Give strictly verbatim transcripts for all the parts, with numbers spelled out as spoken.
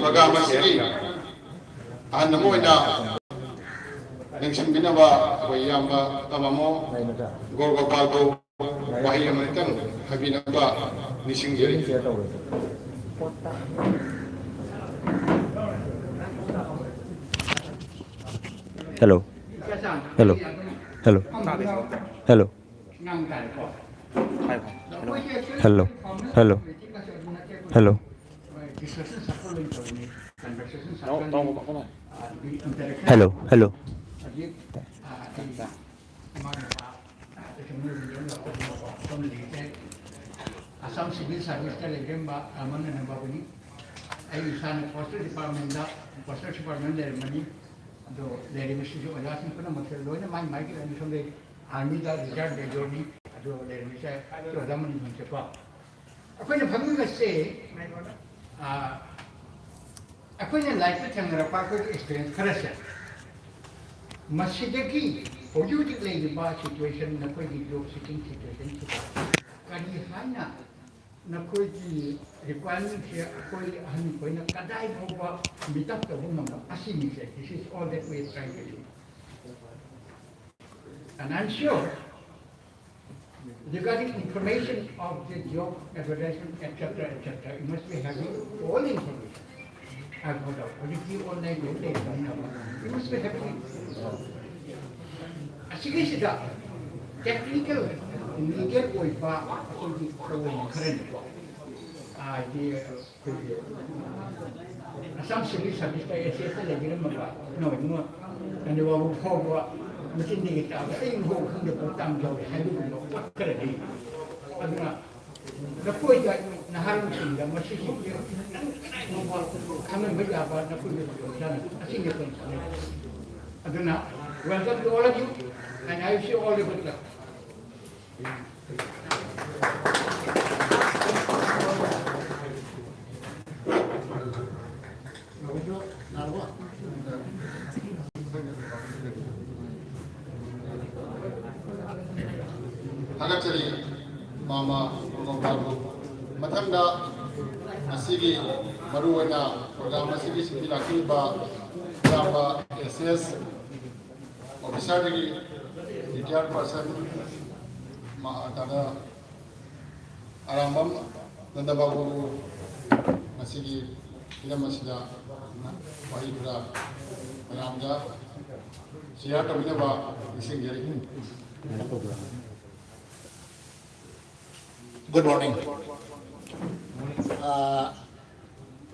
Programme ꯑꯁꯤꯒꯤ ꯑꯍꯟ ꯑꯃ ꯑꯣꯏꯅ ꯂꯦꯡꯁꯤꯟꯕꯤꯅꯕ ꯑꯩꯈꯣꯏ ꯏꯌꯥꯝꯕ ꯇꯃꯥꯃꯣ ꯒꯣꯔ ꯒꯣꯄꯥꯜꯕꯨ ꯋꯥꯍꯩ ꯑꯃꯇꯪ ꯍꯥꯏꯕꯤꯅꯕ ꯅꯤꯡꯁꯤꯡꯖꯔꯤ꯫ Hello. Hello. Hello. Hello. Hello. Hello. Hello. Hello. Hello. Hello. Assam civil ꯁꯥꯔꯚꯤꯁꯇ ꯂꯩꯔꯝꯕ ꯔꯥꯃꯟ ꯑꯅꯝꯕꯥꯕꯨꯅꯤ꯫ ꯑꯩ ꯏꯁꯥꯅ ꯐꯣꯔꯦꯁꯇ꯭ꯔꯤ ꯗꯤꯄꯥꯔꯠꯃꯦꯟꯗ ꯐꯣꯔꯦꯁꯇ꯭ꯔꯤ ꯗꯤꯄꯥꯔꯠꯃꯦꯟ ꯂꯩꯔꯝꯕꯅꯤ꯫ ꯑꯗꯣ ꯂꯩꯔꯤꯕꯁꯤꯁꯨ ꯑꯣꯖꯥꯁꯤꯡ ꯄꯨꯝꯅꯃꯛꯁꯦ ꯂꯣꯏꯅ ꯃꯥꯏ ꯃꯥꯏꯒꯤ ꯂꯥꯏꯟꯗ ꯁꯣꯝꯗ ꯑꯥꯔꯃꯤꯗ ꯔꯤꯇꯥꯌꯔ ꯃꯦꯖꯔꯅꯤ꯫ ꯑꯗꯣ ꯂꯩꯔꯝꯃꯤꯁꯦ ꯑꯣꯖꯥ ꯃꯅꯤꯄꯨꯔꯁꯦꯀꯣ꯫ ꯑꯩꯈꯣꯏꯅ ꯐꯝꯃꯤꯕꯁꯦ, ꯑ, ꯑꯩꯈꯣꯏꯅ ꯂꯥꯏꯐꯇ ꯊꯦꯡꯅꯔꯛꯄ ꯑꯩꯈꯣꯏꯒꯤ ꯑꯦꯛꯁꯄꯤꯔꯤꯌꯦꯟꯁ ꯈꯔꯁꯦ, ꯃꯁꯤꯗꯒꯤ ꯍꯧꯖꯤꯛ ꯍꯧꯖꯤꯛ ꯂꯩꯔꯤꯕ ꯁꯤꯆꯨꯋꯦꯁꯟ, ꯅꯈꯣꯏꯒꯤ ꯖꯣꯕ ꯁꯤꯀꯤꯡ ꯁꯤꯆꯨꯋꯦꯁꯟꯁꯤꯗ ꯀꯔꯤ ꯍꯥꯏꯅ ꯅꯈꯣꯏꯒꯤ ꯔꯤꯀ꯭ꯋꯥꯏꯔꯃꯦꯟꯁꯦ ꯑꯩꯈꯣꯏ ꯑꯍꯟꯈꯣꯏꯅ ꯀꯗꯥꯏ ꯐꯥꯎꯕ meet up ꯇꯧꯕ ꯉꯝꯕ ꯑꯁꯤꯅꯤꯁꯦ? This is all that we are trying to do. And I'm sure regarding information of the job advertisement, et cetera, et cetera, you must be having all the information. I've no doubt. But if you online don't take it, you must be having it. ꯑꯁꯤꯒꯤꯁꯤꯗ technical, legal ꯑꯣꯏꯕ ꯑꯩꯈꯣꯏꯒꯤ ꯊꯧꯑꯣꯡ ꯈꯔꯅꯤꯀꯣ꯫ ꯍꯥꯏꯗꯤ ꯑꯩꯈꯣꯏꯒꯤ Assam civil ꯁꯥꯔꯚꯤꯁꯇ ꯑꯦꯁ ꯑꯦꯁꯇ ꯂꯩꯕꯤꯔꯝꯃꯕ ꯅꯣꯏ ꯅꯣꯏ ꯀꯩꯅꯣ ꯐꯥꯎꯕ ꯃꯆꯤꯟꯗꯒꯤ ꯇꯥꯕ ꯑꯩ ꯐꯥꯎ ꯈꯪꯗꯕ ꯇꯥꯡ ꯌꯥꯎꯔꯦ ꯍꯥꯏꯕꯒꯨꯝꯕ ꯄꯣꯠ ꯈꯔꯗꯤ꯫ ꯑꯗꯨꯅ ꯅꯈꯣꯏꯗ ꯅꯍꯥꯔꯣꯜꯁꯤꯡꯗ ꯃꯁꯤꯁꯤꯡꯁꯦ ꯈꯤꯇꯪ ꯀꯅꯥꯒꯨꯝꯕ ꯈꯪꯍꯟꯕ ꯌꯥꯕ ꯅꯈꯣꯏꯒꯤ ꯈꯨꯗꯣꯡꯆꯥꯅꯕ ꯑꯁꯤꯅꯤ ꯑꯩꯈꯣꯏꯅ ꯈꯪꯅꯩ꯫ ꯑꯗꯨꯅ welcome to all of you and I wish you all a good luck. ꯊꯥꯒꯠꯆꯔꯤ ꯃꯥꯃ ꯒꯣꯄꯥꯜꯕꯨ꯫ ꯃꯊꯪꯗ ꯉꯁꯤꯒꯤ ꯃꯔꯨꯑꯣꯏꯅ ꯄ꯭ꯔꯣꯒ꯭ꯔꯥꯝ ꯑꯁꯤꯒꯤ ꯁꯤꯟꯕꯤ ꯂꯥꯛꯄꯤꯔꯤꯕ ꯏꯌꯥꯝꯕ ꯑꯦꯁ ꯑꯦꯁ ꯑꯣꯐꯤꯁꯥꯔꯗꯒꯤ ꯔꯤꯇꯥꯌꯔ ꯄꯔꯁꯟ ꯃꯍꯥꯇꯥꯅ ꯑꯔꯥꯝꯕꯝ ꯅꯟꯗꯕꯥꯕꯨꯕꯨ ꯉꯁꯤꯒꯤ ꯍꯤꯔꯝ ꯑꯁꯤꯗ ꯋꯥꯍꯩ ꯈꯔ ꯃꯌꯥꯝꯗ ꯁꯤꯌꯥꯔ ꯇꯧꯕꯤꯅꯕ ꯅꯤꯡꯁꯤꯡꯖꯔꯤ꯫ Good morning. ꯑꯥ,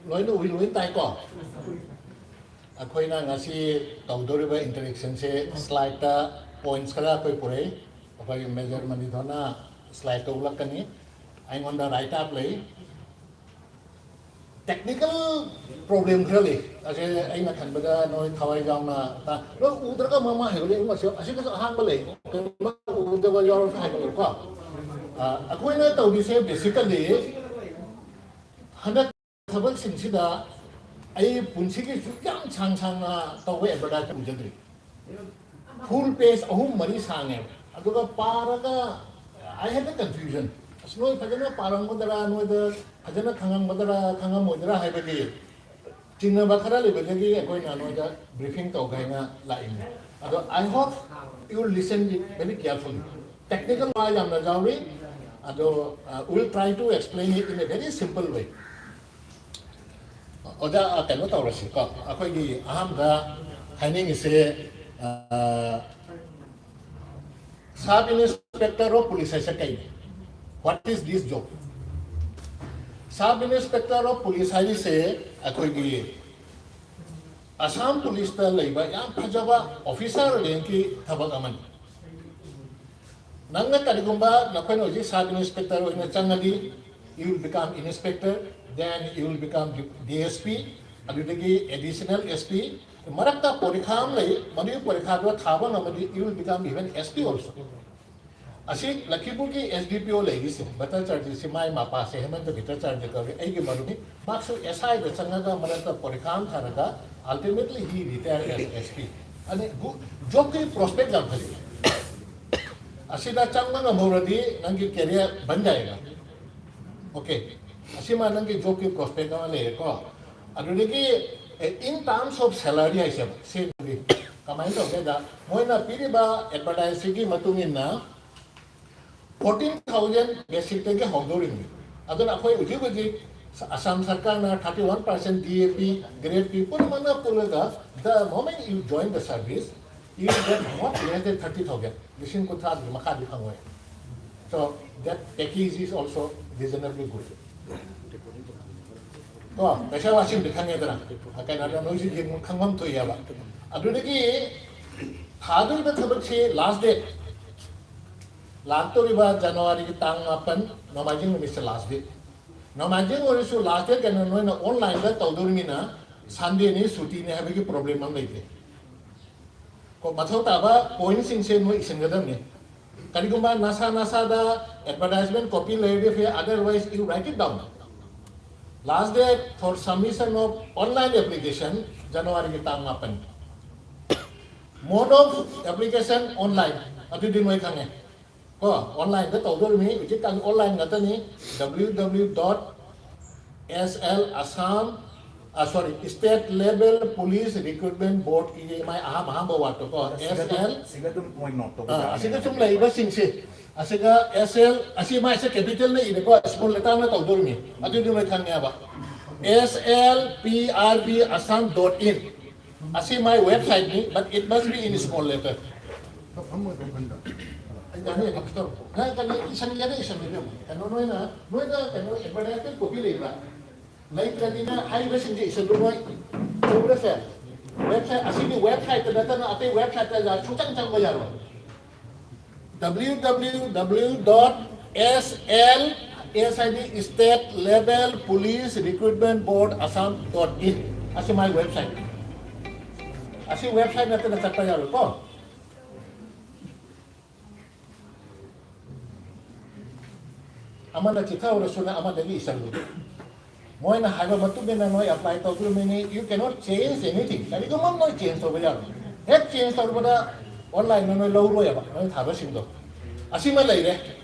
ꯂꯣꯏꯅ ꯎꯏ, ꯂꯣꯏꯅ ꯇꯥꯏꯀꯣ? ꯑꯩꯈꯣꯏꯅ ꯉꯁꯤ ꯇꯧꯗꯧꯔꯤꯕ ꯏꯟꯇꯔꯦꯛꯁꯟꯁꯦ ꯁ꯭ꯂꯥꯏꯗꯇ ꯄꯣꯏꯟꯠꯁ ꯈꯔ ꯑꯩꯈꯣꯏ ꯄꯨꯔꯛꯏ꯫ ꯑꯩꯈꯣꯏ ꯃꯦꯖꯔ ꯃꯅꯤꯊꯣꯟꯅ ꯁ꯭ꯂꯥꯏꯗꯇ ꯎꯠꯂꯛꯀꯅꯤ꯫ ꯑꯩꯉꯣꯟꯗ ꯔꯥꯏꯠ ꯑꯞ ꯂꯩ꯫ ꯇꯦꯛꯅꯤꯀꯦꯜ ꯄ꯭ꯔꯣꯕ꯭ꯂꯦꯝ ꯈꯔ ꯂꯩ꯫ ꯑꯁꯦ ꯑꯩꯅ ꯈꯟꯕꯗ ꯅꯣꯏ ꯊꯋꯥꯏ ꯌꯥꯎꯅ ꯇꯥ-, ꯂꯣꯏ ꯎꯗ꯭ꯔꯒ ꯃꯃꯥ ꯍꯥꯏꯕ ꯂꯩ꯫ ꯑꯁꯤ-, ꯑꯁꯤꯒꯁꯨ ꯑꯍꯥꯡꯕ ꯂꯩ꯫ ꯀꯩꯒꯨꯝꯕ ꯎꯗꯕ ꯌꯥꯎꯔꯁꯨ ꯍꯥꯏꯕꯤꯔꯛꯎꯀꯣ꯫ ꯑ, ꯑꯩꯈꯣꯏꯅ ꯇꯧꯔꯤꯁꯦ basically ꯍꯟꯗꯛ ꯊꯕꯛꯁꯤꯡꯁꯤꯗ ꯑꯩ ꯄꯨꯟꯁꯤꯒꯤ ꯁꯨꯛ ꯌꯥꯝ ꯁꯥꯡ ꯁꯥꯡꯅ ꯇꯧꯕ ꯑꯦꯗꯚꯔꯇꯥꯏꯖ ꯎꯖꯗ꯭ꯔꯤ꯫ ꯐꯨꯜ ꯄꯦꯖ ꯑꯍꯨꯝ ꯃꯔꯤ ꯁꯥꯡꯉꯦꯕ꯫ ꯑꯗꯨꯒ ꯄꯥꯔꯒ I had a confusion. ꯑꯁ, ꯅꯣꯏ ꯐꯖꯅ ꯄꯥꯔꯝꯒꯗ꯭ꯔꯥ, ꯅꯣꯏꯗ ꯐꯖꯅ ꯈꯪꯉꯝꯒꯗ꯭ꯔꯥ, ꯈꯪꯉꯝꯃꯣꯏꯗ꯭ꯔꯥ ꯍꯥꯏꯕꯒꯤ ꯆꯤꯡꯅꯕ ꯈꯔ ꯂꯩꯕꯗꯒꯤ ꯑꯩꯈꯣꯏꯅ ꯅꯣꯏꯗ ꯕ꯭ꯔꯤꯐꯤꯡ ꯇꯧꯒꯦ ꯍꯥꯏꯅ ꯂꯥꯛꯏꯅꯤ꯫ ꯑꯗꯣ I hope you listen it very carefully. Technical ꯋꯥ ꯌꯥꯝꯅ ꯌꯥꯎꯔꯤ꯫ ꯑꯗꯣ, uh, we'll try to explain it in a very simple way. ꯑꯣꯖꯥ, ꯑ, ꯀꯩꯅꯣ ꯇꯧꯔꯁꯤꯀꯣ, ꯑꯩꯈꯣꯏꯒꯤ ꯑꯍꯥꯟꯕ ꯍꯥꯏꯅꯤꯡꯉꯤꯁꯦ, ꯑ, Sub Inspector of Police ꯍꯥꯏꯁꯦ ꯀꯩꯅꯣ? What is this job? Sub Inspector of Police ꯍꯥꯏꯔꯤꯁꯦ ꯑꯩꯈꯣꯏꯒꯤ ꯑꯁꯥꯝ ꯄꯨꯂꯤꯁꯇ ꯂꯩꯕ ꯌꯥꯝ ꯐꯖꯕ ꯑꯣꯐꯤꯁꯥꯔ ꯔꯦꯡꯀꯤ ꯊꯕꯛ ꯑꯃꯅꯤ꯫ ꯅꯪꯅ ꯀꯔꯤꯒꯨꯝꯕ ꯅꯈꯣꯏꯅ ꯍꯧꯖꯤꯛ ꯁꯕ ꯏꯟꯁꯄꯦꯛꯇꯔ ꯑꯣꯏꯅ ꯆꯪꯉꯗꯤ, you will become inspector, then you will become D S P, ꯑꯗꯨꯗꯒꯤ additional S P꯫ ꯃꯔꯛꯇ ꯄꯣꯔꯤꯈꯥ ꯑꯃ ꯂꯩ, ꯃꯗꯨꯒꯤ ꯄꯣꯔꯤꯈꯥꯗꯣ ꯊꯥꯕ ꯉꯝꯃꯗꯤ you will become even S P also꯫ ꯑꯁꯤ ꯂꯛꯈꯤꯄꯨꯔꯒꯤ S D P O ꯂꯩꯔꯤꯁꯦ, ꯚꯠꯇꯥꯆꯥꯔꯖꯤꯁꯤ ꯃꯥꯏ ꯃꯄꯥꯁꯦ ꯍꯦꯃꯟꯇ ꯚꯠꯇꯥꯆꯥꯔꯖꯤ ꯀꯧꯏ, ꯑꯩꯒꯤ ꯃꯔꯨꯞꯅꯤ꯫ ꯃꯍꯥꯛꯁꯨ S I ꯗ ꯆꯪꯉꯒ ꯃꯔꯛꯇ ꯄꯣꯔꯤꯈꯥ ꯑꯃ ꯊꯥꯔꯒ ultimately he retired as S P꯫ ꯑꯗꯩ ꯖꯣꯕꯀꯤ ꯄ꯭ꯔꯣꯁꯄꯦꯛ ꯌꯥꯝ ꯐꯖꯩ꯫ ꯑꯁꯤꯗ ꯆꯪꯕ ꯉꯝꯍꯧꯔꯗꯤ ꯅꯪꯒꯤ ꯀꯦꯔꯤꯌꯔ ꯕꯟ ꯖꯥꯏꯌꯦꯒ꯫ ꯑꯣꯀꯦ꯫ ꯑꯁꯤꯃ ꯅꯪꯒꯤ ꯖꯣꯕꯀꯤ ꯄ꯭ꯔꯣꯁꯄꯦꯛ ꯑꯃ ꯂꯩꯔꯦꯀꯣ꯫ ꯑꯗꯨꯗꯒꯤ, uh, in terms of salary ꯍꯥꯏꯁꯦꯕ, ꯁꯦꯂꯔꯤ ꯀꯃꯥꯏꯅ ꯇꯧꯒꯦꯗ, ꯃꯣꯏꯅ ꯄꯤꯔꯤꯕ ꯑꯦꯗꯚꯔꯇꯥꯏꯖꯁꯤꯒꯤ ꯃꯇꯨꯡ ꯏꯟꯅ ꯐꯣꯔꯇꯤꯟ ꯊꯥꯎꯖꯟ ꯕꯦꯁꯤꯛꯇꯒꯤ ꯍꯧꯗꯣꯔꯤꯅꯤ꯫ ꯑꯗꯨꯅ ꯑꯩꯈꯣꯏ ꯍꯧꯖꯤꯛ ꯍꯧꯖꯤꯛ ꯑꯁꯥꯝ ꯁꯔꯀꯥꯔꯅ ꯊꯥꯔꯇꯤ ꯋꯥꯟ ꯄꯥꯔꯁꯦꯟ ꯗꯤ ꯑꯦ ꯄꯤ, ꯒ꯭ꯔꯦꯗ ꯄꯤ ꯄꯨꯝꯅꯃꯛꯅ ꯄꯨꯜꯂꯒ, the moment you join the service, you get not less than thirty thousand, ꯂꯤꯁꯤꯡ ꯀꯨꯟꯊ꯭ꯔꯥꯗꯒꯤ ꯃꯈꯥꯗꯤ ꯐꯪꯉꯣꯏ꯫ So that package is also reasonably good. ꯀꯣ, ꯄꯩꯁꯥ ꯋꯥꯁꯤꯡꯗꯤ ꯈꯪꯉꯦꯗꯅ, ꯀꯩꯅꯣꯗ ꯅꯣꯏꯁꯨ ꯌꯦꯡꯕ ꯈꯪꯐꯝ ꯊꯣꯛꯑꯦꯕ꯫ ꯑꯗꯨꯗꯒꯤ ꯊꯥꯗꯣꯔꯤꯕ ꯊꯕꯛꯁꯤ ꯂꯥꯁ ꯗꯦꯠ, ꯂꯥꯛꯇꯧꯔꯤꯕ ꯖꯅꯋꯥꯔꯤꯒꯤ ꯇꯥꯡ ꯃꯥꯄꯟ, ꯅꯣꯡꯃꯥꯏꯖꯤꯡ ꯅꯨꯃꯤꯠꯁꯦ ꯂꯥꯁ ꯗꯦꯠ꯫ ꯅꯣꯡꯃꯥꯏꯖꯤꯡ ꯑꯣꯏꯔꯁꯨ ꯂꯥꯁ ꯗꯦꯠ ꯀꯩꯅꯣ, ꯅꯣꯏꯅ ꯑꯣꯟꯂꯥꯏꯟꯗ ꯇꯧꯗꯣꯔꯤꯃꯤꯅ ꯁꯟꯗꯦꯅꯤ, ꯁꯨꯇꯤꯅꯤ ꯍꯥꯏꯕꯒꯤ ꯄ꯭ꯔꯣꯕ꯭ꯂꯦꯝ ꯑꯃ ꯂꯩꯇꯦ꯫ ꯀꯣ, ꯃꯊꯧ ꯇꯥꯕ ꯄꯣꯏꯟꯁꯤꯡꯁꯦ ꯅꯣꯏ ꯏꯁꯤꯟꯒꯗꯕꯅꯤ꯫ ꯀꯔꯤꯒꯨꯝꯕ ꯅꯁꯥ ꯅꯁꯥꯗ ꯑꯦꯗꯚꯔꯇꯥꯏꯖꯃꯦꯟ ꯀꯣꯄꯤ ꯂꯩꯔꯗꯤ ꯐꯩ, otherwise you write it down. Last date for submission of online application, ꯖꯅꯋꯥꯔꯤꯒꯤ ꯇꯥꯡ ꯃꯥꯄꯟ꯫ Mode of application online, ꯑꯗꯨꯗꯤ ꯅꯣꯏ ꯈꯪꯉꯦ꯫ ꯀꯣ, ꯑꯣꯟꯂꯥꯏꯟꯗ ꯇꯧꯗꯣꯔꯤꯃꯤ, ꯍꯧꯖꯤꯛꯀꯥꯟ ꯑꯣꯟꯂꯥꯏꯟ ꯉꯥꯛꯇꯅꯤ꯫ W W W dot S L Assam, ꯑ, sorry, State Level Police Recruitment Board ꯀꯤ ꯃꯥꯏ ꯑꯍꯥꯝ ꯑꯍꯥꯝꯕ ꯋꯥꯔꯗꯇꯣ ꯀꯣ, ꯑꯁꯤꯒ ꯑꯗꯨꯝ, S L, ꯑꯁꯤꯒ ꯑꯗꯨꯝ ꯃꯣꯏ ꯅꯣꯠ ꯇꯧꯕ ꯑ, ꯌꯥꯅꯤ꯫ ꯑꯁꯤꯒ ꯁꯨꯝ ꯂꯩꯔꯤꯕꯁꯤꯡꯁꯦ, ꯑꯁꯤꯒ S L, ꯑꯁꯤ ꯃꯥꯏꯁꯦ ꯀꯦꯄꯤꯇꯦꯜꯅ ꯏꯔꯦꯀꯣ, ꯁ꯭ꯃꯣꯜ ꯂꯦꯇꯔꯅ ꯇꯧꯗꯣꯔꯤꯃꯤ꯫ ꯑꯗꯨꯗꯤ ꯅꯣꯏ ꯈꯪꯉꯦꯕ꯫ S L P R B Assam dot in꯫ ꯑꯁꯤ ꯃꯥꯏ ꯋꯦꯕꯁꯥꯏꯠꯅꯤ, but it must be in small letter꯫ ꯑꯩ ꯀꯩꯅꯣ ꯏꯁꯟꯒꯦꯗ ꯏꯁꯟꯒꯦ ꯏꯕꯦꯝꯃ꯫ ꯀꯩꯅꯣ ꯅꯣꯏꯅ, ꯅꯣꯏꯗ ꯀꯩꯅꯣ ꯑꯦꯗꯚꯔꯇꯥꯏꯖꯃꯦꯟ ꯀꯣꯄꯤ ꯂꯩꯕ꯭ꯔꯥ? ꯂꯩꯇ꯭ꯔꯗꯤꯅ ꯍꯥꯏꯔꯤꯕꯁꯤꯡꯁꯦ ꯏꯁꯜꯂꯨ ꯅꯣꯏ꯫ ꯎꯕ꯭ꯔꯥ ꯁꯦ? ꯋꯦꯕꯁꯥꯏꯠ, ꯑꯁꯤꯒꯤ ꯋꯦꯕꯁꯥꯏꯠꯇ ꯅꯠꯇꯅ ꯑꯇꯩ ꯋꯦꯕꯁꯥꯏꯠꯇ ꯁꯨꯡꯆꯪ ꯆꯪꯕ ꯌꯥꯔꯣꯏ꯫ W W W dot S L, S I D, State Level Police Recruitment Board Assam dot in꯫ ꯑꯁꯤ ꯃꯥꯏ ꯋꯦꯕꯁꯥꯏꯠ꯫ ꯑꯁꯤ ꯋꯦꯕꯁꯥꯏꯠ ꯅꯠꯇꯅ ꯆꯠꯄ ꯌꯥꯔꯣꯏꯀꯣ꯫ ꯑꯃꯅ ꯆꯤꯊꯍꯧꯔꯁꯨꯅ ꯑꯃꯗꯒꯤ ꯏꯁꯜꯂꯨ꯫ ꯃꯣꯏꯅ ꯍꯥꯏꯕ ꯃꯇꯨꯡ ꯏꯟꯅ ꯅꯣꯏ apply ꯇꯧꯗꯣꯔꯤꯕꯅꯤ꯫ You cannot change anything. ꯀꯔꯤꯒꯨꯝꯕ ꯑꯃ ꯅꯣꯏ ꯆꯦꯟꯖ ꯇꯧꯕ ꯌꯥꯔꯣꯏ꯫ ꯍꯦꯛ ꯆꯦꯟꯖ ꯇꯧꯔꯨꯕꯗ ꯑꯣꯟꯂꯥꯏꯟꯗ ꯅꯣꯏ ꯂꯧꯔꯣꯏꯕ, ꯅꯣꯏ ꯊꯥꯕꯁꯤꯡꯗꯣ꯫ ꯑꯁꯤꯃ ꯂꯩꯔꯦ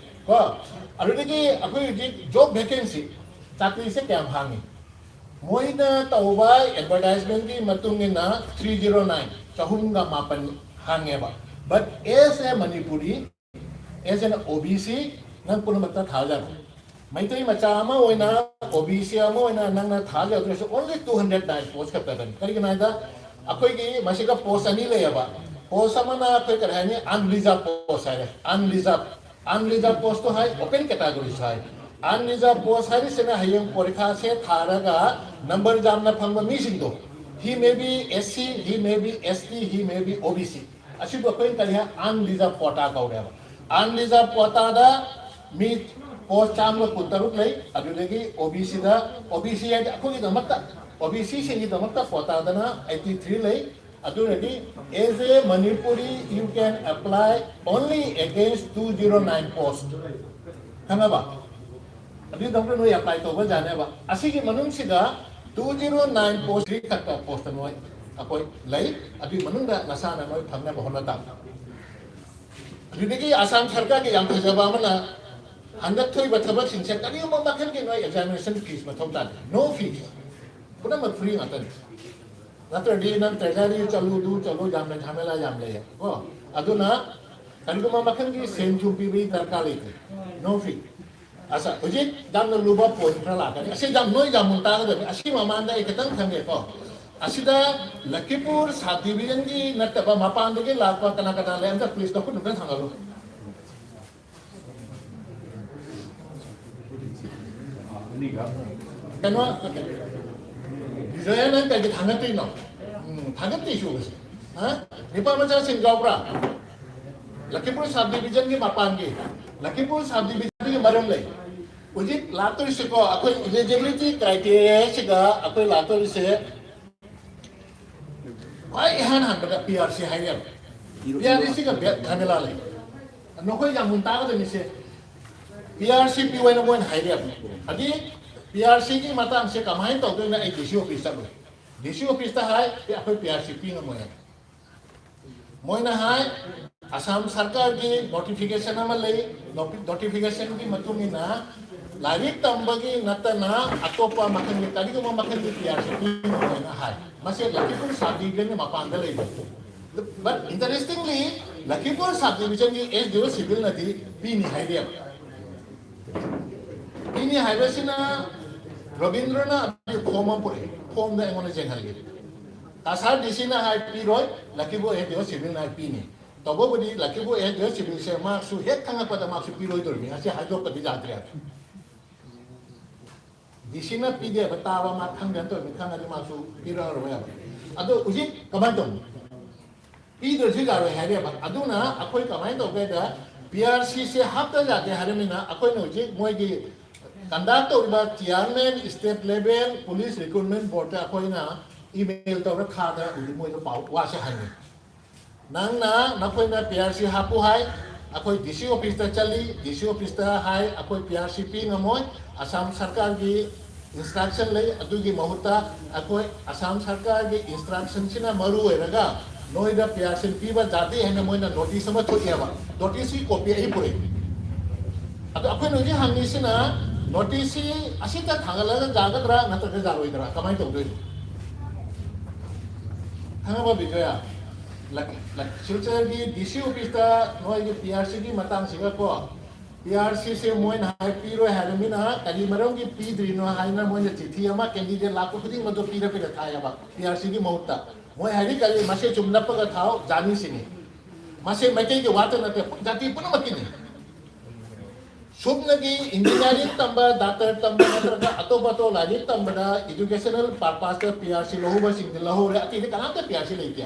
ꯀꯣ꯫ ꯑꯗꯨꯗꯒꯤ ꯑꯩꯈꯣꯏ ꯍꯧꯖꯤꯛ ꯖꯣꯕ ꯚꯦꯀꯦꯟꯁꯤ, ꯆꯥꯀ꯭ꯔꯤꯁꯦ ꯀꯌꯥꯝ ꯍꯥꯡꯉꯤ? ꯃꯣꯏꯅ ꯇꯧꯕ ꯑꯦꯗꯚꯔꯇꯥꯏꯖꯃꯦꯟꯒꯤ ꯃꯇꯨꯡ ꯏꯟꯅ ꯊ꯭ꯔꯤ ꯖꯤꯔꯣ ꯅꯥꯏꯟ, ꯆꯍꯨꯝꯒ ꯃꯥꯄꯟ ꯍꯥꯡꯉꯦꯕ꯫ But as a Manipuri, as an O B C, ꯅꯪ ꯄꯨꯝꯅꯃꯛꯇ ꯊꯥꯖꯔꯣ꯫ ꯃꯩꯇꯩ ꯃꯆꯥ ꯑꯃ ꯑꯣꯏꯅ, O B C ꯑꯃ ꯑꯣꯏꯅ ꯅꯪꯅ ꯊꯥꯖꯗ꯭ꯔꯁꯨ only two hundred nine post ꯈꯛꯇꯗꯅꯤ꯫ ꯀꯔꯤꯒꯤꯅꯣ ꯍꯥꯏꯗ ꯑꯩꯈꯣꯏꯒꯤ ꯃꯁꯤꯗ post ꯑꯅꯤ ꯂꯩꯌꯦꯕ꯫ Post ꯑꯃꯅ ꯑꯩꯈꯣꯏ ꯀꯔꯤ ꯍꯥꯏꯅꯤ, unreserved post ꯍꯥꯏꯔꯦ, unreserved꯫ Unreserved post ꯇꯣ ꯍꯥꯏ, open categories ꯍꯥꯏ꯫ Unreserved post ꯍꯥꯏꯔꯤꯁꯤꯅ ꯍꯌꯦꯡ ꯄꯣꯔꯤꯈꯥꯁꯦ ꯊꯥꯔꯒ number ꯌꯥꯝꯅ ꯐꯪꯕ ꯃꯤꯁꯤꯡꯗꯣ, he may be S C, he may be S T, he may be O B C, ꯑꯁꯤꯕꯨ ꯑꯩꯈꯣꯏꯅ ꯀꯔꯤ ꯍꯥꯏ? Unreserved quota ꯀꯧꯔꯦꯕ꯫ Unreserved quota ꯗ ꯃꯤ post ꯆꯥꯝꯃꯒ ꯀꯨꯟꯇꯔꯨꯛ ꯂꯩ꯫ ꯑꯗꯨꯗꯒꯤ O B C ꯗ, O B C ꯍꯥꯏꯗꯤ ꯑꯩꯈꯣꯏꯒꯤꯗꯃꯛꯇ, O B C ꯁꯤꯡꯒꯤꯗꯃꯛꯇ quota ꯗꯅ eighty three ꯂꯩ꯫ ꯑꯗꯨꯅꯗꯤ, as a Manipuri, you can apply only against two zero nine post꯫ ꯈꯪꯉꯕ? ꯑꯗꯨꯒꯤꯗꯃꯛꯇ ꯅꯣꯏ apply ꯇꯧꯕ ꯌꯥꯅꯦꯕ꯫ ꯑꯁꯤꯒꯤ ꯃꯅꯨꯡꯁꯤꯗ two zero nine post ꯈꯛꯇ post ꯅꯣꯏ ꯑꯩꯈꯣꯏ ꯂꯩ꯫ ꯑꯗꯨꯒꯤ ꯃꯅꯨꯡꯗ ꯅꯁꯥꯅ ꯅꯣꯏ ꯐꯪꯅꯕ ꯍꯣꯠꯅ ꯇꯥꯕ꯫ ꯑꯗꯨꯗꯒꯤ ꯑꯁꯥꯝ ꯁꯔꯀꯥꯔꯒꯤ ꯌꯥꯝ ꯐꯖꯕ ꯑꯃꯅ, ꯍꯟꯗꯛ ꯊꯣꯛꯏꯕ ꯊꯕꯛꯁꯤꯡꯁꯦ ꯀꯔꯤꯒꯨꯝꯕ ꯃꯈꯜꯒꯤ ꯅꯣꯏ examination fees ꯃꯊꯧ ꯇꯥꯗꯦ, no fees, ꯄꯨꯝꯅꯃꯛ free ꯉꯥꯛꯇꯅꯤ꯫ ꯅꯠꯇ꯭ꯔꯗꯤ ꯅꯪ treasury ꯆꯠꯂꯨ, ꯑꯗꯨ ꯆꯠꯂꯨ, ꯌꯥꯝꯅ ꯖꯥꯃꯦꯂꯥ ꯌꯥꯝ ꯂꯩꯌꯦ ꯀꯣ꯫ ꯑꯗꯨꯅ ꯀꯔꯤꯒꯨꯝꯕ ꯃꯈꯜꯒꯤ ꯁꯦꯟ ꯊꯨꯝ ꯄꯤꯕꯒꯤ ꯗꯔꯀꯥꯔ ꯂꯩꯇꯦ, no fee꯫ ꯑꯁ, ꯍꯧꯖꯤꯛ ꯌꯥꯝꯅ ꯂꯨꯕ point ꯈꯔ ꯂꯥꯛꯀꯅꯤ꯫ ꯑꯁꯤ ꯌꯥꯝ, ꯅꯣꯏ ꯌꯥꯝ ꯃꯨꯟ ꯇꯥꯒꯗꯕꯅꯤ꯫ ꯑꯁꯤ ꯃꯃꯥꯡꯗ ꯑꯩ ꯈꯤꯇꯪ ꯊꯝꯒꯦꯀꯣ꯫ ꯑꯁꯤꯗ ꯂꯈꯤꯄꯨꯔ sub division ꯒꯤ ꯅꯠꯇꯕ ꯃꯄꯥꯟꯗꯒꯤ ꯂꯥꯛꯄ ꯀꯅꯥ ꯀꯅꯥ ꯂꯩ? ꯑꯝꯇ please ꯅꯈꯨꯠ ꯑꯝꯇ ꯊꯥꯡꯒꯠꯂꯨ꯫ ꯀꯩꯅꯣ, ꯕꯤꯖꯣꯌꯥ, ꯅꯪ ꯀꯩꯒꯤ ꯊꯥꯡꯒꯠꯇ꯭ꯔꯤꯅꯣ? ꯎꯝ, ꯊꯥꯡꯒꯠꯇꯦ ꯁꯨꯕꯁꯦ꯫ ꯍꯥ? ꯅꯤꯄꯥ ꯃꯆꯥꯁꯤꯡ ꯌꯥꯎꯕ꯭ꯔꯥ? ꯂꯈꯤꯄꯨꯔ sub division ꯒꯤ ꯃꯄꯥꯟꯒꯤ, ꯂꯈꯤꯄꯨꯔ sub division ꯒꯤ ꯃꯔꯝ ꯂꯩ꯫ ꯍꯧꯖꯤꯛ ꯂꯥꯛꯇꯣꯏꯁꯤꯀꯣ, ꯑꯩꯈꯣꯏ eligibility criteria ꯁꯤꯒ ꯑꯩꯈꯣꯏ ꯂꯥꯛꯇꯣꯏꯁꯦ ꯈ꯭ꯋꯥꯏ ꯏꯍꯥꯟ ꯍꯥꯟꯕꯗ P R C ꯍꯥꯏꯅꯦꯕ꯫ P R C ꯁꯤꯒ ꯕꯦ-, ꯖꯥꯃꯦꯂꯥ ꯂꯩ꯫ ꯅꯈꯣꯏ ꯌꯥꯝ ꯃꯨꯟ ꯇꯥꯒꯗꯣꯏꯅꯤꯁꯦ꯫ P R C ꯄꯤꯌꯨ ꯍꯥꯏꯅ ꯃꯣꯏꯅ ꯍꯥꯏꯔꯦꯕ꯫ ꯑꯗꯨꯗꯤ P R C ꯒꯤ ꯃꯇꯥꯡꯁꯦ ꯀꯃꯥꯏꯅ ꯇꯧꯗꯣꯏꯅꯣ? ꯑꯩ D C office ꯆꯠꯂꯨꯏ꯫ D C office ꯇ ꯍꯥꯏ, "ꯑꯩꯈꯣꯏ P R C ꯄꯤ ꯉꯝꯃꯣꯏ" ꯍꯥꯏ꯫ ꯃꯣꯏꯅ ꯍꯥꯏ, ꯑꯁꯥꯝ ꯁꯔꯀꯥꯔꯒꯤ notification ꯑꯃ ꯂꯩ, ꯅꯣꯇꯤ-, notification ꯒꯤ ꯃꯇꯨꯡ ꯏꯟꯅ ꯂꯥꯏꯔꯤꯛ ꯇꯝꯕꯒꯤ ꯅꯠꯇꯅ ꯑꯇꯣꯞꯄ ꯃꯈꯜꯒꯤ ꯀꯔꯤꯒꯨꯝꯕ ꯃꯈꯜꯒꯤ ꯄꯤ ꯑꯥꯔ ꯁꯤ ꯄꯤꯅ ꯍꯥꯏ꯫ ꯃꯁꯤ ꯂꯈꯤꯄꯨꯔ ꯁꯕ ꯗꯤꯕꯤꯖꯟꯒꯤ ꯃꯄꯥꯟꯗ ꯂꯩꯕ꯫ But interestingly, ꯂꯈꯤꯄꯨꯔ ꯁꯕ ꯗꯤꯕꯤꯖꯟꯒꯤ ꯑꯦꯁ ꯗꯤ ꯑꯣ ꯁꯤꯚꯤꯜꯅꯗꯤ ꯄꯤꯅꯤ ꯍꯥꯏꯔꯦꯕ꯫ ꯄꯤꯅꯤ ꯍꯥꯏꯕꯁꯤꯅ ꯔꯕꯤꯟꯗ꯭ꯔꯅ ꯑꯗꯨꯒꯤ ꯐꯣꯝ ꯑꯃ ꯄꯨꯔꯛꯑꯦ, ꯐꯣꯝꯗ ꯑꯩꯉꯣꯟꯗ ꯌꯦꯡꯍꯜꯂꯤ꯫ ꯀꯁꯥꯔ ꯗꯤ ꯁꯤꯅ ꯍꯥꯏ ꯄꯤꯔꯣꯏ, ꯂꯈꯤꯄꯨꯔ ꯑꯦꯁ ꯗꯤ ꯑꯣ ꯁꯤꯚꯤꯜꯅ ꯍꯥꯏ ꯄꯤꯅꯤ꯫ ꯇꯧꯕꯕꯨꯗꯤ ꯂꯈꯤꯄꯨꯔ ꯑꯦꯁ ꯗꯤ ꯑꯣ ꯁꯤꯚꯤꯜꯁꯦ ꯃꯍꯥꯛꯁꯨ ꯍꯦꯛ ꯈꯪꯉꯛꯄꯗ ꯃꯍꯥꯛꯁꯨ ꯄꯤꯔꯣꯏꯗꯧꯔꯤꯕꯅꯤ꯫ ꯑꯁꯤ ꯍꯥꯏꯗꯣꯛꯄꯗꯤ ꯌꯥꯗ꯭ꯔꯦ꯫ ꯗꯤ ꯁꯤꯅ ꯄꯤꯗꯦꯕ ꯇꯥꯕ ꯃꯥ ꯈꯪꯗꯅ ꯇꯧꯔꯤꯅꯤ, ꯈꯪꯉꯗꯤ ꯃꯥꯁꯨ ꯄꯤꯔꯛꯑꯔꯣꯏꯕ꯫ ꯑꯗꯣ ꯍꯧꯖꯤꯛ ꯀꯃꯥꯏꯅ ꯇꯧꯅꯤ? ꯄꯤꯗ꯭ꯔꯁꯨ ꯌꯥꯔꯣꯏ ꯍꯥꯏꯔꯦꯕ꯫ ꯑꯗꯨꯅ ꯑꯩꯈꯣꯏ ꯀꯃꯥꯏꯅ ꯇꯧꯒꯦꯗ, ꯄꯤ ꯑꯥꯔ ꯁꯤꯁꯦ ꯍꯥꯞꯇ ꯌꯥꯗꯦ ꯍꯥꯏꯔꯕꯅꯤꯅ ꯑꯩꯈꯣꯏꯅ ꯍꯧꯖꯤꯛ ꯃꯣꯏꯒꯤ ꯀꯟꯗꯛ ꯇꯧꯔꯤꯕ chairman, state level police recruitment ꯕꯣꯔꯗꯇ ꯑꯩꯈꯣꯏꯅ ꯏꯃꯦꯜ ꯇꯧꯔ ꯊꯥꯗꯅ ꯍꯧꯖꯤꯛ ꯃꯣꯏꯗ ꯄꯥꯎ ꯋꯥꯁꯦ ꯍꯥꯏꯅꯩ꯫ ꯅꯪꯅ ꯅꯈꯣꯏꯅ ꯄꯤ ꯑꯥꯔ ꯁꯤ ꯍꯥꯞꯄꯨ ꯍꯥꯏ, ꯑꯩꯈꯣꯏ ꯗꯤ ꯁꯤ ꯑꯣꯐꯤꯁꯇ ꯆꯠꯂꯤ, ꯗꯤ ꯁꯤ ꯑꯣꯐꯤꯁꯇ ꯍꯥꯏ ꯑꯩꯈꯣꯏ ꯄꯤ ꯑꯥꯔ ꯁꯤ ꯄꯤ ꯉꯝꯃꯣꯏ, ꯑꯁꯥꯝ ꯁꯔꯀꯥꯔꯒꯤ ꯏꯟꯁꯇ꯭ꯔꯛꯁꯟ ꯂꯩ, ꯑꯗꯨꯒꯤ ꯃꯍꯨꯠꯇ ꯑꯩꯈꯣꯏ ꯑꯁꯥꯝ ꯁꯔꯀꯥꯔꯒꯤ ꯏꯟꯁꯇ꯭ꯔꯛꯁꯟꯁꯤꯅ ꯃꯔꯨ ꯑꯣꯏꯔꯒ ꯅꯣꯏꯗ ꯄꯤ ꯑꯥꯔ ꯁꯤ ꯄꯤꯕ ꯌꯥꯗꯦ ꯍꯥꯏꯅ ꯃꯣꯏꯅ ꯅꯣꯇꯤꯁ ꯑꯃ ꯊꯣꯛꯑꯦꯕ꯫ ꯅꯣꯇꯤꯁꯀꯤ ꯀꯣꯄꯤ ꯑꯩ ꯄꯨꯔꯛꯏ꯫ ꯑꯗꯣ ꯑꯩꯈꯣꯏꯅ ꯍꯧꯖꯤꯛ ꯍꯪꯉꯤꯁꯤꯅ ꯅꯣꯇꯤꯁꯁꯤ ꯑꯁꯤꯗ ꯊꯥꯡꯒꯠꯂꯒ ꯌꯥꯒꯗ꯭ꯔꯥ ꯅꯠꯇ꯭ꯔꯒ ꯌꯥꯔꯣꯏꯗ꯭ꯔꯥ, ꯀꯃꯥꯏꯅ ꯇꯧꯗꯣꯏꯅꯣ? ꯈꯪꯉꯕ ꯕꯤꯖꯣꯌꯥ? ꯂꯛ- ꯂꯛ- ꯁꯤꯜꯆꯔꯒꯤ ꯗꯤ ꯁꯤ ꯑꯣꯐꯤꯁꯇ ꯅꯣꯏꯒꯤ ꯄꯤ ꯑꯥꯔ ꯁꯤꯒꯤ ꯃꯇꯥꯡꯁꯤꯒ ꯀꯣ, ꯄꯤ ꯑꯥꯔ ꯁꯤꯁꯦ ꯃꯣꯏꯅ ꯍꯥꯏ ꯄꯤꯔꯣꯏ ꯍꯥꯏꯔꯃꯤꯅ ꯀꯔꯤ ꯃꯔꯝꯒꯤ ꯄꯤꯗ꯭ꯔꯤꯅꯣ ꯍꯥꯏꯅ ꯃꯣꯏꯅ ꯆꯤꯊꯤ ꯑꯃ ꯀꯦꯟꯗꯤꯗꯦꯠ ꯂꯥꯛꯄ ꯈꯨꯗꯤꯡꯃꯛꯇ ꯄꯤꯔ ꯄꯤꯔ ꯊꯥꯏꯌꯦꯕ ꯄꯤ ꯑꯥꯔ ꯁꯤꯒꯤ ꯃꯍꯨꯠꯇ꯫ ꯃꯣꯏ ꯍꯥꯏꯗꯤ ꯀꯔꯤ, ꯃꯁꯦ ꯆꯨꯝ ꯅꯞꯄꯒ ꯊꯥꯎ ꯖꯥꯅꯤꯁꯤꯅꯤ꯫ ꯃꯁꯦ ꯃꯩꯇꯩꯒꯤ ꯋꯥꯇ ꯅꯠꯇꯦ, ꯖꯥꯇꯤ ꯄꯨꯝꯅꯃꯛꯀꯤꯅꯤ꯫ ꯁꯨꯞꯅꯒꯤ ꯏꯟꯖꯤꯅꯤꯌꯥꯔꯤꯡ ꯇꯝꯕ, ꯗꯥꯛꯇꯔ ꯇꯝꯕ ꯅꯠꯇ꯭ꯔꯒ ꯑꯇꯣꯞ ꯑꯇꯣꯞ ꯂꯥꯏꯔꯤꯛ ꯇꯝꯕꯗ ꯏꯗꯨꯀꯦꯁꯅꯦꯜ ꯄꯔꯄꯁꯇ ꯄꯤ ꯑꯥꯔ ꯁꯤ ꯂꯧꯍꯧꯕꯁꯤꯡꯗꯤ ꯂꯧꯍꯧꯔꯦ, ꯑꯇꯩꯗꯤ ꯀꯅꯥꯝꯇ ꯄꯤ ꯑꯥꯔ ꯁꯤ ꯂꯩꯇꯦ꯫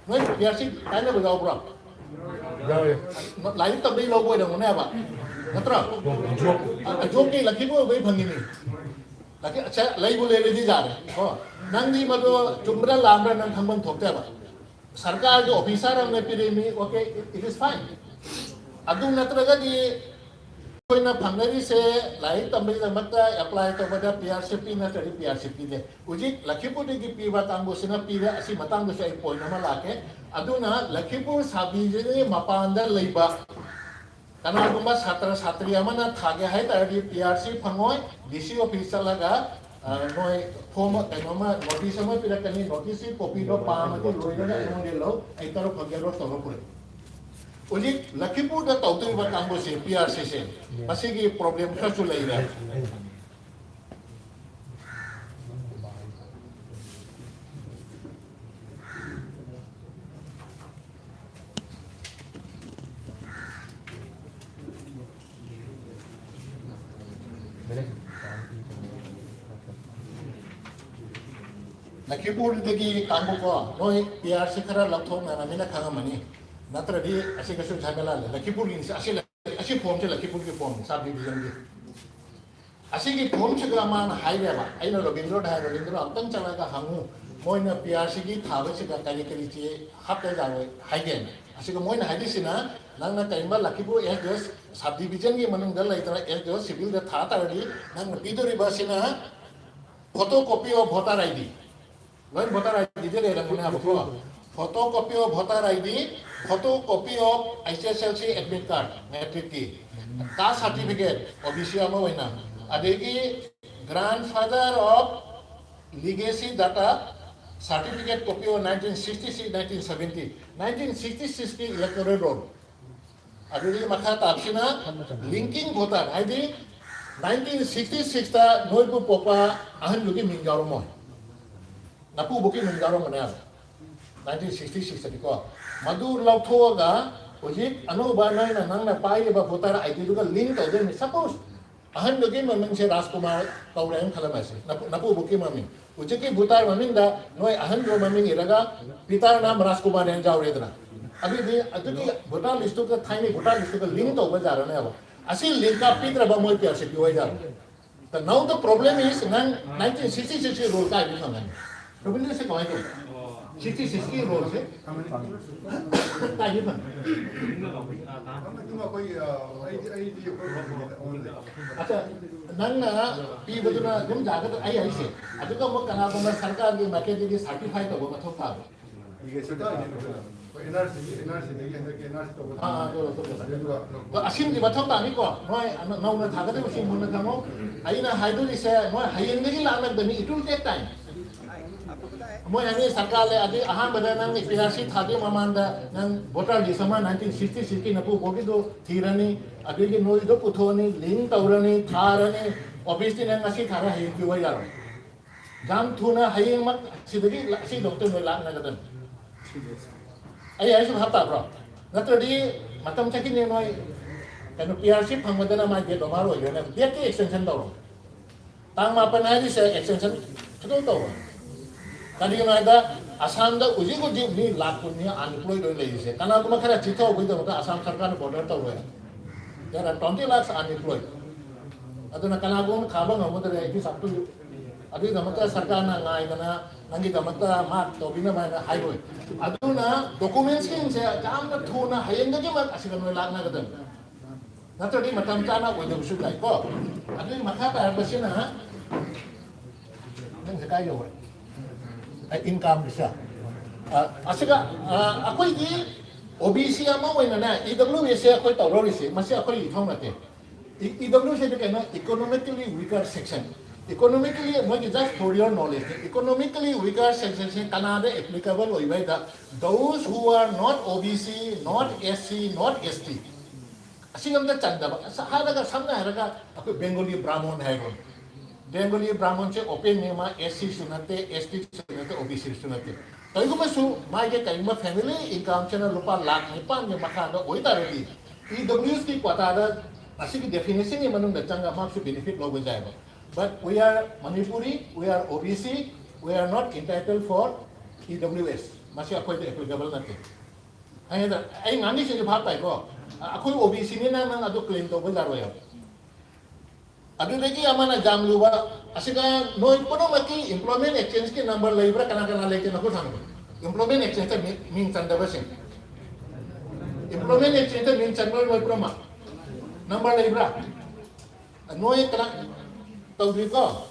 ꯅꯣꯏ ꯄꯤ ꯑꯥꯔ ꯁꯤ ꯀꯥꯏꯅꯕ ꯌꯥꯎꯕ꯭ꯔꯣ? ꯌꯥꯎꯋꯦ꯫ ꯂꯥꯏꯔꯤꯛ ꯇꯝꯕꯩ ꯂꯧꯕ ꯑꯣꯏꯔꯝꯒꯅꯦꯕ, ꯅꯠꯇ꯭ꯔꯣ? ꯖꯣꯕ꯫ ꯑ, ꯖꯣꯕꯀꯤ ꯂꯛꯈꯤꯕ ꯑꯣꯏꯕꯩ ꯐꯪꯉꯤꯅꯤ꯫ ꯂꯛꯈꯤ-, ꯑꯁꯦ ꯂꯩꯕꯨ ꯂꯩꯔꯗꯤ ꯌꯥꯔꯦ ꯀꯣ꯫ ꯅꯪꯗꯤ ꯃꯗꯨ ꯆꯨꯝꯕ꯭ꯔꯥ ꯂꯥꯟꯕ꯭ꯔꯥ ꯅꯪ ꯈꯪꯐꯝ ꯊꯣꯛꯇꯦꯕ꯫ ꯁꯔꯀꯥꯔꯒꯤ ꯑꯣꯐꯤꯁꯥꯔ ꯑꯃꯅ ꯄꯤꯔꯛꯏ, okay, it is fine꯫ ꯑꯗꯨ ꯅꯠꯇ꯭ꯔꯒꯗꯤ ꯑꯩꯈꯣꯏꯅ ꯐꯪꯅꯔꯤꯁꯦ ꯂꯥꯏꯔꯤꯛ ꯇꯝꯕꯒꯤꯗꯃꯛꯇ ꯑꯦꯄ꯭ꯂꯥꯏ ꯇꯧꯕꯗ ꯄꯤ ꯑꯥꯔ ꯁꯤ ꯄꯤ ꯅꯠꯇ꯭ꯔꯗꯤ ꯄꯤ ꯑꯥꯔ ꯁꯤ ꯄꯤꯗꯦ꯫ ꯍꯧꯖꯤꯛ ꯂꯈꯤꯄꯨꯔꯗꯒꯤ ꯄꯤꯕ ꯀꯥꯡꯕꯨꯁꯤꯅ ꯄꯤꯔꯦ꯫ ꯑꯁꯤ ꯃꯇꯥꯡꯗꯁꯨ ꯑꯩ ꯄꯣꯏꯟ ꯑꯃ ꯂꯥꯛꯀꯦ꯫ ꯑꯗꯨꯅ ꯂꯈꯤꯄꯨꯔ ꯁꯕ ꯗꯤꯕꯤꯖꯟꯒꯤ ꯃꯄꯥꯟꯗ ꯂꯩꯕ ꯀꯅꯥꯒꯨꯝꯕ ꯁꯥꯇ꯭ꯔ ꯁꯥꯇ꯭ꯔꯤ ꯑꯃꯅ ꯊꯥꯒꯦ ꯍꯥꯏ ꯇꯥꯔꯗꯤ ꯄꯤ ꯑꯥꯔ ꯁꯤ ꯐꯪꯉꯣꯏ, ꯗꯤ ꯁꯤ ꯑꯣꯐꯤꯁ ꯆꯠꯂꯒ, ꯑ, ꯅꯣꯏ ꯐꯣꯝ ꯀꯩꯅꯣꯝꯃ, ꯅꯣꯇꯤꯁ ꯑꯃ ꯄꯤꯔꯛꯀꯅꯤ, ꯅꯣꯇꯤꯁꯀꯤ ꯀꯣꯄꯤꯗꯣ ꯄꯥꯝꯃꯗꯤ ꯂꯣꯏꯔꯒ ꯑꯩꯉꯣꯟꯗ ꯂꯧ, ꯑꯩ ꯇꯔꯨꯛ ꯐꯪꯒꯦ ꯂꯣ ꯇꯧꯔ ꯄꯨꯔꯛꯏ꯫ ꯍꯧꯖꯤꯛ ꯂꯈꯤꯄꯨꯔꯗ ꯇꯧꯗꯣꯔꯤꯕ ꯀꯥꯡꯕꯨꯁꯦ ꯄꯤ ꯑꯥꯔ ꯁꯤꯁꯦ ꯃꯁꯤꯒꯤ ꯄ꯭ꯔꯣꯕ꯭ꯂꯦꯝ ꯈꯔꯁꯨ ꯂꯩꯔꯦ꯫ ꯂꯈꯤꯄꯨꯔꯗꯒꯤ ꯀꯥꯡꯕꯨꯀꯣ, ꯅꯣꯏ ꯄꯤ ꯑꯥꯔ ꯁꯤ ꯈꯔ ꯂꯧꯊꯣꯛꯅꯔꯃꯤꯅ ꯈꯪꯉꯝꯃꯅꯤ, ꯅꯠꯇ꯭ꯔꯗꯤ ꯑꯁꯤꯒꯁꯨ ꯁꯥꯏꯃꯦꯂꯥ ꯂꯩ꯫ ꯂꯈꯤꯄꯨꯔꯒꯤ ꯑꯁꯤ, ꯑꯁꯤ ꯐꯣꯝꯁꯦ ꯂꯈꯤꯄꯨꯔꯒꯤ ꯐꯣꯝꯅꯤ, ꯁꯕ ꯗꯤꯕꯤꯖꯟꯒꯤ꯫ ꯑꯁꯤꯒꯤ ꯐꯣꯝꯁꯤꯒ ꯃꯥꯅ ꯍꯥꯏꯔꯦꯕ, ꯑꯩꯅ ꯔꯣꯕꯤꯟꯗ꯭ꯔꯣꯗ ꯍꯥꯏ, "ꯔꯣꯕꯤꯟꯗ꯭ꯔꯣ, ꯑꯝꯇꯪ ꯆꯠꯂꯒ ꯍꯪꯉꯨ, ꯃꯣꯏꯅ ꯄꯤ ꯑꯥꯔ ꯁꯤꯒꯤ ꯊꯥꯕꯁꯤꯒ ꯀꯔꯤ ꯀꯔꯤ ꯆꯦ ꯍꯥꯞꯄ ꯌꯥꯔꯣꯏ ꯍꯥꯏꯒꯦꯅ"꯫ ꯑꯁꯤꯒ ꯃꯣꯏꯅ ꯍꯥꯏꯔꯤꯁꯤꯅ, ꯅꯪꯅ ꯀꯔꯤꯒꯨꯝꯕ ꯂꯈꯤꯄꯨꯔ ꯑꯦꯁ ꯗꯤ ꯑꯦꯁ ꯁꯕ ꯗꯤꯕꯤꯖꯟꯒꯤ ꯃꯅꯨꯡꯗ ꯂꯩꯇꯅ ꯑꯦꯁ ꯗꯤ ꯑꯣ ꯁꯤꯚꯤꯜꯗ ꯊꯥ ꯇꯥꯔꯗꯤ, ꯅꯪꯅ ꯄꯤꯗꯣꯔꯤꯕ ꯑꯁꯤꯅ photo copy of voter I D. ꯂꯣꯏ ꯚꯣꯇꯔ ꯑꯥꯏ ꯗꯤꯗ ꯂꯩꯔꯕꯅꯦꯕꯀꯣ꯫ Photo copy of voter I D, photo copy of H S L C admit card, ꯃꯦꯇ꯭ꯔꯤꯛꯀꯤ, caste certificate, O B C ꯑꯃ ꯑꯣꯏꯅ, ꯑꯗꯒꯤ grandfather of legacy data, certificate copy of nineteen sixty six, nineteen seventy, nineteen sixty ꯁꯤꯛꯁꯀꯤ electoral roll. ꯑꯗꯨꯗꯒꯤ ꯃꯈꯥ ꯇꯥꯕꯁꯤꯅ ꯂꯤꯡꯀꯤꯡ voter, ꯍꯥꯏꯗꯤ ꯅꯥꯏꯟꯇꯤꯟ ꯁꯤꯛꯁꯇꯤ ꯁꯤꯛꯁꯇ ꯅꯣꯏꯕꯨ ꯄꯣꯛꯄ ꯑꯍꯟꯗꯨꯒꯤ ꯃꯤꯡ ꯌꯥꯎꯔꯝꯃꯣꯏ, ꯅꯄꯨꯕꯣꯛꯀꯤ ꯃꯤꯡ ꯌꯥꯎꯔꯝꯒꯅꯦꯕ꯫ Nineteen sixty ꯁꯤꯛꯁꯇꯗꯤꯀꯣ꯫ ꯃꯗꯨ ꯂꯧꯊꯣꯛꯑꯒ ꯍꯧꯖꯤꯛ ꯑꯅꯧꯕ ꯅꯣꯏꯅ, ꯅꯪꯅ ꯄꯥꯏꯔꯤꯕ ꯚꯣꯇꯔ ꯑꯥꯏ ꯗꯤꯗꯨꯒ ꯂꯤꯡ ꯇꯧꯗꯣꯏꯅꯤ꯫ ꯁꯄꯣꯁ ꯑꯍꯟꯗꯨꯒꯤ ꯃꯃꯤꯡꯁꯦ ꯔꯥꯖꯀꯨꯃꯥꯔ ꯀꯧꯔꯦꯅ ꯈꯜꯂꯝꯃꯁꯤ, ꯅꯄꯨ-, ꯅꯄꯨꯕꯣꯛꯀꯤ ꯃꯃꯤꯡ꯫ ꯍꯧꯖꯤꯛꯀꯤ ꯚꯣꯇꯔ ꯃꯃꯤꯡꯗ ꯅꯣꯏ ꯑꯍꯟꯗꯨ ꯃꯃꯤꯡ ꯏꯔꯒ ꯄꯤꯇꯔ ꯅꯥꯝ ꯔꯥꯖꯀꯨꯃꯥꯔ ꯍꯥꯏꯅ ꯌꯥꯎꯔꯦꯗꯅ꯫ ꯑꯗꯨꯏꯗꯤ ꯑꯗꯨꯒꯤ ꯚꯣꯇꯔ ꯂꯤꯁꯇꯨꯒ, ꯊꯥꯏꯅꯒꯤ ꯚꯣꯇꯔ ꯂꯤꯁꯇꯨꯒ ꯂꯤꯡ ꯇꯧꯕ ꯌꯥꯔꯅꯦꯕ꯫ ꯑꯁꯤ ꯂꯤꯡ ꯀꯥꯞꯄꯤꯗ꯭ꯔꯕ ꯃꯣꯏ ꯄꯤ ꯑꯥꯔ ꯁꯤ ꯄꯤ ꯑꯣꯏ ꯌꯥꯔꯣꯏ꯫ The, now the problem is, ꯅꯪ ꯅꯥꯏꯟꯇꯤꯟ ꯁꯤꯛꯁꯇꯤ ꯁꯤꯛꯁꯀꯤ ꯔꯨꯜ ꯀꯥꯏꯗ ꯐꯪꯒꯅꯤ? ꯔꯣꯕꯤꯟꯗ꯭ꯔ ꯁꯤ ꯀꯃꯥꯏꯅ ꯇꯧꯕ? ꯁꯤꯛꯁꯇꯤ ꯁꯤꯛꯁꯀꯤ ꯔꯨꯜꯁꯦ ꯀꯥꯏꯗ ꯐꯪꯒꯅꯤ? ꯑꯗꯨꯝ ꯑꯩꯈꯣꯏ, ꯑ, ꯑꯩꯗꯤ, ꯑꯩꯗꯤ ꯑꯩꯈꯣꯏ ꯑꯣꯟꯂꯦ꯫ ꯑꯠꯆꯥ, ꯅꯪꯅ ꯄꯤꯕꯗꯨꯅ ꯑꯗꯨꯝ ꯌꯥꯒꯗ꯭ꯔꯥ? ꯑꯩ ꯍꯥꯏꯁꯦ, ꯑꯗꯨꯒ ꯑꯃꯨꯛ ꯀꯅꯥꯒꯨꯝꯕ ꯁꯔꯀꯥꯔꯒꯤ ꯃꯥꯏꯀꯩꯗꯒꯤ ꯁꯥꯔꯇꯤꯐꯥꯏ ꯇꯧꯕ ꯃꯊꯧ ꯇꯥꯕ꯭ꯔꯥ? ꯑꯥ, ꯑꯗꯨ, ꯑꯗꯨ, ꯑꯗꯨ꯫ ꯑꯗꯣ ꯑꯁꯤꯃꯗꯤ ꯃꯊꯧ ꯇꯥꯅꯤꯀꯣ꯫ ꯅꯣꯏ ꯑꯅ-, ꯅꯧꯅ ꯊꯥꯒꯗꯕꯁꯤꯡ ꯃꯨꯟꯅ ꯈꯪꯉꯣ꯫ ꯑꯩꯅ ꯍꯥꯏꯗꯣꯔꯤꯁꯦ ꯅꯣꯏ ꯍꯌꯦꯡꯗꯒꯤ ꯂꯥꯛꯅꯕꯗꯅꯤ, it will take time꯫ ꯃꯣꯏ ꯍꯥꯏꯅꯤ ꯁꯔꯀꯥꯔ ꯂꯩ, ꯑꯗꯨ ꯑꯍꯥꯟꯕꯗ ꯅꯪ P R C ꯊꯥꯗꯣꯏ ꯃꯃꯥꯡꯗ ꯅꯪ voter list ꯑꯃ nineteen sixty sixꯀꯤ ꯅꯄꯨ ꯕꯣꯛꯀꯤꯗꯨ ꯊꯤꯔꯅꯤ, ꯑꯗꯨꯒꯤ ꯅꯣꯏꯗꯣ ꯄꯨꯊꯣꯛꯑꯅꯤ, link ꯇꯧꯔꯅꯤ, ꯊꯥꯔꯅꯤ, officeꯇꯤ ꯅꯪ ꯉꯁꯤ ꯊꯥꯔ ꯍꯌꯦꯡ ꯄꯤꯕ ꯌꯥꯔꯣꯏ꯫ ꯌꯥꯝ ꯊꯨꯅ ꯍꯌꯦꯡꯃꯛ ꯁꯤꯗꯒꯤ ꯂ-, ꯁꯤ ꯗꯣꯛꯇꯔ ꯅꯣꯏ ꯂꯥꯛꯅꯒꯗꯕꯅꯤ꯫ ꯑꯩ ꯍꯥꯏꯁꯤ ꯚꯥꯞ ꯇꯥꯕ꯭ꯔꯣ? ꯅꯠꯇ꯭ꯔꯗꯤ ꯃꯇꯝ ꯆꯠꯈꯤꯅꯦ ꯅꯣꯏ꯫ ꯀꯩꯅꯣ, P R C ꯐꯪꯕꯗꯅ ꯃꯥꯏ date over ꯑꯣꯏꯈ꯭ꯔꯦꯅꯦ, dateꯀꯤ extension ꯇꯧꯔꯣ꯫ ꯇꯥꯡ ꯃꯥꯄꯟ ꯍꯥꯏꯔꯤꯁꯦ extension ꯈꯤꯇꯪ ꯇꯧꯔꯣ꯫ ꯀꯔꯤꯒꯤꯅꯣ ꯍꯥꯏꯗ, ꯑꯁꯥꯝꯗ ꯍꯧꯖꯤꯛ ꯍꯧꯖꯤꯛ ꯃꯤ ꯂꯥꯛ ꯀꯨꯟꯅꯤ unemployed ꯑꯣꯏꯅ ꯂꯩꯔꯤꯁꯦ꯫ ꯀꯅꯥꯒꯨꯝꯕ ꯈꯔ ꯆꯤꯊꯍꯧꯕꯒꯤꯗꯃꯛꯇ ꯑꯁꯥꯝ ꯁꯔꯀꯥꯔꯅ border ꯇꯧꯔꯣꯏ꯫ There are twenty lakhs unemployed꯫ ꯑꯗꯨꯅ ꯀꯅꯥꯒꯨꯝꯕ ꯊꯥꯕ ꯉꯝꯒꯗ꯭ꯔꯦ, it is up to you꯫ ꯑꯗꯨꯒꯤꯗꯃꯛꯇ ꯁꯔꯀꯥꯔꯅ ꯉꯥꯏꯗꯅ ꯅꯪꯒꯤꯗꯃꯛꯇ ꯃꯥ ꯇꯧꯕꯤꯅꯕ ꯍꯥꯏꯅ ꯍꯥꯏꯔꯣꯏ꯫ ꯑꯗꯨꯅ documentsꯁꯤꯡꯁꯦ ꯌꯥꯝꯅ ꯊꯨꯅ ꯍꯌꯦꯡꯗꯒꯤꯃꯛ ꯑꯁꯤꯗ ꯅꯣꯏ ꯂꯥꯛꯅꯒꯗꯕꯅꯤ꯫ ꯅꯠꯇ꯭ꯔꯗꯤ ꯃꯇꯝ ꯆꯥꯅ ꯑꯣꯏꯗꯕꯁꯨ ꯌꯥꯏꯀꯣ꯫ ꯑꯗꯨꯒꯤ ꯃꯈꯥ ꯇꯥꯔꯛꯄꯁꯤꯅ ꯅꯪꯁꯦ ꯀꯥꯏ ꯌꯧꯔꯦ? ꯑꯩ incomeꯒꯤꯁꯦ꯫ ꯑ, ꯑꯁꯤꯒ, ꯑ, ꯑꯩꯈꯣꯏꯒꯤ O B C ꯑꯃ ꯑꯣꯏꯅꯅꯦ, E W S ꯁꯦ ꯑꯩꯈꯣꯏ ꯇꯧꯔꯧꯔꯤꯁꯦ, ꯃꯁꯤ ꯑꯩꯈꯣꯏꯒꯤ ꯏꯊꯧ ꯅꯠꯇꯦ꯫ E-, E W S ꯁꯤꯗꯤ ꯀꯩꯅꯣ, economically weaker section꯫ Economically, ꯃꯣꯏꯒꯤ just for your knowledge, economically weaker sectionꯁꯦ ꯀꯅꯥꯗ applicable ꯑꯣꯏꯕ ꯍꯥꯏꯗ, those who are not O B C, not S C, not S T꯫ ꯑꯁꯤꯒ ꯑꯝꯇ ꯆꯟꯗꯕ꯫ ꯑꯁ, ꯍꯥꯏꯔꯒ, ꯁꯝꯅ ꯍꯥꯏꯔꯒ, ꯑꯩꯈꯣꯏ Bengali Brahmin ꯍꯥꯏꯔꯣ꯫ Bengali Brahminꯁꯦ openꯅꯦ, ꯃꯥ S C ꯁꯨ ꯅꯠꯇꯦ, S T ꯁꯨ ꯅꯠꯇꯦ, O B C ꯁꯨ ꯅꯠꯇꯦ꯫ ꯀꯔꯤꯒꯨꯝꯕꯁꯨ ꯃꯥꯒꯤ ꯀꯔꯤꯒꯨꯝꯕ family incomeꯁꯤꯅ ꯂꯨꯄꯥ ꯂꯥꯈ ꯅꯤꯄꯥꯟꯒꯤ ꯃꯈꯥꯗ ꯑꯣꯏꯇꯥꯔꯗꯤ, E W S ꯀꯤ quotaꯗ ꯑꯁꯤꯒꯤ definitionꯒꯤ ꯃꯅꯨꯡꯗ ꯆꯪꯉꯒ ꯃꯥꯁꯨ benefit ꯂꯧꯕ ꯌꯥꯏꯕ꯫ But we are Manipuri, we are O B C, we are not entitled for E W S꯫ ꯃꯁꯤ ꯑꯩꯈꯣꯏꯗ applicable ꯅꯠꯇꯦ꯫ ꯑꯩꯅ, ꯑꯩ ꯉꯥꯡꯉꯤꯁꯤꯡꯁꯦ ꯚꯥꯞ ꯇꯥꯏꯀꯣ? ꯑꯩꯈꯣꯏ O B Cꯅꯤꯅ ꯅꯪ ꯑꯗꯨ claim ꯇꯧꯕ ꯌꯥꯔꯣꯏꯕ꯫ ꯑꯗꯨꯗꯒꯤ ꯑꯃꯅ ꯌꯥꯝ ꯂꯨꯕ, ꯑꯁꯤꯒ ꯅꯣꯏ ꯄꯨꯝꯅꯃꯛꯀꯤ employment exchangeꯀꯤ number ꯂꯩꯕ꯭ꯔꯥ? ꯀꯅꯥ ꯀꯅꯥ ꯂꯩꯇꯦ? ꯅꯈꯨꯠ ꯊꯥꯡꯒꯠꯂꯨ꯫ Employment exchangeꯇ ꯃꯤ-, ꯃꯤꯡ ꯆꯟꯗꯕꯁꯤꯡ꯫ Employment exchangeꯇ ꯃꯤꯡ ꯆꯟꯕ ꯅꯣꯏ ꯄꯨꯝꯅꯃꯛ꯫ Number ꯂꯩꯕ꯭ꯔꯥ? ꯅꯣꯏ ꯀꯅꯥ ꯇꯧꯗ꯭ꯔꯤꯀꯣ?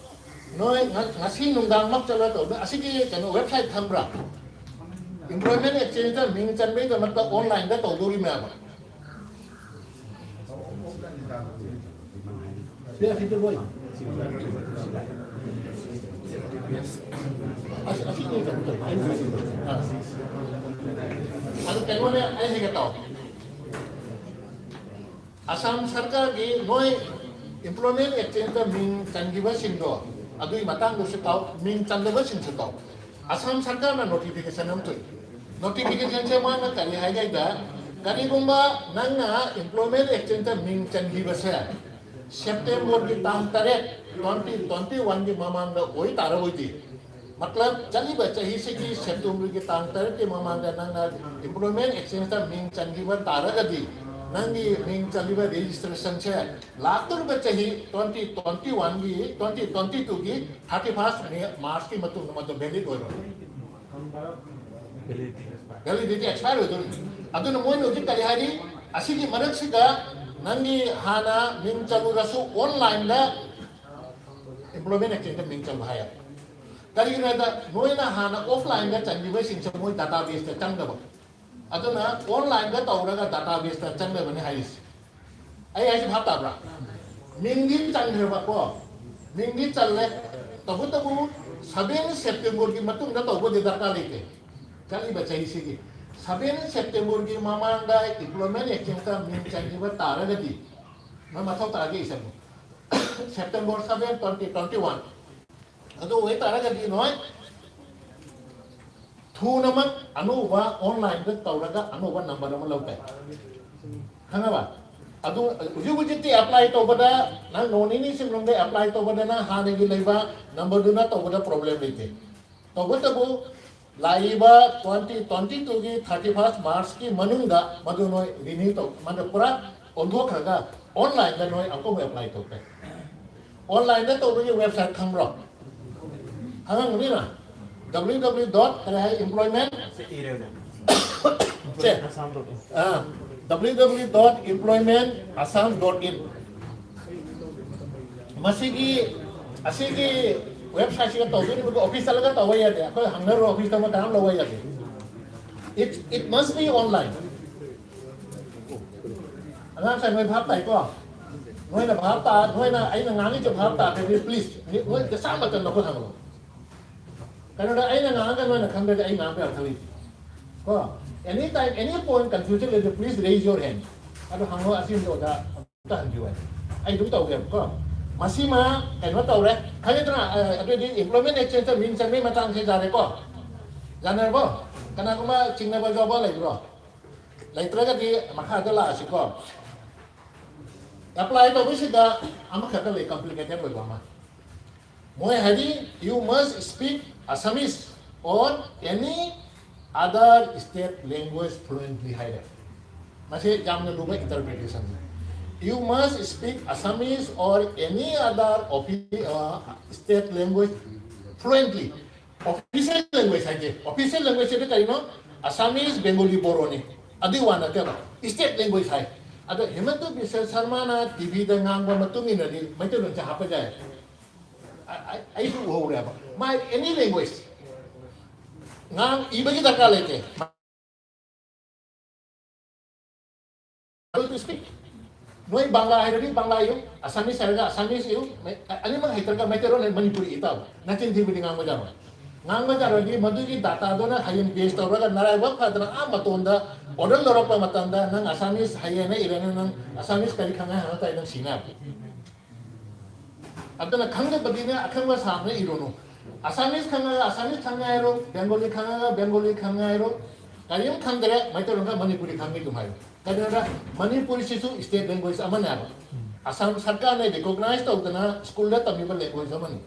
ꯅꯣꯏ ꯉ-, ꯉꯁꯤ ꯅꯨꯡꯗꯥꯡꯃꯛ ꯆꯠꯂ ꯇꯧꯗ꯫ ꯑꯁꯤꯒꯤ ꯀꯩꯅꯣ website ꯈꯪꯕ꯭ꯔꯥ? Employment Exchange ꯇ ꯃꯤꯡ ꯆꯟꯕꯒꯤꯗꯃꯛꯇ online ꯗ ꯇꯧꯗꯣꯔꯤꯕꯅꯦꯕ꯫ ꯑꯁ, ꯑꯁꯤꯅꯤ ꯀꯩꯅꯣ ꯇꯧꯔꯤ꯫ ꯑꯥ꯫ ꯑꯗꯨ ꯀꯩꯅꯣꯅꯦ, ꯑꯩ ꯍꯥꯏꯒꯦ ꯇꯥꯎ꯫ ꯑꯁꯥꯝ ꯁꯔꯀꯥꯔꯒꯤ ꯅꯣꯏ Employment Exchange ꯇ ꯃꯤꯡ ꯆꯟꯈꯤꯕꯁꯤꯡꯗꯣ, ꯑꯗꯨꯒꯤ ꯃꯇꯥꯡꯗꯁꯨ ꯇꯥꯎ, ꯃꯤꯡ ꯆꯟꯗꯕꯁꯤꯡꯁꯨ ꯇꯥꯎ꯫ ꯑꯁꯥꯝ ꯁꯔꯀꯥꯔꯅ notification ꯑꯃ ꯊꯣꯛꯏ꯫ Notification ꯁꯦ ꯃꯥꯅ ꯀꯔꯤ ꯍꯥꯏꯒꯦꯗ, ꯀꯔꯤꯒꯨꯝꯕ ꯅꯪꯅ Employment Exchange ꯇ ꯃꯤꯡ ꯆꯟꯈꯤꯕꯁꯦ September ꯒꯤ ꯇꯥꯡ ꯇꯔꯦꯠ, twenty twenty one ꯒꯤ ꯃꯃꯥꯡꯗ ꯑꯣꯏꯇꯥꯔꯒꯗꯤ, ꯃꯇꯂꯕ, ꯆꯠꯂꯤꯕ ꯆꯍꯤꯁꯤꯒꯤ September ꯒꯤ ꯇꯥꯡ ꯇꯔꯦꯠꯀꯤ ꯃꯃꯥꯡꯗ ꯅꯪꯅ Employment Exchange ꯇ ꯃꯤꯡ ꯆꯟꯈꯤꯕ ꯇꯥꯔꯒꯗꯤ, ꯅꯪꯒꯤ ꯃꯤꯡ ꯆꯜꯂꯤꯕ registration ꯁꯦ ꯂꯥꯛꯇꯧꯔꯤꯕ ꯆꯍꯤ twenty twenty one ꯒꯤ, twenty twenty two ꯒꯤ thirty first March ꯀꯤ ꯃꯇꯨꯡꯗ ꯃꯗꯨ valid ꯑꯣꯏꯔꯣꯏ꯫ Validity expire ꯑꯣꯏꯗꯣꯏꯅꯤ꯫ ꯑꯗꯨꯅ ꯃꯣꯏꯅ ꯍꯧꯖꯤꯛ ꯀꯔꯤ ꯍꯥꯏꯔꯤ? ꯑꯁꯤꯒꯤ ꯃꯔꯛꯁꯤꯗ ꯅꯪꯒꯤ ꯍꯥꯟꯅ ꯃꯤꯡ ꯆꯜꯂꯨꯔꯁꯨ online ꯗ Employment Exchange ꯇ ꯃꯤꯡ ꯆꯜꯂꯨ ꯍꯥꯏꯌꯦ꯫ ꯀꯔꯤꯒꯤꯅꯣ ꯍꯥꯏꯗ, ꯅꯣꯏꯅ ꯍꯥꯟꯅ offline ꯗ ꯆꯟꯈꯤꯕꯁꯤꯡꯁꯦ ꯃꯣꯏ database ꯇ ꯆꯪꯗꯕ꯫ ꯑꯗꯨꯅ online ꯗ ꯇꯧꯔꯒ database ꯇ ꯆꯪꯅꯕꯅꯤ ꯍꯥꯏꯔꯤꯁꯦ꯫ ꯑꯩ ꯍꯥꯏꯁꯦ ꯚꯥꯞ ꯇꯥꯕ꯭ꯔꯥ? ꯃꯤꯡꯗꯤ ꯆꯟꯈ꯭ꯔꯦꯕꯀꯣ, ꯃꯤꯡꯗꯤ ꯆꯜꯂꯦ, ꯇꯧꯕꯇꯕꯨ seven September ꯒꯤ ꯃꯇꯨꯡꯗ ꯇꯧꯕꯗꯤ ꯗꯔꯀꯥꯔ ꯂꯩꯇꯦ꯫ ꯆꯠꯂꯤꯕ ꯆꯍꯤꯁꯤꯒꯤ seven September ꯒꯤ ꯃꯃꯥꯡꯗ Employment Exchange ꯇ ꯃꯤꯡ ꯆꯟꯈꯤꯕ ꯇꯥꯔꯒꯗꯤ, ꯃꯣꯏ ꯃꯊꯧ ꯇꯥꯒꯦ ꯏꯁꯟꯕꯨ꯫ September seven, twenty twenty one꯫ ꯑꯗꯨ ꯑꯣꯏꯇꯥꯔꯒꯗꯤ ꯅꯣꯏ ꯊꯨꯅꯃꯛ ꯑꯅꯧꯕ online ꯗ ꯇꯧꯔꯒ ꯑꯅꯧꯕ number ꯑꯃ ꯂꯧ ꯇꯥꯏ꯫ ꯈꯪꯉꯕ? ꯑꯗꯨ ꯍꯧꯖꯤꯛ ꯍꯧꯖꯤꯛꯇꯤ apply ꯇꯧꯕꯗ, ꯅꯪ ꯅꯣꯡ ꯅꯤꯅꯤ ꯁꯤꯟꯂꯣꯝꯗ apply ꯇꯧꯕꯗ ꯅꯪ ꯍꯥꯟꯅꯒꯤ ꯂꯩꯕ number ꯗꯨꯅ ꯇꯧꯕꯗ problem ꯂꯩꯇꯦ꯫ ꯇꯧꯕꯇꯕꯨ ꯂꯥꯛꯏꯕ twenty twenty two ꯒꯤ thirty first March ꯀꯤ ꯃꯅꯨꯡꯗ ꯃꯗꯨ ꯅꯣꯏ renew ꯇꯧ, ꯃꯗꯨ ꯄꯨꯔꯥ ꯑꯣꯟꯊꯣꯛꯈ꯭ꯔꯒ online ꯗ ꯅꯣꯏ ꯑꯃꯨꯛꯀ ꯑꯃꯨꯛ apply ꯇꯧ ꯇꯥꯏ꯫ Online ꯗ ꯇꯧꯕꯒꯤ website ꯈꯪꯕ꯭ꯔꯣ? ꯈꯪꯉꯝꯒꯅꯤꯅ? W W W dot ꯀꯔꯤ ꯍꯥꯏ, employment? Say, ah, W W W dot employment assam dot in꯫ ꯃꯁꯤꯒꯤ, ꯑꯁꯤꯒꯤ website ꯁꯤꯒ ꯇꯧꯗꯣꯔꯤꯕꯗꯣ office ꯆꯠꯂꯒ ꯇꯧꯕ ꯌꯥꯗꯦ꯫ ꯑꯩꯈꯣꯏ ꯍꯪꯅꯔꯣ, office ꯇ ꯑꯃ ꯀꯅꯥꯝ ꯂꯧꯕ ꯌꯥꯗꯦ꯫ It, it must be online. ꯑꯉꯥꯡꯁꯦ ꯅꯣꯏ ꯚꯥꯞ ꯇꯥꯏꯀꯣ? ꯅꯣꯏꯅ ꯚꯥꯞ ꯇꯥ, ꯅꯣꯏꯅ ꯑꯩꯅ ꯉꯥꯡꯉꯤꯁꯦ ꯚꯥꯞ ꯇꯥꯗ꯭ꯔꯗꯤ please, ꯅꯣꯏ ꯀꯩꯁꯥ ꯃꯇꯝ ꯂꯧꯈꯠ ꯍꯪꯉꯛꯑꯣ꯫ ꯀꯩꯅꯣꯗ ꯑꯩꯅ ꯉꯥꯡꯉꯒ ꯅꯣꯏꯅ ꯈꯪꯗ꯭ꯔꯗꯤ ꯑꯩ ꯉꯥꯡꯕ ꯌꯥꯝ ꯈꯜꯂꯤ꯫ ꯀꯣ? Any time, any point confusion ꯂꯩꯔꯗꯤ please raise your hand. ꯑꯗꯨ ꯍꯪꯉꯣ, ꯑꯁꯤꯒꯤ ꯑꯣꯖꯥ ꯑꯝꯇ ꯍꯪꯕꯤꯌꯨ ꯍꯥꯏ꯫ ꯑꯩ ꯑꯗꯨꯝ ꯇꯧꯒꯦꯕꯀꯣ꯫ ꯃꯁꯤꯃ ꯀꯩꯅꯣ ꯇꯧꯔꯦ꯫ ꯈꯪꯉꯦꯗꯅ? ꯑ, ꯑꯗꯨꯗꯤ employment exchange ꯃꯤꯡ ꯆꯟꯕꯒꯤ ꯃꯇꯥꯡꯁꯦ ꯌꯥꯔꯦꯀꯣ? ꯌꯥꯅꯔꯕꯣ? ꯀꯅꯥꯒꯨꯝꯕ ꯆꯤꯡꯅꯕ ꯌꯥꯎꯕ ꯂꯩꯕ꯭ꯔꯣ? ꯂꯩꯇ꯭ꯔꯒꯗꯤ ꯃꯈꯥꯗ ꯂꯥꯛꯑꯁꯤꯀꯣ꯫ Apply ꯇꯧꯕꯁꯤꯗ ꯑꯃꯈꯛꯇ ꯂꯩ, complicated ꯑꯣꯏꯕ ꯑꯃ꯫ ꯃꯣꯏ ꯍꯥꯏꯗꯤ, "You must speak Assamese or any other state language fluently" ꯍꯥꯏꯔꯦ꯫ ꯃꯁꯤ ꯌꯥꯝꯅ ꯂꯨꯕ interpretation ꯅꯤ꯫ "You must speak Assamese or any other offi-, uh, state language fluently." Official language ꯍꯥꯏꯁꯦ, official language ꯁꯤꯗꯤ ꯀꯔꯤꯅꯣ? Assamese, Bengali, Boro ꯅꯤ꯫ ꯑꯗꯨꯏ ꯋꯥ ꯅꯠꯇꯦꯕ, state language ꯍꯥꯏ꯫ ꯑꯗꯣ ꯍꯤꯃꯟꯇ ꯕꯤꯁ꯭ꯋ ꯁꯔꯃꯅ ꯇꯤꯚꯤꯗ ꯉꯥꯡꯕ ꯃꯇꯨꯡ ꯏꯟꯅꯗꯤ ꯃꯩꯇꯩꯂꯣꯟꯁꯦ ꯍꯥꯞꯄ ꯌꯥꯏ꯫ ꯑ-, ꯑ-, ꯑꯩꯁꯨ ꯎꯍꯧꯔꯦꯕ꯫ ꯃꯥꯏ any language ꯉꯥꯡ ꯏꯕꯒꯤ ꯗꯔꯀꯥꯔ ꯂꯩꯇꯦ꯫ Able to speak. ꯅꯣꯏ ꯕꯪꯂꯥ ꯍꯩꯔꯗꯤ ꯕꯪꯂꯥ ꯏꯌꯨ, ꯑꯁꯥꯃꯤꯁ ꯍꯩꯔꯒ ꯑꯁꯥꯃꯤꯁ ꯏꯌꯨ, ꯃꯩ-, ꯑ-, ꯑꯅꯤꯃꯛ ꯍꯩꯇ꯭ꯔꯒ ꯃꯩꯇꯩꯂꯣꯟ ꯍꯩ-, ꯃꯅꯤꯄꯨꯔꯤ ꯏ ꯇꯥꯕ꯫ ꯅꯆꯤꯟ ꯊꯤꯕꯗꯤ ꯉꯥꯡꯕ ꯌꯥꯔꯣꯏ꯫ ꯉꯥꯡꯕ ꯌꯥꯔꯣꯏꯗꯤ ꯃꯗꯨꯒꯤ data ꯗꯨꯅ ꯍꯌꯦꯡ base ꯇꯧꯔꯒ ꯅꯔꯥꯏꯕꯛ ꯐꯗꯅ ꯑꯥ ꯃꯇꯣꯟꯗ order ꯂꯧꯔꯛꯄ ꯃꯇꯝꯗ ꯅꯪ ꯑꯁꯥꯃꯤꯁ ꯍꯩꯌꯦꯅ ꯏꯔꯦꯅ ꯅꯪ ꯑꯁꯥꯃꯤꯁ ꯀꯔꯤ ꯈꯪꯉꯦ ꯍꯪꯉ ꯇꯥꯏ ꯅꯪ ꯁꯤꯅꯦꯕ꯫ ꯑꯗꯨꯅ ꯈꯪꯗꯕꯗꯤꯅꯦ ꯑꯈꯪꯕ ꯁꯥꯕꯅ ꯏꯔꯨꯅꯨ꯫ ꯑꯁꯥꯃꯤꯁ ꯈꯪꯉꯒ ꯑꯁꯥꯃꯤꯁ ꯈꯪꯉꯦ ꯍꯥꯏꯔꯣ, ꯕꯦꯡꯒꯣꯂꯤ ꯈꯪꯉꯒ ꯕꯦꯡꯒꯣꯂꯤ ꯈꯪꯉꯦ ꯍꯥꯏꯔꯣ, ꯀꯔꯤꯝ ꯈꯪꯗ꯭ꯔꯦ ꯃꯩꯇꯩꯂꯣꯟꯒ ꯃꯅꯤꯄꯨꯔꯤ ꯈꯪꯉꯤ ꯑꯗꯨꯝ ꯍꯥꯏꯔꯣ꯫ ꯀꯩꯒꯤꯅꯣꯗ ꯃꯅꯤꯄꯨꯔꯤꯁꯤꯁꯨ state language ꯑꯃꯅꯦꯕ꯫ ꯑꯁꯥꯝ ꯁꯔꯀꯥꯔꯅ recognize ꯇꯧꯗꯅ ꯁ꯭ꯀꯨꯜꯗ ꯇꯝꯃꯤꯕ language ꯑꯃꯅꯤ꯫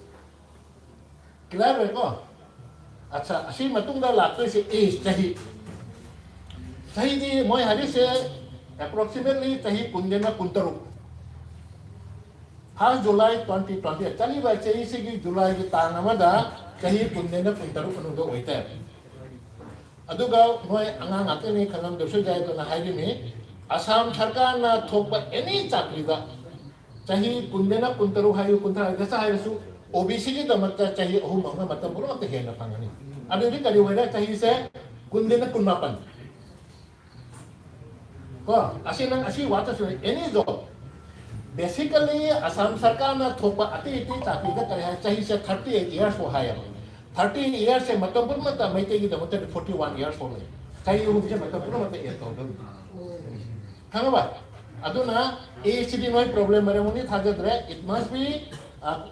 Clear ꯑꯣꯏꯀꯣ? ꯑꯠꯆꯥ, ꯑꯁꯤ ꯃꯇꯨꯡꯗ ꯂꯥꯛꯇꯣꯏꯁꯦ age, ꯆꯍꯤ꯫ ꯆꯍꯤꯗꯤ ꯃꯣꯏ ꯍꯥꯏꯔꯤꯁꯦ approximately ꯆꯍꯤ ꯀꯨꯟꯗꯩꯅ ꯀꯨꯟꯇꯔꯨꯛ꯫ First July twenty twenty, ꯆꯠꯂꯤꯕ ꯆꯍꯤꯁꯤꯒꯤ ꯖꯨꯂꯥꯏꯒꯤ ꯇꯥꯡ ꯑꯃꯗ ꯆꯍꯤ ꯀꯨꯟꯗꯩꯅ ꯀꯨꯟꯇꯔꯨꯛ ꯃꯅꯨꯡꯗ ꯑꯣꯏꯇꯥꯔꯦ꯫ ꯑꯗꯨꯒ ꯃꯣꯏ ꯑꯉꯥꯡ ꯉꯥꯛꯇꯅꯤ ꯈꯪꯉꯝꯗꯕꯁꯨ ꯌꯥꯏ, ꯑꯗꯨꯅ ꯍꯥꯏꯔꯤꯅꯤ, ꯑꯁꯥꯝ ꯁꯔꯀꯥꯔꯅ ꯊꯣꯛꯄ any ꯆꯥꯀ꯭ꯔꯤꯗ ꯆꯍꯤ ꯀꯨꯟꯗꯩꯅ ꯀꯨꯟꯇꯔꯨꯛ ꯍꯥꯏꯌꯨ, ꯀꯨꯟꯊ꯭ꯔꯥ ꯍꯥꯏꯔꯁꯨ, OBC ꯒꯤꯗꯃꯛꯇ ꯆꯍꯤ ꯑꯍꯨꯝ ꯑꯃ ꯃꯇꯝ ꯄꯨꯝꯅꯃꯛꯇ ꯍꯦꯟꯅ ꯐꯪꯒꯅꯤ꯫ ꯑꯗꯨꯗꯤ ꯀꯔꯤ ꯑꯣꯏꯔꯦ? ꯆꯍꯤꯁꯦ ꯀꯨꯟꯗꯩꯅ ꯀꯨꯟꯃꯥꯄꯟ꯫ ꯀꯣ, ꯑꯁꯤ ꯅꯪ ꯑꯁꯤ ꯋꯥꯠꯇꯁꯨ any job꯫ Basically, ꯑꯁꯥꯝ ꯁꯔꯀꯥꯔꯅ ꯊꯣꯛꯄ ꯑꯇꯩ ꯑꯇꯩ ꯆꯥꯛꯄꯤꯗ ꯀꯔꯤ ꯍꯥꯏ, ꯆꯍꯤꯁꯦ thirty eight years ꯐꯥꯎ ꯍꯥꯏꯌꯦꯕ꯫ Thirty eight years ꯁꯦ ꯃꯇꯝ ꯄꯨꯝꯅꯃꯛꯇ ꯃꯩꯇꯩꯒꯤꯗꯃꯛꯇꯗꯤ forty one years ꯐꯥꯎ ꯂꯩ꯫ ꯆꯍꯤ ꯑꯍꯨꯝꯁꯦ ꯃꯇꯝ ꯄꯨꯝꯅꯃꯛꯇ add ꯇꯧꯗꯧꯔꯤꯕ꯫ ꯈꯪꯉꯕ? ꯑꯗꯨꯅ age ꯁꯤꯗꯤ ꯅꯣꯏ problem ꯂꯩꯔꯝꯒꯅꯤ ꯊꯥꯖꯗ꯭ꯔꯦ꯫ It must be, uh,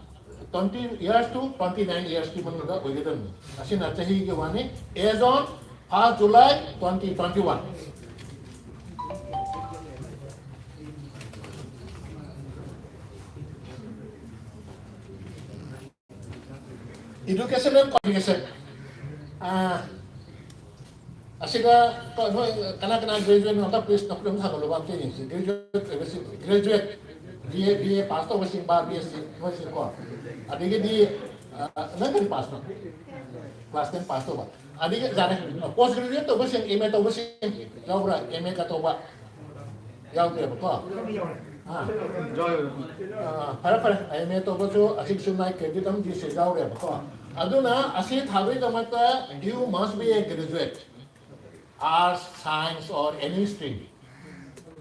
twenty years to twenty nine years ꯀꯤ ꯃꯅꯨꯡꯗ ꯑꯣꯏꯒꯗꯕꯅꯤ꯫ ꯑꯁꯤꯅ ꯆꯍꯤꯒꯤ ꯋꯥꯅꯤ꯫ As on first July twenty twenty one꯫ Educational qualification꯫ ꯑꯥ, ꯑꯁꯤꯗ ꯀ-, ꯅꯣꯏ ꯀꯅꯥ ꯀꯅꯥ graduate ꯅꯣ ꯑꯝꯇ please ꯅꯈꯨꯠ ꯑꯝꯇ ꯊꯥꯡꯒꯠꯂꯨꯕ ꯑꯝꯇ ꯌꯦꯡꯁꯤ꯫ Graduate ꯑꯣꯏꯕꯁꯤꯡ, graduate, B A, B A pass ꯇꯧꯕꯁꯤꯡ, ꯕꯥ, B S C ꯅꯣꯏꯁꯤꯡ ꯀꯣ꯫ ꯑꯗꯒꯤꯗꯤ, ꯑꯥ, ꯅꯪ ꯀꯔꯤ pass ꯅꯣ? Class ten pass ꯇꯧꯕ꯫ ꯑꯗꯒꯤ ꯌꯥꯔꯦ, post graduate ꯇꯧꯕꯁꯤꯡ, M A ꯇꯧꯕꯁꯤꯡ ꯌꯥꯎꯕ꯭ꯔꯥ? M A ꯀ ꯇꯧꯕ ꯌꯥꯎꯗꯦꯕꯀꯣ? ꯑꯥ꯫ ꯑꯥ, ꯐꯔꯦ, ꯐꯔꯦ꯫ M A ꯇꯧꯕꯁꯨ ꯑꯁꯤꯁꯨ ꯅꯥꯏ credit ꯑꯃꯗꯤ ꯁꯤ ꯌꯥꯎꯔꯦꯕꯀꯣ꯫ ꯑꯗꯨꯅ ꯑꯁꯤ ꯊꯥꯕꯒꯤꯗꯃꯛꯇ you must be a graduate, arts, science or any stream꯫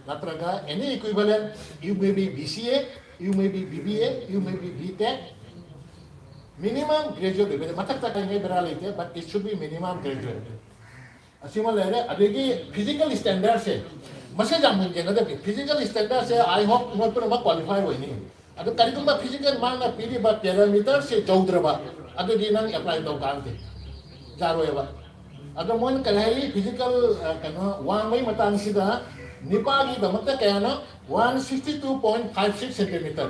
ꯅꯠꯇ꯭ꯔꯒ any equivalent, you may be B C A, you may be B B A, you may be B Tech, minimum graduate ꯑꯣꯏꯕ, ꯃꯊꯛꯇ ꯀꯔꯤꯉꯩ ꯕꯦꯔꯥ ꯂꯩꯇꯦ, but it should be minimum graduate꯫ ꯑꯁꯤꯃ ꯂꯩꯔꯦ꯫ ꯑꯗꯒꯤ physical standard ꯁꯦ, ꯃꯁꯦ ꯌꯥꯝ ꯃꯨꯟꯅ ꯌꯦꯡꯒꯗꯕꯅꯤ꯫ Physical standard say, I hope ꯅꯣꯏ ꯄꯨꯝꯅꯃꯛ qualify ꯑꯣꯏꯅꯤ꯫ ꯑꯗꯨ ꯀꯔꯤꯒꯨꯝꯕ physical ꯃꯥꯅ ꯄꯤꯔꯤꯕ parameter ꯁꯦ ꯌꯧꯗ꯭ꯔꯕ, ꯑꯗꯨꯗꯤ ꯅꯪ apply ꯇꯧ ꯀꯥꯟꯗꯦ, ꯌꯥꯔꯣꯏꯕ꯫ ꯑꯗꯣ ꯃꯣꯏꯅ ꯀꯔꯤ ꯍꯥꯏꯔꯤ? Physical, ꯑ, ꯀꯩꯅꯣ, ꯋꯥꯡꯕꯒꯤ ꯃꯇꯥꯡꯁꯤꯗ ꯅꯨꯄꯥꯒꯤꯗꯃꯛꯇ ꯀꯌꯥꯅꯣ? One sixty two point five six centimeter꯫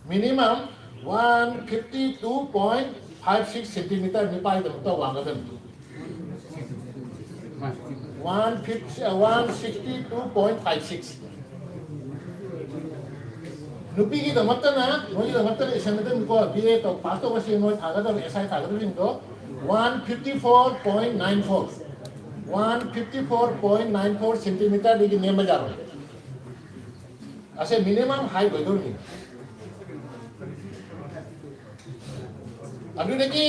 Minimum one fifty two point five six centimeter ꯅꯨꯄꯥꯒꯤꯗꯃꯛꯇ ꯋꯥꯡꯒꯗꯕꯅꯤ꯫ One fifty, uh, one sixty two point five six꯫ ꯅꯨꯄꯤꯒꯤꯗꯃꯛꯇꯅ, ꯃꯣꯏꯒꯤꯗꯃꯛꯇꯅ ꯏꯁꯟꯒꯗꯕꯅꯤꯀꯣ, B A ꯇꯧ, pass ꯇꯧꯕꯁꯤꯡ ꯅꯣꯏ ꯊꯥꯒꯗꯕ, S I ꯊꯥꯒꯗꯕꯁꯤꯡꯗꯣ, one fifty four point nine four, one fifty four point nine four centimeter ꯗꯒꯤ ꯅꯦꯝꯕ ꯌꯥꯔꯣꯏ꯫ ꯑꯁꯦ minimum height ꯑꯣꯏꯗꯧꯔꯤꯅꯤ꯫ ꯑꯗꯨꯗꯒꯤ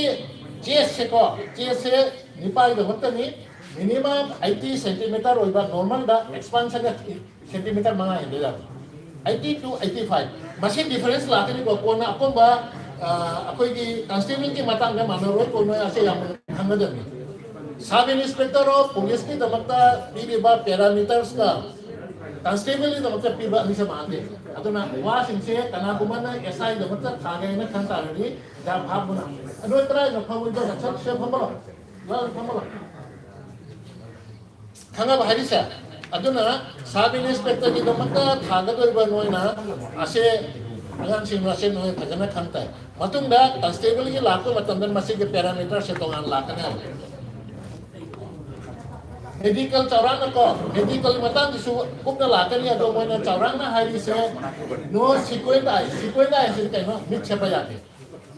ꯆꯦꯁꯁꯦꯀꯣ, ꯆꯦꯁꯁꯦ ꯅꯤꯄꯥꯒꯤꯗꯃꯛꯇꯅꯤ꯫ Minimum eighty centimeter ꯑꯣꯏꯕ, normalꯗ expansionꯗ centimeter ꯃꯉꯥ ꯍꯦꯟꯕ ꯌꯥꯕ꯫ Eighty to eighty five꯫ ꯃꯁꯤ difference ꯂꯥꯛꯀꯅꯤꯀꯣ꯫ ꯀꯣꯟꯅ ꯑꯄꯨꯟꯕ ꯑꯩꯈꯣꯏꯒꯤ constableꯒꯤ ꯃꯇꯥꯡꯗ ꯃꯥꯟꯅꯔꯣꯏ꯫ ꯀꯣꯟꯅ ꯑꯁꯤ ꯌꯥꯝ ꯈꯪꯒꯗꯕꯅꯤ꯫ Sub Inspector of Policeꯀꯤꯗꯃꯛꯇ ꯄꯤꯔꯤꯕ parametersꯀ constableꯒꯤꯗꯃꯛꯇ ꯄꯤꯕ ꯑꯅꯤꯁꯦ ꯃꯥꯟꯅꯗꯦ꯫ ꯑꯗꯨꯅ ꯋꯥꯁꯤꯡꯁꯦ ꯀꯅꯥꯒꯨꯝꯕꯅ SIꯒꯤꯗꯃꯛꯇ ꯊꯥꯒꯦ ꯍꯥꯏꯅ ꯈꯟ ꯇꯥꯔꯒꯗꯤ ꯌꯥꯝ ꯍꯥꯞꯄꯅ, ꯑꯗꯣ ꯀꯗꯥꯏꯅꯣ ꯐꯝꯃꯣꯏꯗꯣ? ꯁꯠ ꯁꯠ ꯐꯝꯃꯣ꯫ ꯂꯥꯎ, ꯐꯝꯃꯣ꯫ ꯈꯪꯉꯕ ꯍꯥꯏꯔꯤꯁꯦ? ꯑꯗꯨꯅ Sub Inspectorꯒꯤꯗꯃꯛꯇ ꯊꯥꯒꯗꯣꯏꯕ ꯅꯣꯏꯅ ꯑꯁꯦ, ꯑꯉꯥꯡꯁꯤꯡ ꯑꯁꯦ ꯅꯣꯏ ꯐꯖꯅ ꯈꯪ ꯇꯥꯏ꯫ ꯃꯇꯨꯡꯗ constableꯒꯤ ꯂꯥꯛꯄ ꯃꯇꯝꯗ ꯃꯁꯤꯒꯤ parameterꯁꯦ ꯇꯣꯉꯥꯟꯅ ꯂꯥꯛꯀꯅꯤ ꯍꯥꯏꯕ꯫ Medical ꯆꯥꯎꯔꯥꯛꯅꯀꯣ, medical ꯃꯇꯥꯡꯗꯁꯨ ꯀꯨꯞꯅ ꯂꯥꯛꯀꯅꯤ꯫ ꯑꯗꯣ ꯃꯣꯏꯅ ꯆꯥꯎꯔꯥꯛꯅ ꯍꯥꯏꯔꯤꯁꯦ, no squint eye꯫ Squint eye ꯍꯥꯏꯁꯤꯗꯤ ꯀꯩꯅꯣ? ꯃꯤꯠ ꯁꯦꯠꯄ ꯌꯥꯗꯦ꯫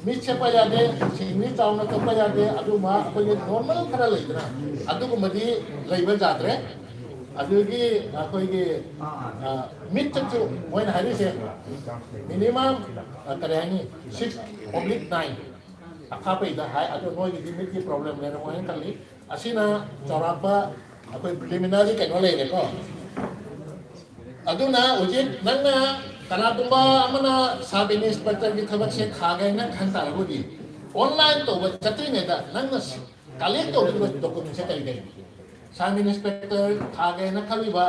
ꯃꯤꯠ ꯁꯦꯠꯄ ꯌꯥꯗꯦ, ꯁꯤꯡꯂꯤ ꯆꯥꯎꯅ ꯀꯛꯄ ꯌꯥꯗꯦ꯫ ꯑꯗꯨꯒꯨꯝꯕ ꯑꯩꯈꯣꯏꯒꯤ normal ꯈꯔ ꯂꯩꯗꯅ, ꯑꯗꯨꯒꯨꯝꯕꯗꯤ ꯂꯩꯕ ꯌꯥꯗ꯭ꯔꯦ꯫ ꯑꯗꯨꯒꯤ ꯑꯩꯈꯣꯏꯒꯤ, ꯑ, ꯃꯤꯠꯇꯁꯨ ꯃꯣꯏꯅ ꯍꯥꯏꯔꯤꯁꯦ minimum, ꯑ, ꯀꯔꯤ ꯍꯥꯏꯅꯤ, six oblique nine ꯑꯈꯥꯞꯄꯩꯗ ꯍꯥꯏ꯫ ꯑꯗꯣ ꯅꯣꯏꯒꯤꯗꯤ ꯃꯤꯠꯀꯤ problem ꯂꯩꯔꯝꯃꯣꯏ ꯍꯥꯏꯅ ꯈꯜꯂꯤ꯫ ꯑꯁꯤꯅ ꯆꯥꯎꯔꯥꯛꯄ ꯑꯩꯈꯣꯏ preliminary ꯀꯩꯅꯣ ꯂꯩꯔꯦꯀꯣ꯫ ꯑꯗꯨꯅ ꯍꯧꯖꯤꯛ ꯅꯪꯅ, ꯀꯅꯥꯒꯨꯝꯕ ꯑꯃꯅ Sub Inspectorꯒꯤ ꯊꯕꯛꯁꯦ ꯊꯥꯒꯦ ꯍꯥꯏꯅ ꯈꯟ ꯇꯥꯔꯒꯗꯤ, online ꯇꯧꯕ ꯆꯠꯇ꯭ꯔꯤꯉꯩꯗ ꯅꯪꯅ collect ꯇꯧꯒꯗꯕ documentꯁꯦ ꯀꯔꯤ ꯀꯔꯤ? Sub Inspector ꯊꯥꯒꯦꯅ ꯈꯜꯂꯤꯕ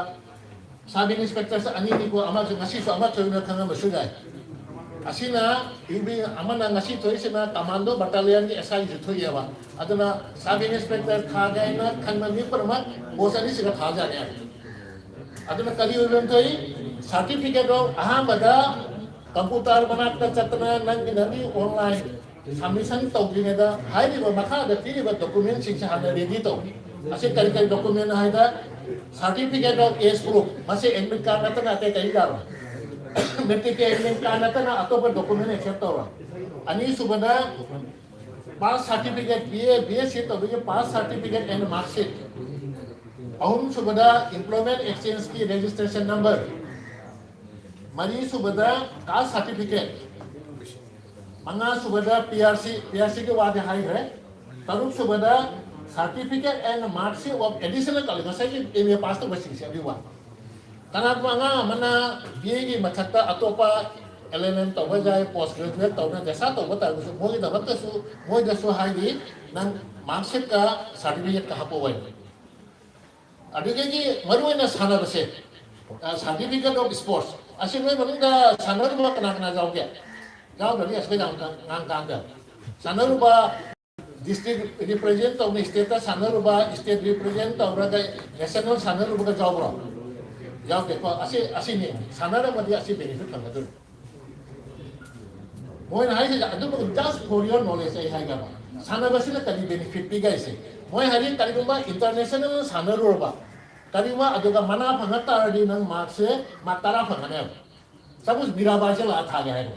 Sub Inspectorꯁꯦ ꯑꯅꯤꯅꯤꯀꯣ, ꯑꯃꯁꯨ ꯉꯁꯤꯁꯨ ꯑꯃ ꯊꯣꯛꯏꯅ ꯈꯪꯉꯝꯕꯁꯨ ꯌꯥꯏ꯫ ꯑꯁꯤꯅ UB ꯑꯃꯅ ꯉꯁꯤ ꯊꯣꯛꯏꯁꯤꯅ Commando Battalionꯒꯤ SIꯒꯤꯁꯨ ꯊꯣꯛꯑꯦꯕ꯫ ꯑꯗꯨꯅ Sub Inspector ꯊꯥꯒꯦ ꯍꯥꯏꯅ ꯈꯟꯕ ꯃꯤ ꯄꯨꯝꯅꯃꯛ post ꯑꯅꯤꯁꯤꯒ ꯊꯥꯖꯅꯤ꯫ ꯑꯗꯨꯅ ꯀꯔꯤ ꯑꯣꯏꯕ ꯊꯣꯛꯏ? Certificate of, ꯑꯍꯥꯟꯕꯗ computer ꯃꯅꯥꯛꯇ ꯆꯠꯇꯅ ꯅꯪꯒꯤ, ꯅꯪꯒꯤ online submission ꯇꯧꯗ꯭ꯔꯤꯉꯩꯗ ꯍꯥꯏꯔꯤꯕ ꯃꯈꯥꯗ ꯄꯤꯔꯤꯕ documentꯁꯤꯡꯁꯦ ꯍꯥꯟꯅ ready ꯇꯧ꯫ ꯑꯁꯤ ꯀꯔꯤ ꯀꯔꯤ document ꯍꯥꯏꯗ, Certificate of Age Proof, ꯃꯁꯤ admit card ꯅꯠꯇꯅ ꯑꯇꯩ ꯀꯔꯤ ꯌꯥꯔꯣꯏ꯫ Matricꯀꯤ admit card ꯅꯠꯇꯅ ꯑꯇꯣꯞꯄ document accept ꯇꯧꯔꯣꯏ꯫ ꯑꯅꯤꯁꯨꯕꯗ pass certificate, BA, BSc ꯇꯧꯕꯒꯤ pass certificate and mark sheet꯫ ꯑꯍꯨꯝꯁꯨꯕꯗ employment exchangeꯀꯤ registration number꯫ ꯃꯔꯤꯁꯨꯕꯗ caste certificate꯫ ꯃꯉꯥꯁꯨꯕꯗ PRC, PRCꯒꯤ ꯋꯥꯗꯤ ꯍꯥꯏꯈ꯭ꯔꯦ꯫ ꯇꯔꯨꯛ ꯁꯨꯕꯗ certificate and mark sheet of additional college, ꯉꯁꯥꯏꯒꯤ ꯑꯦꯝ ꯑꯦ ꯄꯥꯁ ꯇꯧꯕꯁꯤꯡꯁꯦ ꯑꯗꯨꯒꯤ ꯋꯥ꯫ ꯀꯅꯥꯒꯨꯝꯕ ꯑꯉꯥꯡ ꯑꯃꯅ ꯕꯤ ꯑꯦꯒꯤ ꯃꯊꯛꯇ ꯑꯇꯣꯞꯄ ꯑꯦꯜ ꯑꯦꯜ ꯑꯦꯝ ꯇꯧꯕ ꯌꯥꯏ, ꯄꯣꯁ ꯒ꯭ꯔꯦꯖꯨꯑꯦꯠ ꯇꯧꯕ ꯗꯦꯁꯥ ꯇꯧꯕ ꯇꯥꯔꯒꯁꯨ ꯃꯣꯏꯒꯤꯗꯃꯛꯇꯁꯨ ꯃꯣꯏꯗꯁꯨ ꯍꯥꯏꯔꯤ, ꯅꯪ ꯃꯥꯔꯛꯁꯤꯠꯀ ꯁꯥꯔꯇꯤꯐꯤꯀꯦꯠꯀ ꯍꯥꯞꯄꯛꯑꯣ ꯍꯥꯏ꯫ ꯑꯗꯨꯗꯒꯤ ꯃꯔꯨꯑꯣꯏꯅ ꯁꯥꯟꯅꯕꯁꯦ, certificate of sports ꯑꯁꯤ ꯅꯣꯏ ꯃꯅꯨꯡꯗ ꯁꯥꯟꯅꯔꯨꯕ ꯀꯅꯥ ꯀꯅꯥ ꯌꯥꯎꯒꯦ? ꯌꯥꯎꯗ꯭ꯔꯗꯤ ꯑꯁꯤꯗ ꯌꯥꯝ ꯉꯥꯡ ꯀꯥꯟꯗ ꯁꯥꯟꯅꯔꯨꯕ district represent ꯇꯧꯅ state ꯇ ꯁꯥꯟꯅꯔꯨꯕ, state represent ꯇꯧꯔꯒ national ꯁꯥꯟꯅꯔꯨꯕꯒ ꯌꯥꯎꯕ꯭ꯔꯣ? ꯌꯥꯎꯗꯦꯀꯣ꯫ ꯑꯁꯤ ꯑꯁꯤꯅꯤ ꯁꯥꯟꯅꯔꯝꯃꯗꯤ ꯑꯁꯤ benefit ꯐꯪꯒꯗꯣꯏꯅꯤ꯫ ꯃꯣꯏꯅ ꯍꯥꯏꯁꯦ ꯑꯗꯨꯕꯨ just for your knowledge ꯑꯩ ꯍꯥꯏꯒꯦꯕ, ꯁꯥꯟꯅꯕꯁꯤꯅ ꯀꯔꯤ benefit ꯄꯤꯒꯦ ꯍꯥꯏꯁꯦ꯫ ꯃꯣꯏ ꯍꯥꯏꯗꯤ ꯀꯔꯤꯒꯨꯝꯕ international ꯁꯥꯟꯅꯔꯨꯔꯕ, ꯀꯔꯤꯒꯨꯝꯕ ꯑꯗꯨꯒ ꯃꯅꯥ ꯐꯪꯉꯛ ꯇꯥꯔꯗꯤ ꯅꯪ ꯃꯥꯔꯛꯁꯦ ꯃꯥꯔꯛ ꯇꯔꯥ ꯐꯪꯒꯅꯦꯕ꯫ ꯁꯄꯣꯁ ꯃꯤꯔꯥꯕꯥꯏꯁꯦ ꯂꯥꯛꯑ ꯊꯥꯒꯦ ꯍꯥꯏꯔꯣ,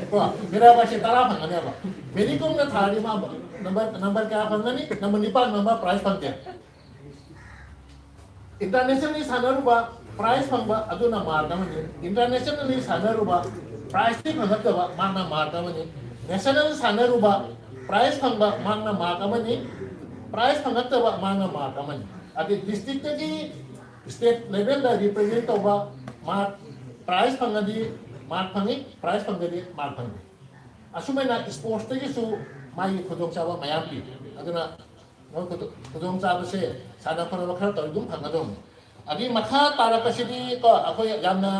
ꯀꯣ, ꯃꯤꯔꯥꯕꯥꯏꯁꯦ ꯇꯔꯥ ꯐꯪꯒꯅꯦꯕ꯫ ꯃꯦꯔꯤ ꯀꯣꯝꯅ ꯊꯥꯔꯗꯤ ꯃꯥ ꯅꯝꯕꯔ ꯅꯝꯕꯔ ꯀꯌꯥ ꯐꯪꯒꯅꯤ? ꯅꯝꯕꯔ ꯅꯤꯄꯥꯟ ꯐꯪꯕ prize ꯐꯪꯗꯦ꯫ Internationally ꯁꯥꯟꯅꯔꯨꯕ prize ꯐꯪꯕ ꯑꯗꯨꯅ ꯃꯥꯔꯛ ꯑꯃꯅꯤ꯫ Internationally ꯁꯥꯟꯅꯔꯨꯕ prize ꯇꯤ ꯐꯪꯉꯛꯇꯕ ꯃꯥꯅ ꯃꯥꯔꯛ ꯑꯃꯅꯤ꯫ National ꯁꯥꯟꯅꯔꯨꯕ prize ꯐꯪꯕ ꯃꯥꯅ ꯃꯥꯔꯛ ꯑꯃꯅꯤ꯫ Prize ꯐꯪꯉꯛꯇꯕ ꯃꯥꯅ ꯃꯥꯔꯛ ꯑꯃꯅꯤ꯫ ꯑꯗꯩ district ꯇꯒꯤ state level ꯗ represent ꯇꯧꯕ ꯃꯥꯔꯛ, prize ꯐꯪꯉꯗꯤ ꯃꯥꯔꯛ ꯐꯪꯉꯤ, prize ꯐꯪꯗꯗꯤ ꯃꯥꯔꯛ ꯐꯪꯗꯦ꯫ ꯑꯁꯨꯃꯥꯏꯅ sports ꯇꯒꯤꯁꯨ ꯃꯥꯒꯤ ꯈꯨꯗꯣꯡꯆꯥꯕ ꯃꯌꯥꯝ ꯄꯤ꯫ ꯑꯗꯨꯅ ꯃꯣꯏ ꯈꯨꯗꯣꯡ-, ꯈꯨꯗꯣꯡꯆꯥꯕꯁꯦ ꯁꯥꯟꯅ ꯈꯣꯠꯅꯕ ꯈꯔ ꯇꯧꯔꯗꯤ ꯑꯗꯨꯝ ꯐꯪꯒꯗꯧꯅꯤ꯫ ꯑꯗꯨꯒꯤ ꯃꯈꯥ ꯇꯥꯔꯛꯄꯁꯤꯗꯤ ꯀꯣ, ꯑꯩꯈꯣꯏ ꯌꯥꯝꯅ,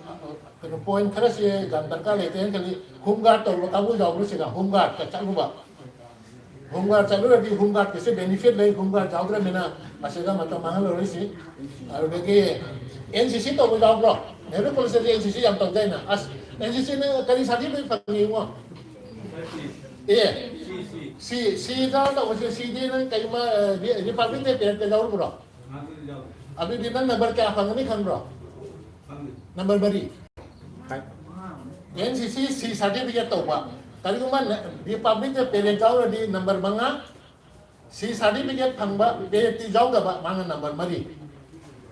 ꯑ, ꯀꯩꯅꯣ, point ꯈꯔꯁꯦ ꯌꯥꯝ ꯗꯔꯀꯥꯔ ꯂꯩꯇꯦꯅ ꯈꯜꯂꯤ꯫ Home guard ꯇꯧꯕ ꯀꯥꯡꯕꯨ ꯌꯥꯎꯕ꯭ꯔꯣ ꯁꯤꯗ? Home guard ꯀ ꯆꯠꯂꯨꯕ꯫ Home guard ꯆꯠꯂꯨꯔꯗꯤ home guard ꯀꯤꯁꯦ benefit ꯂꯩ, home guard ꯌꯥꯎꯗ꯭ꯔꯕꯅꯤꯅ ꯃꯁꯤꯗ ꯃꯇꯝ ꯃꯥꯡꯍꯜꯂꯔꯣꯏꯁꯤ꯫ ꯑꯗꯨꯗꯒꯤ N C C ꯇꯧꯕ ꯌꯥꯎꯕ꯭ꯔꯣ? ꯅꯦꯍꯔꯨ ꯀꯣꯂꯦꯖꯇꯗꯤ N C C ꯌꯥꯝ ꯇꯧꯗꯥꯏꯅꯦ? ꯑꯁ, N C C ꯅ ꯀꯔꯤ certificate ꯐꯪꯉꯤ ꯏꯕꯨꯡꯉꯣ? ꯑꯦ, C, C ꯗ ꯇꯧꯕꯁꯦ, C ꯗꯤ ꯅꯪ ꯀꯩꯒꯨꯝꯕ, ꯑ, ꯔꯤ-, Republic Day parade ꯇ ꯌꯥꯎꯔꯨꯕ꯭ꯔꯣ? ꯑꯗꯨꯗꯤ ꯅꯪ number ꯀꯌꯥ ꯐꯪꯒꯅꯤ ꯈꯪꯕ꯭ꯔꯣ? Number ꯃꯔꯤ꯫ N C C C certificate ꯇꯧꯕ꯫ ꯀꯔꯤꯒꯨꯝꯕ ꯅ-, Republic Day parade ꯌꯥꯎꯔꯗꯤ number ꯃꯉꯥ, C certificate ꯐꯪꯕ, parade ꯇꯤ ꯌꯥꯎꯗꯕ, ꯃꯥꯅ number ꯃꯔꯤ꯫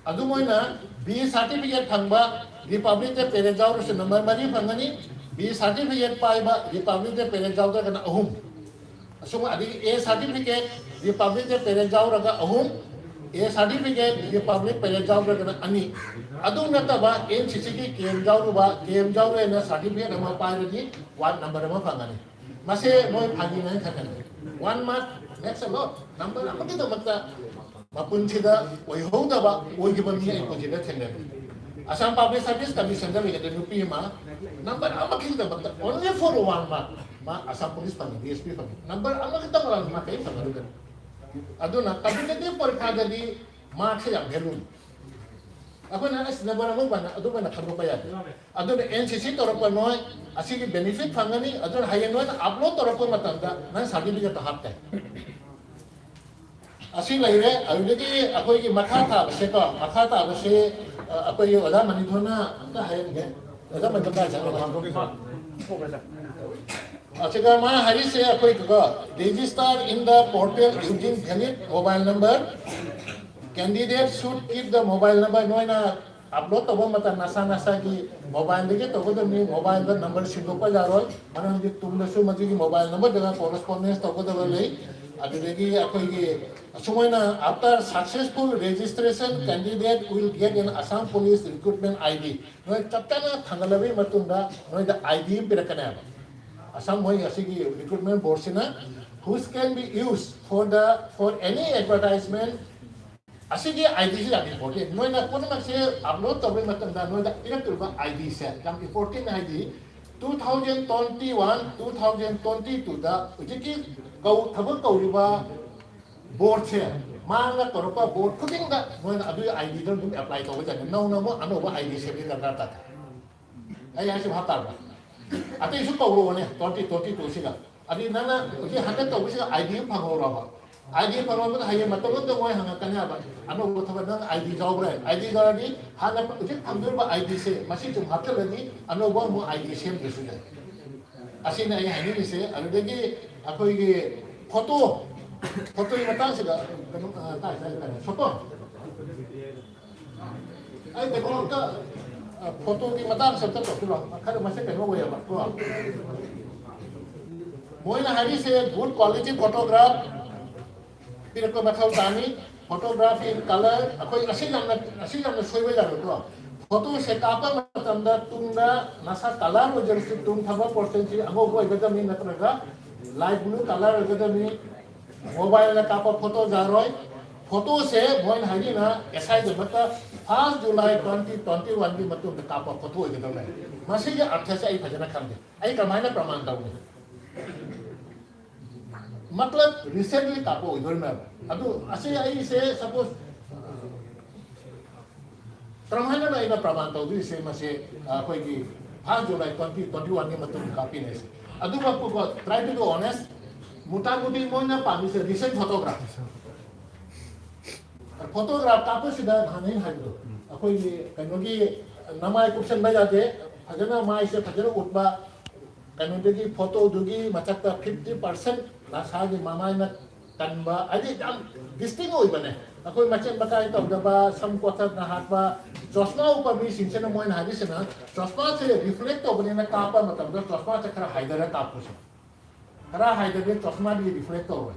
ꯑꯗꯨꯝ ꯑꯣꯏꯅ B certificate ꯐꯪꯕ, Republic Day parade ꯌꯥꯎꯔꯁꯨ number ꯃꯔꯤ ꯐꯪꯒꯅꯤ꯫ B certificate ꯄꯥꯏꯕ, Republic Day parade ꯌꯥꯎꯗ꯭ꯔꯒꯅ ꯑꯍꯨꯝ꯫ ꯑꯁꯨꯝ ꯑꯗꯒꯤ A certificate, Republic Day parade ꯌꯥꯎꯔꯒ ꯑꯍꯨꯝ, A certificate, Republic Day parade ꯌꯥꯎꯔꯒꯅ ꯑꯅꯤ꯫ ꯑꯗꯨ ꯅꯠꯇꯕ N C C ꯒꯤ camp ꯌꯥꯎꯔꯨꯕ, camp ꯌꯥꯎꯔꯦꯅ certificate ꯑꯃ ꯄꯥꯏꯔꯗꯤ ward number ꯑꯃ ꯐꯪꯒꯅꯤ꯫ ꯃꯁꯦ ꯅꯣꯏ ꯐꯥꯒꯤ ꯅꯥꯏ ꯈꯟꯒꯅꯤ꯫ One mark makes a lot꯫ Number ꯑꯃꯒꯤꯗꯃꯛꯇ ꯃꯄꯨꯟꯁꯤꯗ ꯑꯣꯏꯍꯧꯗꯕ ꯑꯣꯏꯈꯤꯕ ꯃꯤ ꯑꯩ ꯄꯨꯟꯁꯤꯗ ꯊꯦꯡꯅꯔꯦ꯫ Assam Public Service Commission ꯗ ꯂꯩꯒꯗꯕ ꯅꯨꯄꯤ ꯑꯃ number ꯑꯃꯈꯛꯇꯃꯛꯇ, only for one mark, ꯃꯥ Assam Police ꯐꯪꯉꯤ, D S P ꯐꯪꯉꯤ꯫ Number ꯑꯃꯈꯛꯇ ꯃꯥ ꯀꯔꯤꯝ ꯐꯪꯉꯔꯣꯏꯗꯅ꯫ ꯑꯗꯨꯅ competitive ꯄꯔꯤꯈꯥꯗꯗꯤ mark ꯁꯦ ꯌꯥꯝ value ꯅꯤ꯫ ꯑꯩꯈꯣꯏꯅ ꯑꯁ number ꯑꯃ ꯐꯪꯉꯦ ꯑꯗꯨꯃꯥꯏꯅ ꯈꯟꯗꯣꯛꯄ ꯌꯥꯗꯦ꯫ ꯑꯗꯨꯅ N C C ꯇꯧꯔꯛꯄ ꯅꯣꯏ ꯑꯁꯤꯒꯤ benefit ꯐꯪꯒꯅꯤ꯫ ꯑꯗꯨꯅ ꯍꯌꯦꯡ ꯅꯣꯏꯅ upload ꯇꯧꯔꯛꯄ ꯃꯇꯝꯗ ꯅꯪ certificate ꯇꯣ ꯍꯥꯞꯇꯦ꯫ ꯑꯁꯤ ꯂꯩꯔꯦ꯫ ꯑꯗꯨꯗꯒꯤ ꯑꯩꯈꯣꯏꯒꯤ ꯃꯈꯥ ꯇꯥꯕꯁꯦꯀꯣ, ꯃꯈꯥ ꯇꯥꯕꯁꯦ, ꯑ, ꯑꯩꯈꯣꯏꯒꯤ ꯑꯣꯖꯥ ꯃꯅꯤꯊꯣꯟꯅ ꯑꯝꯇ ꯍꯥꯏꯔꯝꯒꯦ꯫ ꯑꯣꯖꯥ ꯃꯅꯤꯊꯣꯟ ꯀꯥꯏ ꯆꯠꯈ꯭ꯔꯕ? ꯑꯁꯤꯒ ꯃꯥ ꯍꯥꯏꯔꯤꯁꯦ ꯑꯩꯈꯣꯏꯒꯤꯀꯣ, "Register in the portal using valid mobile number. Candidate should keep the mobile number." ꯅꯣꯏꯅ upload ꯇꯧꯕ ꯃꯇꯝ ꯅꯁꯥ ꯅꯁꯥꯒꯤ mobile ꯗꯒꯤ ꯇꯧꯒꯗꯕꯅꯤ꯫ Mobile ꯗ number ꯁꯤꯟꯗꯣꯛꯄ ꯌꯥꯔꯣꯏ, ꯃꯔꯝꯗꯤ ꯇꯨꯡꯗꯁꯨ ꯃꯗꯨꯒꯤ mobile number ꯗꯨꯒ correspondence ꯇꯧꯒꯗꯕ ꯂꯩ꯫ ꯑꯗꯨꯗꯒꯤ ꯑꯩꯈꯣꯏꯒꯤ ꯑꯁꯨꯃꯥꯏꯅ, "After successful registration, candidate will get an Assam Police recruitment I D." ꯅꯣꯏ ꯆꯞ ꯆꯥꯅ ꯊꯥꯡꯒꯠꯂꯕꯒꯤ ꯃꯇꯨꯡꯗ ꯅꯣꯏꯗ I D ꯑꯃ ꯄꯤꯔꯛꯀꯅꯦꯕ꯫ ꯑꯁꯥꯝ ꯃꯣꯏ ꯑꯁꯤꯒꯤ recruitment board ꯁꯤꯅ, "Which can be used for the, for any advertisement." ꯑꯁꯤꯒꯤ I D ꯁꯤ ꯌꯥꯝ important꯫ ꯅꯣꯏꯅ ꯄꯨꯝꯅꯃꯛꯁꯦ upload ꯇꯧꯕꯒꯤ ꯃꯇꯝꯗ ꯅꯣꯏꯗ ꯄꯤꯔꯛꯇꯣꯔꯤꯕ I D ꯁꯦ ꯌꯥꯝ important꯫ ꯍꯥꯏꯗꯤ two thousand twenty one, two thousand twenty two ꯗ ꯍꯧꯖꯤꯛꯀꯤ ꯀꯧ-, ꯊꯕꯛ ꯀꯧꯔꯤꯕ board ꯁꯦ, ꯃꯥꯅ ꯀꯧꯔꯛꯄ board ꯈꯨꯗꯤꯡꯗ ꯅꯣꯏꯅ ꯑꯗꯨꯒꯤ I D ꯗꯣ ꯑꯗꯨꯝ apply ꯇꯧꯕ ꯌꯥꯅꯤ꯫ ꯅꯧꯅ ꯑꯃꯨꯛ ꯑꯅꯧꯕ I D ꯁꯦꯝꯕꯒꯤ ꯗꯔꯀꯥꯔ ꯇꯥꯗꯦ꯫ ꯑꯩ ꯍꯥꯏꯁꯤ ꯚꯥꯞ ꯇꯥꯕ꯭ꯔꯥ? ꯑꯇꯩꯁꯨ ꯀꯧꯔꯛꯑꯣꯅꯦ, twenty twenty two ꯁꯤꯒ꯫ ꯑꯗꯨꯗꯤ ꯅꯪꯅ ꯍꯧꯖꯤꯛ ꯍꯟꯗꯛ ꯇꯧꯕꯁꯤꯒ I D ꯑꯃ ꯐꯪꯍꯧꯔꯕ? I D ꯐꯪꯍꯧꯔꯕꯗ ꯍꯌꯦꯡ ꯃꯇꯝ ꯑꯃꯗ ꯃꯣꯏ ꯍꯪꯉꯛꯀꯅꯤ ꯍꯥꯏꯕ, "ꯑꯅꯧꯕ ꯊꯕꯛ ꯅꯪ I D ꯌꯥꯎꯕ꯭ꯔꯥ?" I D ꯌꯥꯎꯔꯗꯤ ꯍꯥꯟꯅ ꯍꯧꯖꯤꯛ ꯐꯪꯗꯣꯔꯤꯕ I D ꯁꯦ ꯃꯁꯤ ꯁꯨꯝ ꯍꯥꯞꯆꯤꯜꯂꯗꯤ ꯑꯅꯧꯕ ꯑꯃꯨꯛ I D ꯁꯦꯝꯗ꯭ꯔꯁꯨ ꯌꯥꯏ꯫ ꯑꯁꯤꯅ ꯑꯩ ꯍꯥꯏꯅꯤꯡꯉꯤꯁꯦ꯫ ꯑꯗꯨꯗꯒꯤ ꯑꯩꯈꯣꯏꯒꯤ photo, photo ꯒꯤ ꯃꯇꯥꯡꯁꯤꯗ ꯀꯩꯅꯣ, ꯑ, ꯇꯥꯏ, ꯇꯥꯏ, ꯇꯥꯏ, photo꯫ ꯑꯩ ꯀꯩꯅꯣ ꯑꯝꯇ, ꯑ, photo ꯒꯤ ꯃꯇꯥꯡꯁꯦ ꯑꯝꯇ ꯇꯧꯁꯤꯔꯣ? ꯈꯔ ꯃꯁꯤ ꯀꯩꯅꯣ ꯑꯣꯏꯌꯦꯕ, ꯀꯣ? ꯃꯣꯏꯅ ꯍꯥꯏꯔꯤꯁꯦ good quality photograph ꯄꯤꯔꯛꯄ ꯃꯊꯧ ꯇꯥꯅꯤ꯫ Photograph in color, ꯑꯩꯈꯣꯏ ꯑꯁꯤ ꯌꯥꯝꯅ, ꯑꯁꯤ ꯌꯥꯝꯅ ꯁꯣꯏꯕ ꯌꯥꯔꯣꯏꯀꯣ꯫ ꯐꯣꯇꯣꯁꯦ ꯀꯥꯞꯄ ꯃꯇꯝꯗ ꯇꯨꯡꯗ ꯃꯁꯥ color ꯑꯣꯏꯖꯔꯁꯨ ꯇꯨꯡ ꯊꯪꯕ portion ꯁꯤ ꯑꯉꯧꯕ ꯑꯣꯏꯒꯗꯕꯅꯤ, ꯅꯠꯇ꯭ꯔꯒ light blue color ꯑꯣꯏꯒꯗꯕꯅꯤ꯫ Mobile ꯗ ꯀꯥꯞꯄ ꯐꯣꯇꯣ ꯌꯥꯔꯣꯏ꯫ ꯐꯣꯇꯣꯁꯦ ꯃꯣꯏꯅ ꯍꯥꯏꯔꯤꯅ ꯑꯦꯁ ꯑꯥꯏꯗꯃꯛꯇ first July twenty twenty one ꯒꯤ ꯃꯇꯨꯡꯗ ꯀꯥꯞꯄ ꯐꯣꯇꯣ ꯑꯣꯏꯒꯗꯕꯅꯤ꯫ ꯃꯁꯤꯒꯤ ꯑꯔꯊꯁꯦ ꯑꯩ ꯐꯖꯅ ꯈꯪꯗꯦ꯫ ꯑꯩ ꯀꯃꯥꯏꯅ ꯄ꯭ꯔꯃꯥꯟ ꯇꯧꯅꯤ? ꯃꯇꯂꯕ recently ꯀꯥꯞꯄ ꯑꯣꯏꯗꯣꯏꯅꯦꯕ꯫ ꯑꯗꯨ ꯑꯁꯤ ꯑꯩꯁꯦ suppose ꯀꯔꯝꯍꯥꯏꯅ ꯑꯩꯅ ꯄ꯭ꯔꯃꯥꯟ ꯇꯧꯗꯣꯏꯁꯦ? ꯃꯁꯤ ꯑꯩꯈꯣꯏꯒꯤ first July twenty twenty one ꯒꯤ ꯃꯇꯨꯡꯗ ꯀꯥꯞꯄꯤꯅꯦ ꯁꯦ꯫ ꯑꯗꯨꯒ ꯇ꯭ꯔꯥꯏ ꯇꯨ ꯕꯤ ꯑꯣꯅꯦꯁ, ꯃꯨꯇꯥꯃꯨꯇꯤ ꯃꯣꯏꯅ ꯄꯥꯝꯃꯤꯁꯦ recent photograph꯫ Photograph ꯀꯥꯞꯄꯁꯤꯗ ꯅꯍꯥꯟ ꯑꯩꯅ ꯍꯥꯏꯕꯗꯣ, ꯑꯩꯈꯣꯏꯒꯤ ꯀꯩꯅꯣꯒꯤ ꯅꯃꯥꯏ ꯀꯨꯞꯁꯟꯕ ꯌꯥꯗꯦ, ꯐꯖꯅ ꯃꯥꯏꯁꯦ ꯐꯖꯅ ꯎꯠꯄ, ꯀꯩꯅꯣꯗꯒꯤ ꯐꯣꯇꯣꯗꯨꯒꯤ ꯃꯊꯛꯇ fifty percent ꯅꯁꯥꯒꯤ ꯃꯃꯥꯏꯅ ꯀꯟꯕ, ꯍꯥꯏꯗꯤ ꯌꯥꯝ distinct ꯑꯣꯏꯕꯅꯦ꯫ ꯑꯩꯈꯣꯏ ꯃꯆꯦꯠ ꯃꯀꯥꯏ ꯇꯧꯗꯕ, ꯁꯝ ꯀꯣꯊꯛꯅ ꯍꯥꯠꯄ, ꯆꯣꯁꯃꯥ ꯎꯞꯄ ꯃꯤꯁꯤꯡꯁꯤꯅ ꯃꯣꯏꯅ ꯍꯥꯏꯔꯤꯁꯤꯅ ꯆꯣꯁꯃꯥꯁꯦ reflect ꯇꯧꯕꯅꯤꯅ ꯀꯥꯞꯄ ꯃꯇꯝꯗ ꯆꯣꯁꯃꯥꯁꯦ ꯈꯔ ꯍꯥꯏꯗꯔ ꯀꯥꯞꯄꯁꯦ꯫ ꯈꯔ ꯍꯥꯏꯗꯔꯗꯤ ꯆꯣꯁꯃꯥꯗꯤ reflect ꯇꯧꯔꯣꯏ꯫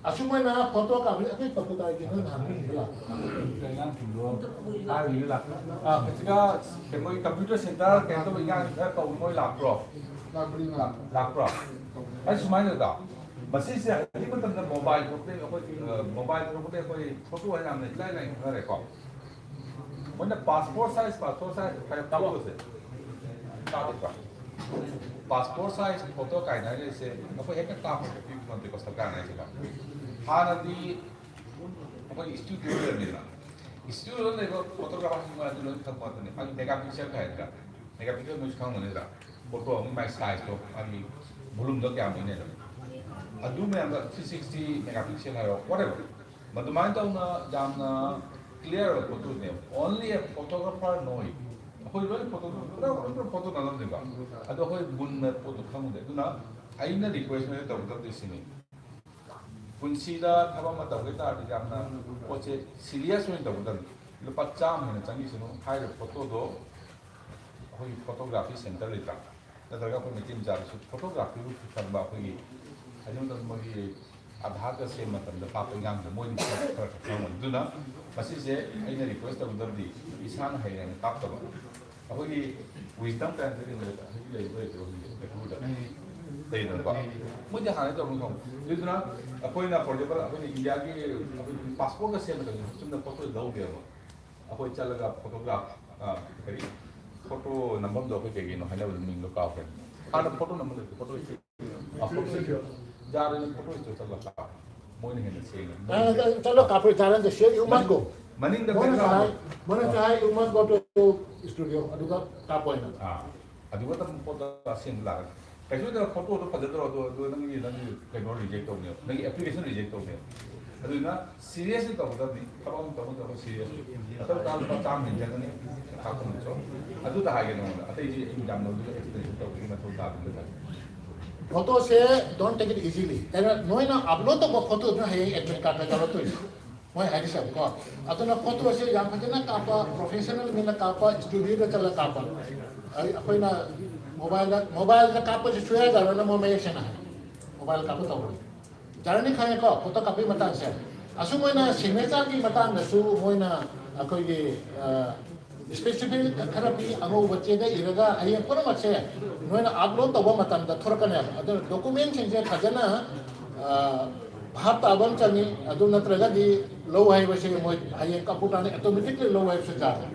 ꯑꯁꯨꯃꯥꯏꯅ ꯐꯣꯇꯣ ꯀꯥꯞꯄꯁꯦ ꯑꯩꯈꯣꯏ ꯐꯣꯇꯣ ꯀꯥꯞꯄꯁꯦ ꯅꯪ ꯅꯍꯥꯟ ꯃꯤ ꯁꯤꯗ ꯂꯥꯛꯄ꯭ꯔꯣ? ꯑꯉꯥꯡꯁꯤꯡꯗꯣ ꯍꯥꯏꯔꯤꯕ ꯂꯥꯛꯄ꯭ꯔꯣ? ꯑꯥ, ꯍꯧꯖꯤꯛꯀ ꯀꯩꯅꯣꯒꯤ computer center ꯀꯩꯅꯣ ꯇꯧꯕ ꯏꯟꯖꯥꯡ ꯈꯔ ꯇꯧꯕ ꯃꯣꯏ ꯂꯥꯛꯄ꯭ꯔꯣ? ꯂꯥꯛꯄ꯭ꯔꯣ? ꯑꯩ ꯁꯨꯃꯥꯏꯅ ꯇꯧ꯫ ꯃꯁꯤꯁꯦ ꯍꯧꯖꯤꯛ ꯃꯇꯝꯗ mobile ꯊꯣꯛꯄꯗꯒꯤ ꯑꯩꯈꯣꯏ, ꯑ, mobile ꯊꯣꯛꯄꯗꯒꯤ ꯑꯩꯈꯣꯏ ꯐꯣꯇꯣ ꯍꯥꯏꯅ ꯌꯥꯝꯅ ꯏꯂꯥꯏ ꯂꯥꯏꯅ ꯈꯪꯅꯔꯦꯀꯣ꯫ ꯃꯣꯏꯅ passport size, passport size ꯍꯥꯏꯔ ꯀꯥꯞꯄꯁꯦ꯫ ꯇꯥꯗꯕ꯭ꯔꯥ? Passport size photo ꯀꯥꯏꯅ ꯍꯥꯏꯔꯤꯁꯦ ꯑꯩꯈꯣꯏ ꯍꯦꯛꯇ ꯀꯥꯞꯄꯒ ꯄꯤꯕ ꯅꯠꯇꯦꯀꯣ ꯁꯔꯀꯥꯔꯅ ꯍꯥꯏꯁꯦꯀꯣ꯫ ꯍꯥꯟꯅꯗꯤ ꯑꯩꯈꯣꯏ studio ꯂꯩꯔꯝꯃꯤꯗꯅ, studio ꯂꯩꯕ photographer ꯁꯤꯡ ꯑꯗꯨ ꯂꯣꯏ ꯈꯪꯕ ꯉꯥꯛꯇꯅꯤ꯫ ꯃꯥꯒꯤ mega pixel ꯍꯥꯏꯗ꯭ꯔꯥ, mega pixel ꯅꯣꯏꯁꯨ ꯈꯪꯒꯅꯤꯗ꯭ꯔꯥ? Photo ꯑꯃꯒꯤ ꯃꯥꯒꯤ size ꯇꯣ, ꯃꯥꯒꯤ volume ꯗꯣ ꯀꯌꯥꯝ ꯑꯣꯏꯅꯤ ꯍꯥꯏꯗꯣ꯫ ꯑꯗꯨ ꯃꯌꯥꯝꯗꯣ three sixty mega pixel ꯍꯥꯏꯔꯣ, whatever꯫ ꯃꯗꯨꯃꯥꯏꯅ ꯇꯧꯅ ꯌꯥꯝꯅ clear ꯑꯣꯏꯕ photo ꯅꯦꯕ꯫ Only a photographer know it꯫ ꯑꯩꯈꯣꯏ ꯂꯣꯏꯅ photo, ꯄꯨꯔꯥ, ꯄꯨꯔꯥ photo ꯅꯝꯂꯝꯅꯤꯀꯣ꯫ ꯑꯗꯣ ꯑꯩꯈꯣꯏ ꯃꯨꯟꯅ ꯄꯣꯠꯇꯣ ꯈꯪꯗꯦ꯫ ꯑꯗꯨꯅ ꯑꯩꯅ request ꯑꯣꯏꯅ ꯇꯧꯒꯗꯕꯗꯤ ꯁꯤꯅꯤ꯫ ꯄꯨꯟꯁꯤꯗ ꯊꯕꯛ ꯑꯃ ꯇꯧꯒꯦ ꯇꯥꯔꯗꯤ ꯌꯥꯝꯅ ꯄꯣꯠꯁꯦ serious ꯑꯣꯏꯅ ꯇꯧꯒꯗꯕꯅꯤ꯫ ꯂꯨꯄꯥ ꯆꯥꯝꯃ ꯍꯦꯟꯅ ꯆꯪꯈꯤꯁꯅꯨ꯫ ꯍꯥꯏꯔꯤꯕ photo ꯗꯣ ꯑꯩꯈꯣꯏꯒꯤ photography center ꯂꯩꯇ꯭ꯔꯥ? ꯅꯠꯇ꯭ꯔꯒ ꯑꯩꯈꯣꯏ ꯃꯩꯇꯩ ꯃꯆꯥꯗꯁꯨ ꯐꯣꯇꯣꯒ꯭ꯔꯥꯐꯤꯕꯨ ꯈꯪꯕ ꯑꯩꯈꯣꯏꯒꯤ ꯑꯗꯨ ꯃꯇꯝꯗ ꯃꯣꯏꯒꯤ ꯑꯙꯥꯔꯒ ꯁꯦꯝꯕ ꯃꯇꯝꯗ ꯀꯥꯞꯄ ꯏꯟꯈꯥꯡꯗꯣ ꯃꯣꯏꯗꯤ ꯈꯔ ꯈꯔ ꯈꯪꯉꯝꯒꯅꯤ꯫ ꯑꯗꯨꯅ ꯃꯁꯤꯁꯦ ꯑꯩꯅ ꯔꯤꯀ꯭ꯋꯦꯁ ꯇꯧꯒꯗꯕꯗꯤ ꯏꯁꯥꯅ ꯍꯩꯔꯦꯅ ꯀꯥꯞꯇꯕ, ꯑꯩꯈꯣꯏꯒꯤ ꯋꯤꯁꯗꯝ ꯀꯥꯏꯅ ꯍꯧꯖꯤꯛ ꯂꯩꯕ ꯂꯩꯇ꯭ꯔꯣ ꯈꯪꯗꯦ, ꯃꯩꯇꯩꯗ ꯂꯩꯗꯅꯀꯣ꯫ ꯃꯣꯏꯗꯤ ꯍꯥꯟꯅ ꯇꯧꯔꯝꯃꯤ ꯈꯪꯕ꯫ ꯑꯗꯨꯗꯨꯅ ꯑꯩꯈꯣꯏꯅ, ꯐꯣꯔ ꯑꯦꯛꯖꯥꯝꯄꯜ, ꯑꯩꯈꯣꯏꯅ ꯏꯟꯗꯤꯌꯥꯒꯤ ꯑꯩꯈꯣꯏ ꯄꯥꯁꯄꯣꯔꯠꯀ ꯁꯦꯝꯕꯗ ꯆꯨꯝꯅ ꯐꯣꯇꯣ ꯂꯧꯗꯦꯕ꯫ ꯑꯩꯈꯣꯏ ꯆꯠꯂꯒ ꯐꯣꯇꯣꯒ꯭ꯔꯥꯐ, ꯑ, ꯀꯔꯤ, ꯐꯣꯇꯣ ꯅꯝꯐꯝꯗꯣ ꯑꯩꯈꯣꯏ ꯀꯩ ꯀꯩꯅꯣ ꯍꯥꯏꯅꯕꯗꯣ ꯃꯤꯡꯗꯣ ꯀꯥꯎꯈ꯭ꯔꯦ꯫ ꯍꯥꯟꯅ ꯐꯣꯇꯣ ꯅꯝꯐꯝꯗꯣ ꯐꯣꯇꯣ ꯏꯁꯇꯨꯗꯤꯑꯣ, ꯑ, ꯐꯣꯇꯣ ꯏꯁꯇꯨꯗꯤꯑꯣ, ꯖꯥꯔ ꯑꯣꯏꯅ ꯐꯣꯇꯣ ꯏꯁꯇꯨꯗꯤꯑꯣ ꯆꯠꯂꯒ ꯀꯥꯞꯄꯦ꯫ ꯃꯣꯏꯅ ꯍꯦꯟꯅ ꯁꯦꯡꯉꯦ꯫ ꯃꯣꯏꯅ ꯆꯠꯂꯣ ꯀꯥꯞꯄꯣꯏ, ꯖꯥꯔ ꯅꯠꯇꯦ, ꯁꯤꯌꯔ ꯌꯨ ꯃꯁ ꯒꯣ꯫ ꯃꯅꯤꯡꯗ ꯃꯣꯏꯅ ꯕꯦꯛꯒ꯭ꯔꯥꯎꯟꯗꯣ꯫ ꯆꯥꯏ, ꯃꯣꯏꯅ ꯆꯥꯏ, you must go to studio, ꯑꯗꯨꯒ ꯀꯥꯞꯄꯣ ꯍꯥꯏꯅ꯫ ꯑꯥ, ꯑꯗꯨꯒ ꯑꯗꯨꯝ ꯄꯣꯠꯇꯣ ꯑꯁꯦꯡꯕ ꯂꯥꯛꯀꯅꯤ꯫ ꯀꯩꯁꯨ ꯅꯠꯇꯅ ꯐꯣꯇꯣꯗꯣ ꯐꯖꯗ꯭ꯔꯣ? ꯑꯗꯣ, ꯑꯗꯣ ꯅꯪꯒꯤ, ꯅꯪꯒꯤ ꯀꯩꯅꯣ ꯔꯤꯖꯦꯛ ꯇꯧꯅꯦꯕ, ꯅꯪꯒꯤ ꯑꯦꯄ꯭ꯂꯤꯀꯦꯁꯟ ꯔꯤꯖꯦꯛ ꯇꯧꯅꯦꯕ꯫ ꯑꯗꯨꯅ ꯁꯤꯔꯤꯌꯁꯂꯤ ꯇꯧꯒꯗꯕꯅꯤ꯫ ꯊꯕꯛ ꯑꯃ ꯇꯧꯕ ꯃꯇꯝꯗ ꯁꯤꯔꯤꯌꯁꯂꯤ꯫ ꯑꯇꯩ ꯇꯥ ꯂꯨꯄꯥ ꯆꯥꯝꯃ ꯍꯦꯟꯖꯒꯅꯤ꯫ ꯊꯥ ꯀꯨꯟ ꯆꯣ꯫ ꯑꯗꯨꯗ ꯍꯥꯏꯒꯦ ꯅꯉꯣꯟꯗ꯫ ꯑꯇꯩꯗꯤ ꯑꯩ ꯌꯥꯝ ꯂꯧꯗꯦ, ꯑꯦꯛꯁꯤꯗꯦꯟꯁꯟ ꯇꯧꯕꯒꯤ ꯃꯊꯧ ꯇꯥꯗꯕꯅꯤ꯫ ꯐꯣꯇꯣꯁꯦ, don't take it easily꯫ ꯀꯩꯅꯣ, ꯅꯣꯏꯅ ꯑꯞꯂꯣꯗ ꯇꯧꯕ ꯐꯣꯇꯣꯗꯨꯅ ꯍꯌꯦꯡ ꯑꯦꯗꯃꯤꯠ ꯀꯥꯔꯗ ꯌꯥꯎꯔꯛꯇꯣꯏꯅꯤ꯫ ꯃꯣꯏ ꯍꯥꯏꯔꯤꯁꯦꯕꯀꯣ꯫ ꯑꯗꯨꯅ ꯐꯣꯇꯣꯁꯦ ꯌꯥꯝ ꯐꯖꯅ ꯀꯥꯞꯄ, ꯄ꯭ꯔꯣꯐꯦꯁꯅꯦꯜ ꯃꯤꯅ ꯀꯥꯞꯄ, ꯏꯁꯇꯨꯗꯤꯑꯣꯗ ꯆꯠꯂꯒ ꯀꯥꯞꯄ꯫ ꯑꯩ, ꯑꯩꯈꯣꯏꯅ ꯃꯣꯕꯥꯏꯜꯗ, ꯃꯣꯕꯥꯏꯜꯗ ꯀꯥꯞꯄꯁꯨ ꯁꯨꯡꯌꯥ ꯌꯥꯔꯣꯏꯅ ꯃꯣꯏ ꯃꯌꯦꯛ ꯁꯦꯡꯅ ꯍꯥꯏ꯫ ꯃꯣꯕꯥꯏꯜ ꯀꯥꯞꯄ ꯇꯧꯕꯅꯤ꯫ ꯖꯔꯅꯤ ꯈꯪꯉꯦꯀꯣ, ꯐꯣꯇꯣ ꯀꯥꯞꯄꯒꯤ ꯃꯇꯥꯡꯁꯦ꯫ ꯑꯁꯨꯝ ꯑꯣꯏꯅ ꯁꯤꯒꯅꯦꯆꯔꯒꯤ ꯃꯇꯥꯡꯗꯁꯨ ꯃꯣꯏꯅ ꯑꯩꯈꯣꯏꯒꯤ, ꯑ, ꯁ꯭ꯄꯦꯁꯤꯐꯤꯛ ꯈꯔ ꯄꯤ, ꯑꯉꯧꯕ ꯆꯦꯗ ꯏꯔꯒ ꯍꯌꯦꯡ ꯄꯨꯝꯅꯃꯛꯁꯦ ꯅꯣꯏꯅ ꯑꯞꯂꯣꯗ ꯇꯧꯕ ꯃꯇꯝꯗ ꯊꯣꯔꯛꯀꯅꯦꯕ꯫ ꯑꯗꯨꯅ ꯗꯣꯀꯨꯃꯦꯟꯁꯤꯡꯁꯦ ꯐꯖꯅ, ꯑ, ꯚꯥꯞ ꯇꯥꯕ ꯑꯃ ꯆꯪꯉꯤ꯫ ꯑꯗꯨ ꯅꯠꯇ꯭ꯔꯒꯗꯤ ꯂꯧ ꯍꯥꯏꯕꯁꯦ ꯃꯣꯏ ꯍꯌꯦꯡ ꯀꯝꯄ꯭ꯌꯨꯇꯔꯅ ꯑꯣꯇꯣꯃꯦꯇꯤꯛꯂꯤ ꯂꯧ ꯍꯥꯏꯕꯁꯨ ꯌꯥꯗꯦ꯫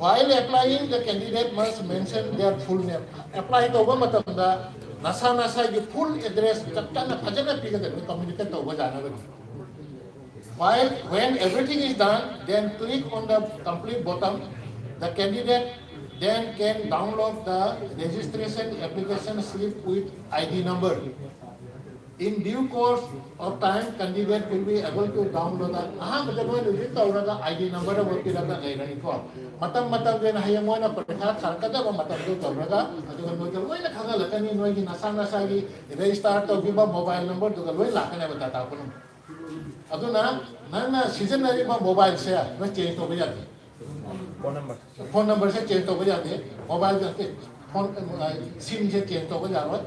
While applying, the candidate must mention their full name. Apply ꯇꯧꯕ ꯃꯇꯝꯗ ꯅꯁꯥ ꯅꯁꯥꯒꯤ ꯐꯨꯜ ꯑꯦꯗ꯭ꯔꯦꯁ ꯆꯞ ꯆꯥꯅ ꯐꯖꯅ ꯄꯤꯒꯗꯕꯅꯤ, ꯀꯝꯃ꯭ꯌꯨꯅꯤꯀꯦꯠ ꯇꯧꯕ ꯌꯥꯅꯕꯒꯤ꯫ While, when everything is done, then click on the complete button. The candidate then can download the registration application slip with I D number. In due course of time, candidate will be able to download the, ꯑꯍꯥꯟꯕꯗ ꯃꯣꯏꯅ ꯍꯧꯖꯤꯛ ꯇꯧꯔꯒ I D number ꯑꯃ ꯄꯤꯔꯒ ꯂꯩꯔꯅꯤꯀꯣ꯫ ꯃꯇꯝ ꯃꯇꯝꯒꯤ ꯑꯣꯏꯅ ꯍꯌꯦꯡ ꯃꯣꯏꯅ ꯄꯔꯤꯈꯥ ꯊꯥꯔꯛꯀꯗꯕ ꯃꯇꯝꯗꯨ ꯇꯧꯔꯒ ꯑꯗꯨꯒ ꯅꯣꯏꯗ ꯂꯣꯏꯅ ꯈꯪꯍꯜꯂꯛꯀꯅꯤ, ꯅꯣꯏꯒꯤ ꯅꯁꯥ ꯅꯁꯥꯒꯤ ꯔꯦꯖꯤꯁꯇꯥꯔ ꯇꯧꯈꯤꯕ ꯃꯣꯕꯥꯏꯜ ꯅꯝꯕꯔꯗꯨꯒ ꯂꯣꯏ ꯂꯥꯛꯀꯅꯦꯕ ꯗꯥꯇꯥ ꯄꯨꯝꯅꯃꯛ꯫ ꯑꯗꯨꯅ ꯅꯪꯅ ꯁꯤꯖꯤꯟꯅꯔꯤꯕ ꯃꯣꯕꯥꯏꯜꯁꯦ ꯅꯣꯏ ꯆꯦꯟꯖ ꯇꯧꯕ ꯌꯥꯗꯦ꯫ Phone number. ꯐꯣꯟ ꯅꯝꯕꯔꯁꯦ ꯆꯦꯟꯖ ꯇꯧꯕ ꯌꯥꯗꯦ꯫ ꯃꯣꯕꯥꯏꯜ ꯅꯠꯇꯦ, ꯐꯣꯟ ꯁꯤꯝꯁꯦ ꯆꯦꯟꯖ ꯇꯧꯕ ꯌꯥꯔꯣꯏ꯫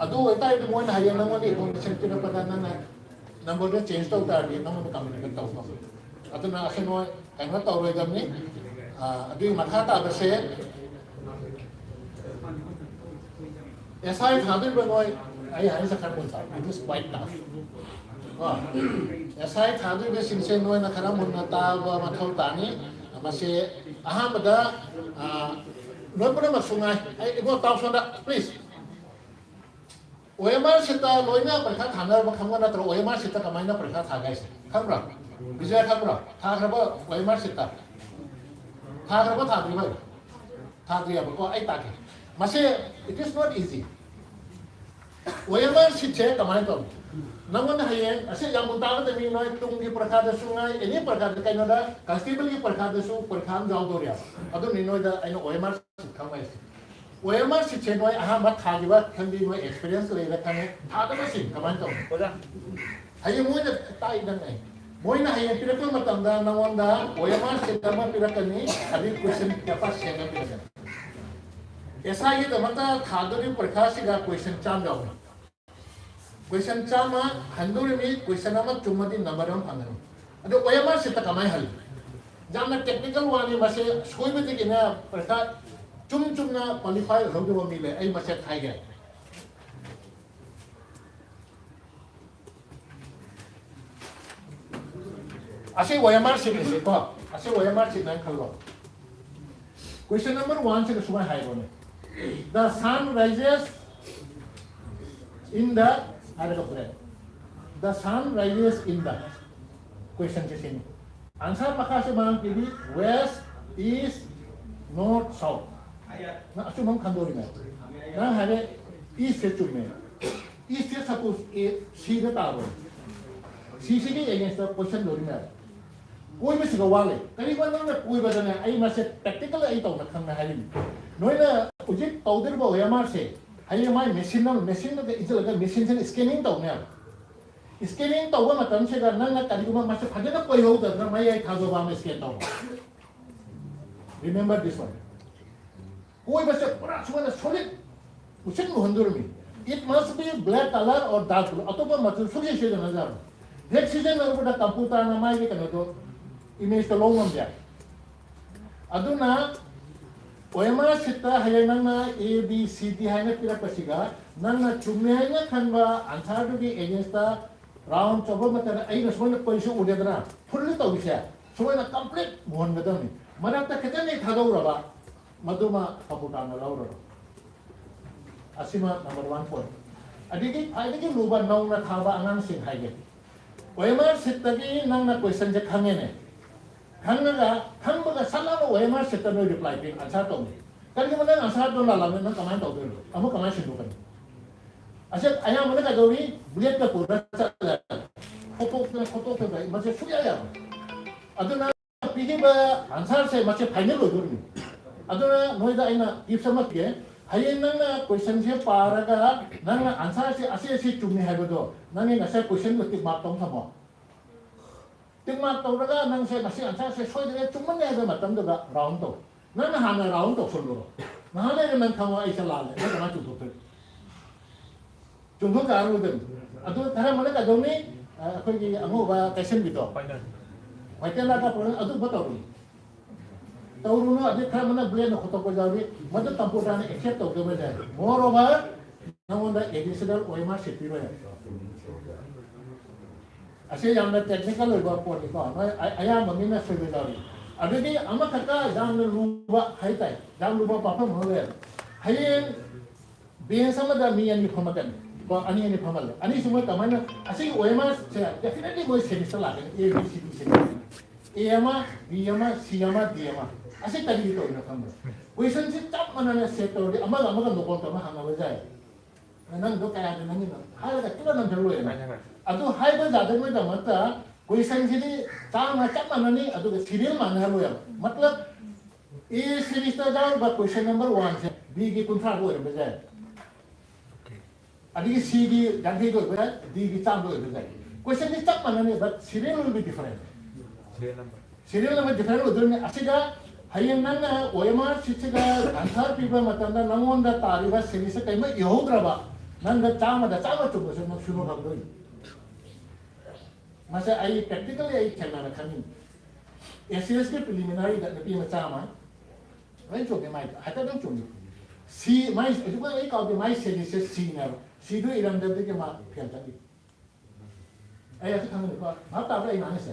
ꯑꯗꯨ ꯑꯣꯏꯇꯥꯔꯗꯤ ꯃꯣꯏꯅ ꯍꯌꯦꯡ ꯅꯪꯉꯣꯟꯗ ꯏꯟꯐꯣꯔꯃꯦꯁꯟ ꯄꯤꯔꯛꯄꯗ ꯅꯪꯅ ꯅꯝꯕꯔꯗꯣ ꯆꯦꯟꯖ ꯇꯧ ꯇꯥꯔꯗꯤ ꯅꯪꯉꯣꯟꯗ ꯀꯝꯄ꯭ꯂꯦꯟ ꯇꯧꯕ꯫ ꯑꯗꯨꯅ ꯑꯁꯤ ꯅꯣꯏ ꯀꯩꯅꯣ ꯇꯧꯔꯣꯏꯗꯕꯅꯤ꯫ ꯑꯗꯨꯒꯤ ꯃꯈꯥ ꯇꯥꯕꯁꯦ ꯑꯦꯁ ꯑꯥꯏ ꯊꯥꯗꯣꯏꯕ ꯅꯣꯏ꯫ ꯑꯩ ꯍꯥꯏꯔꯤꯁꯦ ꯈꯔ ꯃꯨꯟꯅ ꯇꯥꯎ꯫ It is quite tough. ꯀꯣ, ꯑꯦꯁ ꯑꯥꯏ ꯊꯥꯗꯣꯏꯕꯁꯤꯡꯁꯦ ꯅꯣꯏꯅ ꯈꯔ ꯃꯨꯟꯅ ꯇꯥꯕ ꯃꯊꯧ ꯇꯥꯅꯤ꯫ ꯃꯁꯤ ꯑꯍꯥꯟꯕꯗ ꯅꯣꯏ ꯄꯨꯝꯅꯃꯛꯁꯨ ꯉꯥꯏ꯫ ꯑꯩ ꯏꯕꯣ ꯇꯥꯎ ꯁꯣꯝꯗ please꯫ ꯑꯣ ꯑꯦꯝ ꯑꯥꯔ ꯁꯤꯠꯇ ꯂꯣꯏꯅ ꯄꯔꯤꯈꯥ ꯊꯥꯅꯔꯕ ꯈꯪꯕ ꯅꯠꯇ꯭ꯔꯣ? ꯑꯣ ꯑꯦꯝ ꯑꯥꯔ ꯁꯤꯠꯇ ꯀꯃꯥꯏꯅ ꯄꯔꯤꯈꯥ ꯊꯥꯒꯦ ꯍꯥꯏꯁꯦ ꯈꯪꯕ꯭ꯔꯥ? ꯕꯤꯖꯌ ꯈꯪꯕ꯭ꯔꯥ? ꯊꯥꯈ꯭ꯔꯕ ꯑꯣ ꯑꯦꯝ ꯑꯥꯔ ꯁꯤꯠꯇ? ꯊꯥꯈ꯭ꯔꯕ ꯊꯥꯗ꯭ꯔꯤꯕ? ꯊꯥꯗ꯭ꯔꯤꯌꯦꯕꯀꯣ꯫ ꯑꯩ ꯇꯥꯛꯀꯦ꯫ ꯃꯁꯤ it is not easy. ꯑꯣ ꯑꯦꯝ ꯑꯥꯔ ꯁꯤꯠꯁꯦ ꯀꯃꯥꯏꯅ ꯇꯧꯅꯤ? ꯅꯪꯉꯣꯟꯗ ꯍꯌꯦꯡ ꯑꯁꯤ ꯌꯥꯝ ꯇꯥꯒꯗꯕꯅꯤ꯫ ꯅꯣꯏ ꯇꯨꯡꯒꯤ ꯄꯔꯤꯈꯥꯗꯁꯨ ꯉꯥꯏ, ꯑꯦꯅꯤ ꯄꯔꯤꯈꯥꯗ, ꯀꯩꯅꯣꯗ ꯀꯟꯁꯇꯦꯕꯜꯒꯤ ꯄꯔꯤꯈꯥꯗꯁꯨ ꯄꯔꯤꯈꯥ ꯑꯃ ꯌꯥꯎꯗꯧꯔꯤꯕ꯫ ꯑꯗꯨꯅꯤ ꯅꯣꯏꯗ ꯑꯩꯅ ꯑꯣ ꯑꯦꯝ ꯑꯥꯔ ꯁꯤꯠ ꯈꯪꯕ ꯍꯥꯏꯁꯦ꯫ ꯑꯣ ꯑꯦꯝ ꯑꯥꯔ ꯁꯤꯠꯁꯦ ꯅꯣꯏ ꯑꯍꯥꯟꯕ ꯊꯥꯈꯤꯕ ꯈꯪꯗꯦ, ꯅꯣꯏ ꯑꯦꯛꯁꯄꯤꯔꯤꯌꯦꯟꯁ ꯂꯩꯔ ꯈꯪꯉꯦ꯫ ꯊꯥꯗꯕꯁꯤꯡ ꯀꯃꯥꯏꯅ ꯇꯧꯅꯤ? ꯑꯣꯖꯥ, ꯍꯌꯦꯡ ꯃꯣꯏꯅ ꯇꯥꯛꯏꯗꯪ ꯑꯩ ꯃꯣꯏꯅ ꯍꯌꯦꯡ ꯄꯤꯔꯛꯄ ꯃꯇꯝꯗ ꯅꯉꯣꯟꯗ ꯑꯣ ꯑꯦꯝ ꯑꯥꯔ ꯁꯤꯠ ꯑꯃ ꯄꯤꯔꯛꯀꯅꯤ, ꯑꯗꯨꯒꯤ ꯀꯣꯏꯁꯟ ꯄꯦꯄꯔ ꯁꯦꯠ ꯑꯃ ꯄꯤꯔꯛꯀꯅꯤ꯫ ꯑꯦꯁ ꯑꯥꯏꯒꯤꯗꯃꯛꯇ ꯊꯥꯗꯣꯔꯤꯕ ꯄꯔꯤꯈꯥꯁꯤꯗ ꯀꯣꯏꯁꯟ ꯆꯥꯝꯃ ꯌꯥꯎꯅꯤ꯫ ꯀꯣꯏꯁꯟ ꯆꯥꯝꯃ ꯍꯟꯗꯣꯔꯤꯃꯤ, ꯀꯣꯏꯁꯟ ꯑꯃ ꯆꯨꯝꯃꯗꯤ ꯅꯝꯕꯔ ꯑꯃ ꯐꯪꯒꯅꯤ꯫ ꯑꯗꯣ ꯑꯣ ꯑꯦꯝ ꯑꯥꯔ ꯁꯤꯠꯇ ꯀꯃꯥꯏꯅ ꯍꯜꯂꯤ? ꯌꯥꯝꯅ ꯇꯦꯛꯅꯤꯀꯦꯜ ꯋꯥꯅꯤ꯫ ꯃꯁꯤ ꯁꯣꯏꯕꯗꯒꯤꯅ ꯄꯔꯤꯈꯥ ꯆꯨꯝ ꯆꯨꯝꯅ ꯀ꯭ꯋꯥꯂꯤꯐꯥꯏ ꯑꯣꯏꯍꯧꯗꯕ ꯃꯤ ꯂꯩ, ꯑꯩ ꯃꯁꯦ ꯍꯥꯏꯒꯦ꯫ ꯑꯁꯤ ꯑꯣ ꯑꯦꯝ ꯑꯥꯔ ꯁꯤꯠꯅꯤꯁꯦ ꯀꯣ꯫ ꯑꯁꯤ ꯑꯣ ꯑꯦꯝ ꯑꯥꯔ ꯁꯤꯠꯅ ꯈꯜꯂꯣ꯫ ꯀꯣꯏꯁꯟ ꯅꯝꯕꯔ ꯋꯥꯟꯁꯤꯗ ꯁꯨꯃꯥꯏꯅ ꯍꯥꯏꯕꯅꯦ, "The sun rises in the" ꯍꯥꯏꯔꯒ break. "The sun rises in the" ꯀꯣꯏꯁꯟꯁꯦ ꯁꯤꯅꯤ꯫ ꯑꯟꯁꯔ ꯃꯈꯥꯁꯦ ꯃꯥꯅ ꯄꯤꯔꯤ, "West, east, north, south" ꯅꯪ ꯑꯆꯨꯝꯕ ꯑꯃ ꯈꯟꯗꯣꯔꯤꯅꯦ꯫ ꯅꯪ ꯍꯥꯏꯔꯦ ꯏꯁꯁꯦ ꯆꯨꯝꯃꯦ꯫ ꯏꯁꯁꯦ ꯁꯄꯣꯁ ꯑꯦ ꯁꯤꯗ ꯇꯥꯔꯣꯏ꯫ ꯁꯤꯁꯤꯒꯤ ꯑꯦꯒꯦꯟꯁꯇ ꯀꯣꯏꯁꯟ ꯂꯣꯏꯅ ꯀꯣꯏꯕꯁꯤꯒ ꯋꯥꯠꯂꯦ꯫ ꯀꯔꯤꯒꯨꯝꯕ ꯅꯪꯅ ꯀꯣꯏꯕꯗꯅꯦ, ꯑꯩ ꯃꯁꯦ ꯄ꯭ꯔꯦꯛꯇꯤꯀꯦꯜ ꯑꯩ ꯇꯧꯅ ꯈꯪꯅ ꯍꯥꯏꯔꯤꯅꯤ꯫ ꯅꯣꯏꯅ ꯍꯧꯖꯤꯛ ꯇꯧꯗꯣꯔꯤꯕ ꯑꯣ ꯑꯦꯝ ꯑꯥꯔꯁꯦ ꯍꯌꯦꯡ ꯃꯥꯏ ꯃꯦꯆꯤꯟ ꯑꯃ, ꯃꯦꯆꯤꯟꯗꯨꯗ ꯏꯁꯤꯜꯂꯒ ꯃꯦꯆꯤꯟꯁꯤꯅ ꯁ꯭ꯀꯦꯅꯤꯡ ꯇꯧꯅꯦꯕ꯫ ꯁ꯭ꯀꯦꯅꯤꯡ ꯇꯧꯕ ꯃꯇꯝꯁꯤꯗ ꯅꯪꯅ ꯀꯔꯤꯒꯨꯝꯕ ꯃꯁꯤ ꯐꯖꯅ ꯀꯣꯏꯍꯧꯗꯗꯅ ꯃꯌꯥꯏ ꯊꯥꯗꯣꯛꯄ ꯑꯃ ꯁ꯭ꯀꯦꯟ ꯇꯧꯕ꯫ Remember this one. ꯀꯣꯏꯕꯁꯦ ꯄꯨꯔꯥ ꯁꯨꯃꯥꯏꯅ solid ꯎꯆꯤꯟ ꯃꯨꯍꯟꯗꯣꯔꯝꯃꯤ꯫ It must be black color or dark blue, ꯑꯇꯣꯞꯄ ꯃꯆꯨ ꯁꯨꯡꯁꯤ ꯁꯤꯖꯤꯟꯅꯖꯔꯣꯏ꯫ Black ꯁꯤꯖꯤꯟꯅꯔꯨꯕꯗ computerꯅ ꯃꯥꯒꯤ ꯀꯩꯅꯣꯗꯣ, imageꯇꯣ ꯂꯧ ꯉꯝꯗꯦ꯫ ꯑꯗꯨꯅ OMR sheetꯇ ꯍꯌꯦꯡ ꯅꯪꯅ A B C D ꯍꯥꯏꯅ ꯄꯤꯔꯛꯄꯁꯤꯒ ꯅꯪꯅ ꯆꯨꯝꯃꯦ ꯍꯥꯏꯅ ꯈꯟꯕ answerꯗꯨꯒꯤ againstꯇ round ꯆꯥꯎꯕ ꯃꯇꯝꯗ ꯑꯩꯅ ꯁꯨꯃꯥꯏꯅ ꯀꯣꯏꯁꯨ ꯎꯗꯦꯗꯅ, full ꯇꯧꯔꯤꯁꯦ ꯁꯨꯃꯥꯏꯅ complete ꯃꯨꯍꯟꯒꯗꯕꯅꯤ꯫ ꯃꯔꯛꯇ ꯈꯤꯇꯪ ꯍꯦꯛ ꯊꯥꯗꯧꯔꯕ ꯃꯗꯨꯃ computerꯅ ꯂꯧꯔꯔꯣꯏ꯫ ꯑꯁꯤꯃ number one point꯫ ꯑꯗꯒꯤ ꯈ꯭ꯋꯥꯏꯗꯒꯤ ꯂꯨꯕ ꯅꯧꯅ ꯊꯥꯕ ꯑꯉꯥꯡꯁꯤꯡ ꯍꯥꯏꯒꯦ꯫ OMR sheetꯇꯒꯤ ꯅꯪꯅ questionꯁꯦ ꯈꯪꯉꯦꯅꯦ꯫ ꯈꯪꯉꯒ, ꯈꯪꯕꯒ ꯁꯠ ꯂꯥꯎꯅ OMR sheetꯇ ꯅꯣꯏ reply ꯄꯤ, answer ꯇꯧꯅꯤ꯫ ꯀꯔꯤꯒꯨꯝꯕ ꯅꯪ answerꯗꯣ ꯂꯥꯜꯂꯝꯃꯦ, ꯅꯪ ꯀꯃꯥꯏꯅ ꯇꯧꯗꯣꯏꯅꯣ? ꯑꯃꯨꯛ ꯀꯃꯥꯏꯅ ꯁꯤꯟꯗꯣꯛꯀꯅꯤ? ꯑꯁꯤ ꯑꯌꯥꯝꯕꯅ ꯀꯩꯗꯧꯔꯤ? Blackꯇ ꯄꯨꯔꯒ ꯆꯠꯂꯦ꯫ ꯈꯣꯠꯇꯣꯛꯇꯅ, ꯈꯣꯠꯇꯣꯛꯇꯅ ꯃꯁꯤ ꯁꯨꯡꯌꯥ ꯌꯥꯔꯣꯏ꯫ ꯑꯗꯨꯅ ꯄꯤꯈꯤꯕ answerꯁꯦ ꯃꯁꯤ final ꯑꯣꯏꯗꯣꯔꯤꯅꯤ꯫ ꯑꯗꯨꯅ ꯅꯣꯏꯗ ꯑꯩꯅ tips ꯑꯃ ꯄꯤꯒꯦ꯫ ꯍꯌꯦꯡ ꯅꯪꯅ questionꯁꯦ ꯄꯥꯔꯒ ꯅꯪꯅ answerꯁꯦ ꯑꯁꯤ ꯑꯁꯤ ꯆꯨꯝꯃꯤ ꯍꯥꯏꯕꯗꯣ ꯅꯪꯒꯤ ꯉꯁꯥꯏ questionꯗꯣ tick mark ꯇꯧ ꯊꯝꯃꯣ꯫ Tick mark ꯇꯧꯔꯒ ꯅꯪꯁꯦ ꯉꯁꯤ answerꯁꯦ ꯁꯣꯏꯗ꯭ꯔꯦ, ꯆꯨꯝꯃꯅꯤ ꯍꯥꯏꯕ ꯃꯇꯝꯗꯨꯗ round ꯇꯧ꯫ ꯅꯪꯅ ꯍꯥꯟꯅ round ꯇꯧꯁꯜꯂꯨꯔꯣ꯫ ꯉꯥꯏꯍꯥꯛ ꯂꯩꯔ ꯅꯪ ꯈꯪꯉꯣ ꯑꯩꯁꯦ ꯂꯥꯜꯂꯦ꯫ ꯅꯪ ꯀꯃꯥꯏꯅ ꯆꯨꯝꯊꯣꯛꯇꯣꯏꯅꯣ? ꯆꯨꯝꯊꯣꯛ ꯌꯥꯔꯣꯏꯗꯣꯏꯅꯤ꯫ ꯑꯗꯨ ꯈꯔ ꯑꯃꯅ ꯀꯩꯗꯧꯅꯤ? ꯑ, ꯑꯩꯈꯣꯏꯒꯤ ꯑꯉꯧꯕ ꯀꯩꯁꯟꯕꯤꯗꯣ꯫ White ꯂꯥꯛꯄ ꯑꯗꯨꯒꯨꯝꯕ ꯇꯧꯔꯨꯅꯨ꯫ ꯇꯧꯔꯨꯅꯨ꯫ ꯑꯗꯩ ꯈꯔ ꯑꯃꯅ blackꯅ ꯈꯣꯠꯇꯣꯛꯄ ꯌꯥꯎꯔꯤ꯫ ꯃꯗꯨ computerꯅ accept ꯇꯧꯗꯕ ꯌꯥꯏ꯫ Moreover, ꯅꯉꯣꯟꯗ additional OMR sheet ꯄꯤꯔꯣꯏ꯫ ꯑꯁꯤ ꯌꯥꯝꯅ technical ꯑꯣꯏꯕ ꯄꯣꯠꯅꯤꯀꯣ꯫ ꯅꯣꯏ ꯑ-, ꯑꯌꯥꯝꯕ ꯃꯤꯅ ꯁꯣꯏꯕ ꯌꯥꯎꯏ꯫ ꯑꯗꯨꯗꯤ ꯑꯃꯈꯛꯇ ꯌꯥꯝꯅ ꯂꯨꯕ ꯍꯥꯏꯇꯥꯏ, ꯌꯥꯝ ꯂꯨꯕ ꯋꯥꯐꯝ ꯑꯃ ꯂꯩꯔꯦ꯫ ꯍꯌꯦꯡ bench ꯑꯃꯗ ꯃꯤ ꯑꯅꯤ ꯐꯝꯃꯛꯀꯅꯤ ꯀꯣ, ꯑꯅꯤ ꯑꯅꯤ ꯐꯝꯍꯜꯂꯦ꯫ ꯑꯅꯤꯁꯤ ꯃꯣꯏ ꯀꯃꯥꯏꯅ, ꯑꯁꯤꯒꯤ OMRꯁꯦ definitely ꯃꯣꯏ semester ꯂꯥꯛꯀꯅꯤ, A B C D semester꯫ A ꯑꯃ, B ꯑꯃ, C ꯑꯃ, D ꯑꯃ꯫ ꯑꯁꯤ ꯀꯔꯤꯒꯤ ꯇꯧꯔꯤꯅꯣ ꯈꯪꯕ꯭ꯔꯥ? Questionꯁꯤ ꯆꯞ ꯃꯥꯟꯅꯅ set ꯇꯧꯔꯗꯤ ꯑꯃꯒ ꯑꯃꯒ ꯅꯣꯀꯥꯎ ꯇꯧꯅ ꯍꯪꯅꯕ ꯌꯥꯏ꯫ ꯅꯪꯗꯣ ꯀꯌꯥꯗ ꯅꯪꯒꯤꯅꯣ ꯍꯥꯏꯔꯒ ꯀꯤꯂꯣ ꯅꯝꯊꯔ ꯂꯣꯏꯔꯦ꯫ ꯃꯥꯅꯦ, ꯃꯥꯅꯦ꯫ ꯑꯗꯨ ꯍꯥꯏꯕ ꯌꯥꯗꯅꯕꯒꯤꯗꯃꯛꯇ questionꯁꯤꯗꯤ ꯆꯥꯝꯃ ꯆꯞ ꯃꯥꯟꯅꯅꯤ, ꯑꯗꯨꯒ serial ꯃꯥꯟꯅꯍꯜꯂꯣꯏꯕ꯫ ꯃꯇꯂꯕ, A seriesꯇ ꯌꯥꯎꯔꯤꯕ question number oneꯁꯦ Bꯒꯤ ꯀꯨꯟꯊ꯭ꯔꯥꯗ ꯑꯣꯏꯔꯝꯕ ꯌꯥꯏ꯫ ꯑꯗꯒꯤ Cꯒꯤ ꯌꯥꯡꯈꯩꯗ ꯑꯣꯏꯕ ꯌꯥꯏ, Dꯒꯤ ꯆꯥꯝꯃꯗ ꯑꯣꯏꯕ ꯌꯥꯏ꯫ Questionꯗꯤ ꯆꯞ ꯃꯥꯟꯅꯅꯤ, but serial will be different꯫ Serial number꯫ Serial number different ꯑꯣꯏꯗꯣꯏꯅꯤ꯫ ꯑꯁꯤꯒ ꯍꯌꯦꯡ ꯅꯪꯅ ꯑꯣ ꯑꯦꯝ ꯑꯥꯔ ꯁꯤꯠꯁꯤꯒ ꯑꯟꯁꯔ ꯄꯤꯕ ꯃꯇꯝꯗ ꯅꯪꯉꯣꯟꯗ ꯇꯥꯔꯤꯕ ꯁꯦꯔꯤꯁꯁꯦ ꯀꯩꯃ ꯏꯍꯧꯗ꯭ꯔꯕ, ꯅꯪꯗ ꯆꯥꯝꯃꯗ ꯆꯥꯝꯃ ꯆꯨꯝꯕꯁꯨ ꯅꯪ ꯁꯨꯕ ꯐꯪꯗꯣꯏꯅꯤ꯫ ꯃꯁꯦ ꯑꯩ ꯄ꯭ꯔꯦꯛꯇꯤꯀꯦꯜꯂꯤ ꯑꯩ ꯊꯦꯡꯅꯅ ꯈꯪꯉꯤꯅꯤ꯫ ꯑꯦ ꯁꯤ ꯑꯦꯁꯀꯤ ꯄ꯭ꯔꯤꯂꯤꯃꯤꯅꯔꯤꯗ ꯅꯨꯄꯤ ꯃꯆꯥ ꯑꯃ ꯂꯣꯏ ꯆꯨꯝꯃꯤ, ꯃꯥꯏ ꯍꯥꯏꯐꯦꯠꯇꯪ ꯆꯨꯝꯃꯤ꯫ ꯁꯤ ꯃꯥꯏ ꯍꯧꯖꯤꯛ ꯑꯩ ꯀꯥꯎꯗꯦ, ꯃꯥꯏ ꯁꯦꯔꯤꯁꯁꯦ ꯁꯤꯅꯦꯕ꯫ ꯁꯤꯗꯨ ꯏꯔꯝꯗꯕꯗꯒꯤ ꯃꯥ ꯐꯦꯜ ꯆꯠꯂꯤ꯫ ꯑꯩ ꯑꯗꯨ ꯈꯪꯍꯟꯅꯤꯡꯕ ꯚꯥꯞ ꯇꯥꯕ꯭ꯔꯥ ꯑꯩ ꯉꯥꯡꯉꯤꯁꯦ?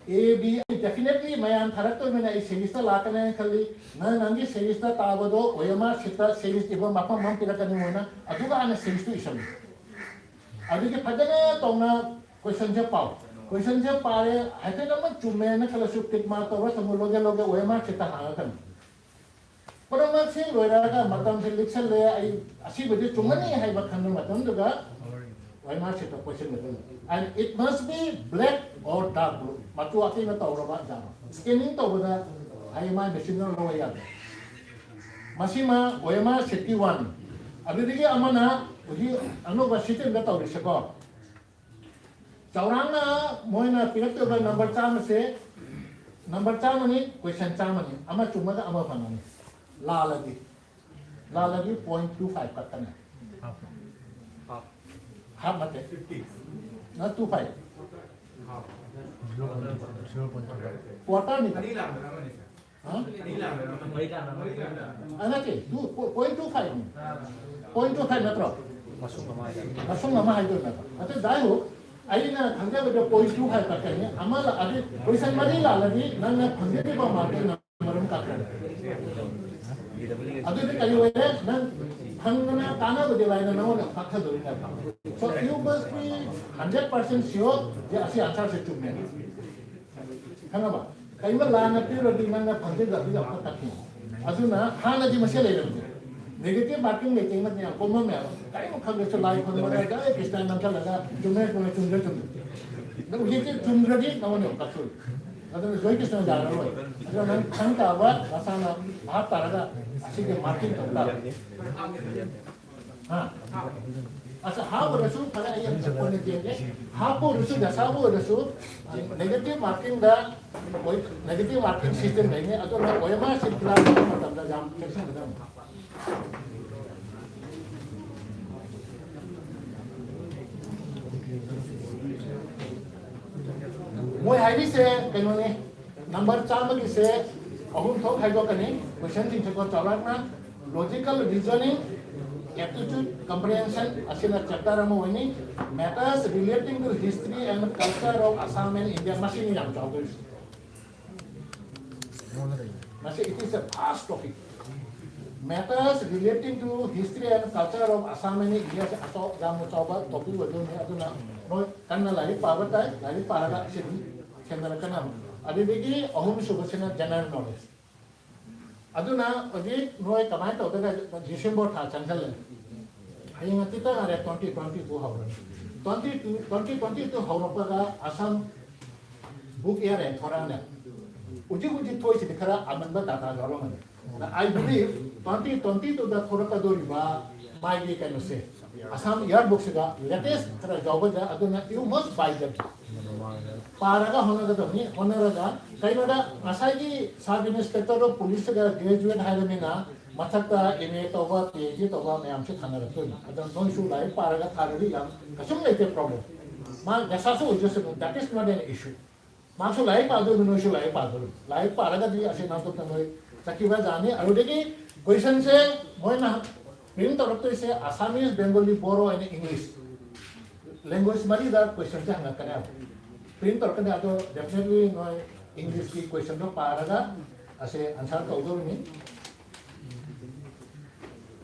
ꯑꯦ ꯕꯤ ꯑꯩ ꯗꯦꯐꯤꯅꯦꯠꯂꯤ ꯃꯌꯥꯝ ꯊꯥꯔꯛꯇꯣꯏꯅꯤꯅ ꯑꯩ ꯁꯦꯔꯤꯁꯇ ꯂꯥꯛꯀꯅꯤ ꯍꯥꯏꯅ ꯈꯜꯂꯤ꯫ ꯅꯪ ꯅꯪꯒꯤ ꯁꯦꯔꯤꯁꯇ ꯇꯥꯕꯗꯣ ꯑꯣ ꯑꯦꯝ ꯑꯥꯔ ꯁꯤꯠꯇ ꯁꯦꯔꯤꯁ ꯏꯕ ꯃꯐꯝ ꯑꯃ ꯄꯤꯔꯛꯀꯅꯤ ꯃꯣꯏꯅ, ꯑꯗꯨꯒ ꯍꯥꯟꯅ ꯁꯦꯔꯤꯁꯇꯨ ꯏꯁꯜꯂꯨ꯫ ꯑꯗꯨꯒꯤ ꯐꯖꯅ ꯇꯧꯅ ꯀꯣꯏꯁꯟꯁꯦ ꯄꯥꯎ꯫ ꯀꯣꯏꯁꯟꯁꯦ ꯄꯥꯔꯦ, ꯍꯥꯏꯐꯦꯠ ꯑꯃ ꯆꯨꯝꯃꯦꯅ ꯈꯜꯂꯁꯨ ꯇꯤꯛ ꯃꯥꯔꯛ ꯇꯧꯔ ꯊꯝꯃꯨ, ꯂꯣꯒꯦ ꯂꯣꯒꯦ ꯑꯣ ꯑꯦꯝ ꯑꯥꯔ ꯁꯤꯠꯇ ꯍꯥꯡꯉꯒ ꯊꯝꯃꯨ꯫ ꯄꯨꯝꯅꯃꯛꯁꯤ ꯂꯣꯏꯔꯛꯑꯒ ꯃꯇꯝꯁꯦ ꯂꯤꯛꯁꯜꯂꯦ, ꯑꯩ ꯑꯁꯤꯕꯨꯗꯤ ꯆꯨꯝꯃꯅꯤ ꯍꯥꯏꯕ ꯈꯟꯕ ꯃꯇꯝꯗꯨꯗ ꯑꯣ ꯑꯦꯝ ꯑꯥꯔ ꯁꯤꯠꯇ ꯀꯣꯏꯁꯟ ꯃꯇꯝ꯫ And it must be black or dark blue. ꯃꯆꯨ ꯑꯇꯦꯟꯕ ꯇꯧꯔꯕ ꯑꯦꯛꯖꯥꯝ꯫ ꯁ꯭ꯀꯦꯅꯤꯡ ꯇꯧꯕꯗ ꯍꯥꯏ ꯃꯥꯏ ꯃꯦꯆꯤꯟꯅ ꯂꯧꯕ ꯌꯥꯗꯦ꯫ ꯃꯁꯤꯃ ꯑꯣ ꯑꯦꯝ ꯑꯥꯔ ꯁꯤꯠꯀꯤ ꯋꯥꯟ꯫ ꯑꯗꯨꯗꯒꯤ ꯑꯃꯅ ꯍꯧꯖꯤꯛ ꯑꯅꯧꯕ ꯁꯤꯁꯇꯦꯝꯗ ꯇꯧꯔꯤꯁꯦꯀꯣ꯫ ꯆꯥꯎꯔꯥꯛꯅ ꯃꯣꯏꯅ ꯄꯤꯔꯛꯇꯣꯏꯕ ꯅꯝꯕꯔ ꯆꯥꯝꯃꯁꯦ, ꯅꯝꯕꯔ ꯆꯥꯝꯃꯅꯤ, ꯀꯣꯏꯁꯟ ꯆꯥꯝꯃꯅꯤ, ꯑꯃ ꯆꯨꯝꯃꯒ ꯑꯃ ꯐꯪꯉꯅꯤ꯫ ꯂꯥꯜꯂꯗꯤ, ꯂꯥꯜꯂꯗꯤ ꯄꯣꯏꯟ ꯇꯨ ꯐꯥꯏꯚ ꯀꯛꯀꯅꯤ꯫ ꯍꯥꯐ ꯅꯠꯇꯦ, ꯅ ꯇꯨ ꯐꯥꯏꯚ꯫ ꯀ꯭ꯋꯥꯇꯔꯅꯤ꯫ ꯍꯥ? ꯑ, ꯅꯠꯇꯦ, ꯇꯨ, ꯄꯣꯏꯟ ꯇꯨ ꯐꯥꯏꯚꯅꯤ꯫ ꯄꯣꯏꯟ ꯇꯨ ꯐꯥꯏꯚ ꯅꯠꯇ꯭ꯔꯣ? ꯃꯁꯨꯡ ꯑꯃ ꯍꯥꯏꯗꯣꯏ ꯅꯠꯇ꯭ꯔꯣ? ꯑꯗꯨ ꯗꯥꯏꯍꯣ, ꯑꯩꯅ ꯈꯪꯖꯕꯗ ꯄꯣꯏꯟ ꯇꯨ ꯐꯥꯏꯚ ꯈꯛꯇꯅꯤ꯫ ꯑꯃ ꯂꯥ-, ꯑꯗꯨ ꯀꯣꯏꯁꯟ ꯃꯔꯤ ꯂꯥꯜꯂꯗꯤ ꯅꯪꯅ ꯐꯪꯖꯗ꯭ꯔꯤꯕ ꯃꯥꯔꯛꯇꯨ ꯅꯝꯕꯔ ꯑꯃ ꯀꯛꯈ꯭ꯔꯅꯤ꯫ ꯑꯗꯨꯗꯤ ꯀꯔꯤ ꯑꯣꯏꯔꯦ? ꯅꯪ ꯐꯪꯗꯅ ꯀꯥꯟꯅꯕꯗꯤ ꯂꯥꯏꯅ ꯅꯉꯣꯟꯗ ꯀꯛꯊꯗꯣꯏꯅꯦꯕ꯫ So you must be hundred percent sure J ꯑꯁꯤ ꯑꯟꯁꯔꯁꯦ ꯆꯨꯝꯃꯦ꯫ ꯈꯪꯉꯕ? ꯀꯩꯒꯨꯝꯕ ꯂꯥꯟꯅ ꯄꯤꯔꯨꯔꯗꯤ ꯅꯪꯅ ꯐꯪꯖꯗꯕꯗꯨ ꯌꯥꯝ ꯀꯛꯈꯤꯅꯤ꯫ ꯑꯗꯨꯅ ꯍꯥꯟꯅꯗꯤ ꯃꯁꯦ ꯂꯩꯔꯝꯗꯦ꯫ ꯅꯦꯒꯦꯇꯤꯚ ꯃꯥꯔꯀꯤꯡ ꯂꯩꯇꯦ, ꯃꯗꯤ ꯌꯥꯝ ꯀꯣꯃꯝꯃꯦꯕ꯫ ꯀꯔꯤꯝ ꯈꯪꯗ꯭ꯔꯁꯨ ꯂꯥꯏ ꯈꯨꯔꯨꯝꯕꯗ ꯖꯥꯏ ꯀ꯭ꯔꯤꯁꯅ ꯅꯝꯁꯤꯜꯂꯒ ꯆꯨꯝꯃꯦ, ꯆꯨꯝꯃꯦ, ꯆꯨꯝꯗ꯭ꯔꯦ, ꯆꯨꯝꯗ꯭ꯔꯦ꯫ ꯑꯗꯣ ꯍꯧꯖꯤꯛꯇꯤ ꯆꯨꯝꯗ꯭ꯔꯗꯤ ꯅꯉꯣꯟꯗ ꯑꯃꯨꯛ ꯀꯛꯊꯣꯛꯏ꯫ ꯑꯗꯨꯅ ꯖꯣꯏ ꯀ꯭ꯔꯤꯁꯅ ꯌꯥꯔꯔꯣꯏ꯫ ꯑꯗꯨꯅ ꯅꯪ ꯈꯪ ꯇꯥꯕ ꯅꯁꯥꯅ ꯚꯥꯞ ꯇꯥꯔꯒ ꯑꯁꯤꯒꯤ ꯃꯥꯔꯀꯤꯡ ꯇꯧ ꯇꯥꯕ꯫ ꯍꯥ? ꯑꯁ, ꯍꯥꯞꯄꯗꯁꯨ ꯐꯖꯅ ꯑꯩ ꯑꯝꯇ ꯀꯣꯟꯅ ꯌꯦꯡꯒꯦ꯫ ꯍꯥꯞꯄ ꯑꯣꯏꯔꯁꯨ, ꯗꯁꯥꯕꯨ ꯑꯣꯏꯔꯁꯨ, negative marking ꯗ, negative marking system ꯂꯩꯅꯤ꯫ ꯑꯗꯨꯅ ꯑꯣ ꯑꯦꯝ ꯑꯥꯔ circular ꯂꯥꯛꯄ ꯃꯇꯝꯗ ꯌꯥꯝ ꯆꯦꯛꯁꯤꯟꯒꯗꯕꯅꯤ꯫ ꯃꯣꯏ ꯍꯥꯏꯔꯤꯁꯦ ꯀꯩꯅꯣꯅꯤ, ꯅꯝꯕꯔ ꯆꯥꯝꯃꯒꯤꯁꯦ ꯑꯍꯨꯝ ꯊꯣꯛ ꯈꯥꯏꯗꯣꯛꯀꯅꯤ꯫ ꯀꯣꯏꯁꯟꯁꯤꯡꯁꯦꯀꯣ, ꯆꯥꯎꯔꯥꯛꯅ logical reasoning, aptitude, comprehension, ꯑꯁꯤꯅ chapter ꯑꯃ ꯑꯣꯏꯅꯤ꯫ Matters relating to history and culture of Assam and India, ꯃꯁꯤꯅꯤ ꯌꯥꯝ ꯆꯥꯎꯗꯣꯏꯁꯦ꯫ ꯃꯁꯤ, it is a vast topic꯫ Matters relating to history and culture of Assam and India ꯁꯦ ꯑꯆꯧ-, ꯌꯥꯝꯅ ꯆꯥꯎꯕ topic ꯑꯣꯏꯗꯣꯏꯅꯤ꯫ ꯑꯗꯨꯅ ꯅꯣꯏ ꯀꯟꯅ ꯂꯥꯏꯔꯤꯛ ꯄꯥꯕ ꯇꯥꯏ꯫ ꯂꯥꯏꯔꯤꯛ ꯄꯥꯔꯒ ꯑꯁꯤ ꯑꯗꯨꯝ ꯁꯦꯝꯅꯔꯛꯀꯅꯤ꯫ ꯑꯗꯨꯗꯒꯤ ꯑꯍꯨꯝꯁꯨꯕꯁꯤꯅ general knowledge꯫ ꯑꯗꯨꯅ ꯍꯧꯖꯤꯛ ꯅꯣꯏ ꯀꯃꯥꯏꯅ ꯇꯧꯗꯣꯏꯅꯣ? ꯗꯤꯁꯦꯝꯕꯔ ꯊꯥ ꯆꯪꯁꯜꯂꯦ꯫ ꯍꯌꯦꯡ ꯍꯪꯆꯤꯠ ꯉꯥꯏꯔꯦ, twenty twenty two ꯍꯧꯔꯅꯤ꯫ Twenty two, twenty twenty two ꯍꯧꯔꯛꯄꯒ Assam book year ꯍꯦꯛ ꯊꯣꯔꯛꯑꯅꯤ꯫ ꯍꯧꯖꯤꯛ ꯍꯧꯖꯤꯛ ꯊꯣꯛꯏꯁꯤꯗꯤ ꯈꯔ ꯑꯃꯟꯕ data ꯌꯥꯎꯔꯝꯃꯅꯤ꯫ I believe twenty twenty two ꯗ ꯊꯣꯔꯛꯀꯗꯧꯔꯤꯕ ꯃꯥꯒꯤ ꯀꯩꯅꯣꯁꯦ, ꯑꯁꯥꯝ yearbook ꯁꯤꯗ latest ꯈꯔ ꯌꯥꯎꯒꯗ꯭ꯔꯥ? ꯑꯗꯨꯅ you must buy them꯫ ꯄꯥꯔꯒ ꯍꯣꯠꯅꯒꯗꯕꯅꯤ꯫ ꯍꯣꯠꯅꯔꯒ ꯀꯩꯅꯣꯗ ꯉꯁꯥꯏꯒꯤ sub inspector of police ꯒ graduate ꯍꯥꯏꯔꯃꯤꯅ ꯃꯊꯛꯇ M A ꯇꯧꯕ, P H D ꯇꯧꯕ ꯃꯌꯥꯝꯁꯨ ꯊꯥꯅꯔꯛꯇꯣꯏꯅꯤ꯫ ꯑꯗ ꯅꯣꯏꯁꯨ ꯂꯥꯏꯔꯤꯛ ꯄꯥꯔꯒ ꯊꯥꯔꯗꯤ ꯌꯥꯝ ꯀꯩꯁꯨꯝ ꯂꯩꯇꯦ problem꯫ ꯃꯥ ꯗꯁꯥꯁꯨ ꯑꯣꯏꯖꯁꯅꯨ, that is not an issue꯫ ꯃꯥꯁꯨ ꯂꯥꯏꯔꯤꯛ ꯄꯥꯗꯣꯏꯅꯤ, ꯅꯣꯏꯁꯨ ꯂꯥꯏꯔꯤꯛ ꯄꯥꯗꯣꯏꯅꯤ꯫ ꯂꯥꯏꯔꯤꯛ ꯄꯥꯔꯒꯗꯤ ꯑꯁꯤ ꯅꯥꯟꯊꯣꯛꯇꯅ ꯅꯣꯏ ꯆꯠꯈꯤꯕ ꯌꯥꯅꯤ꯫ ꯑꯗꯨꯗꯒꯤ question ꯁꯦ ꯃꯣꯏꯅ print ꯇꯧꯔꯛꯇꯣꯏꯁꯦ Assamese, Bengali, Bodo and English language ꯃꯔꯤꯗ question ꯁꯦ ꯍꯪꯉꯛꯀꯅꯦꯕ꯫ Print ꯇꯧꯔꯛꯀꯅꯤ꯫ ꯑꯗꯣ definitely ꯅꯣꯏ English ꯀꯤ question ꯗꯣ ꯄꯥꯔꯒ ꯑꯁꯦ answer ꯇꯧꯗꯧꯔꯤꯅꯤ꯫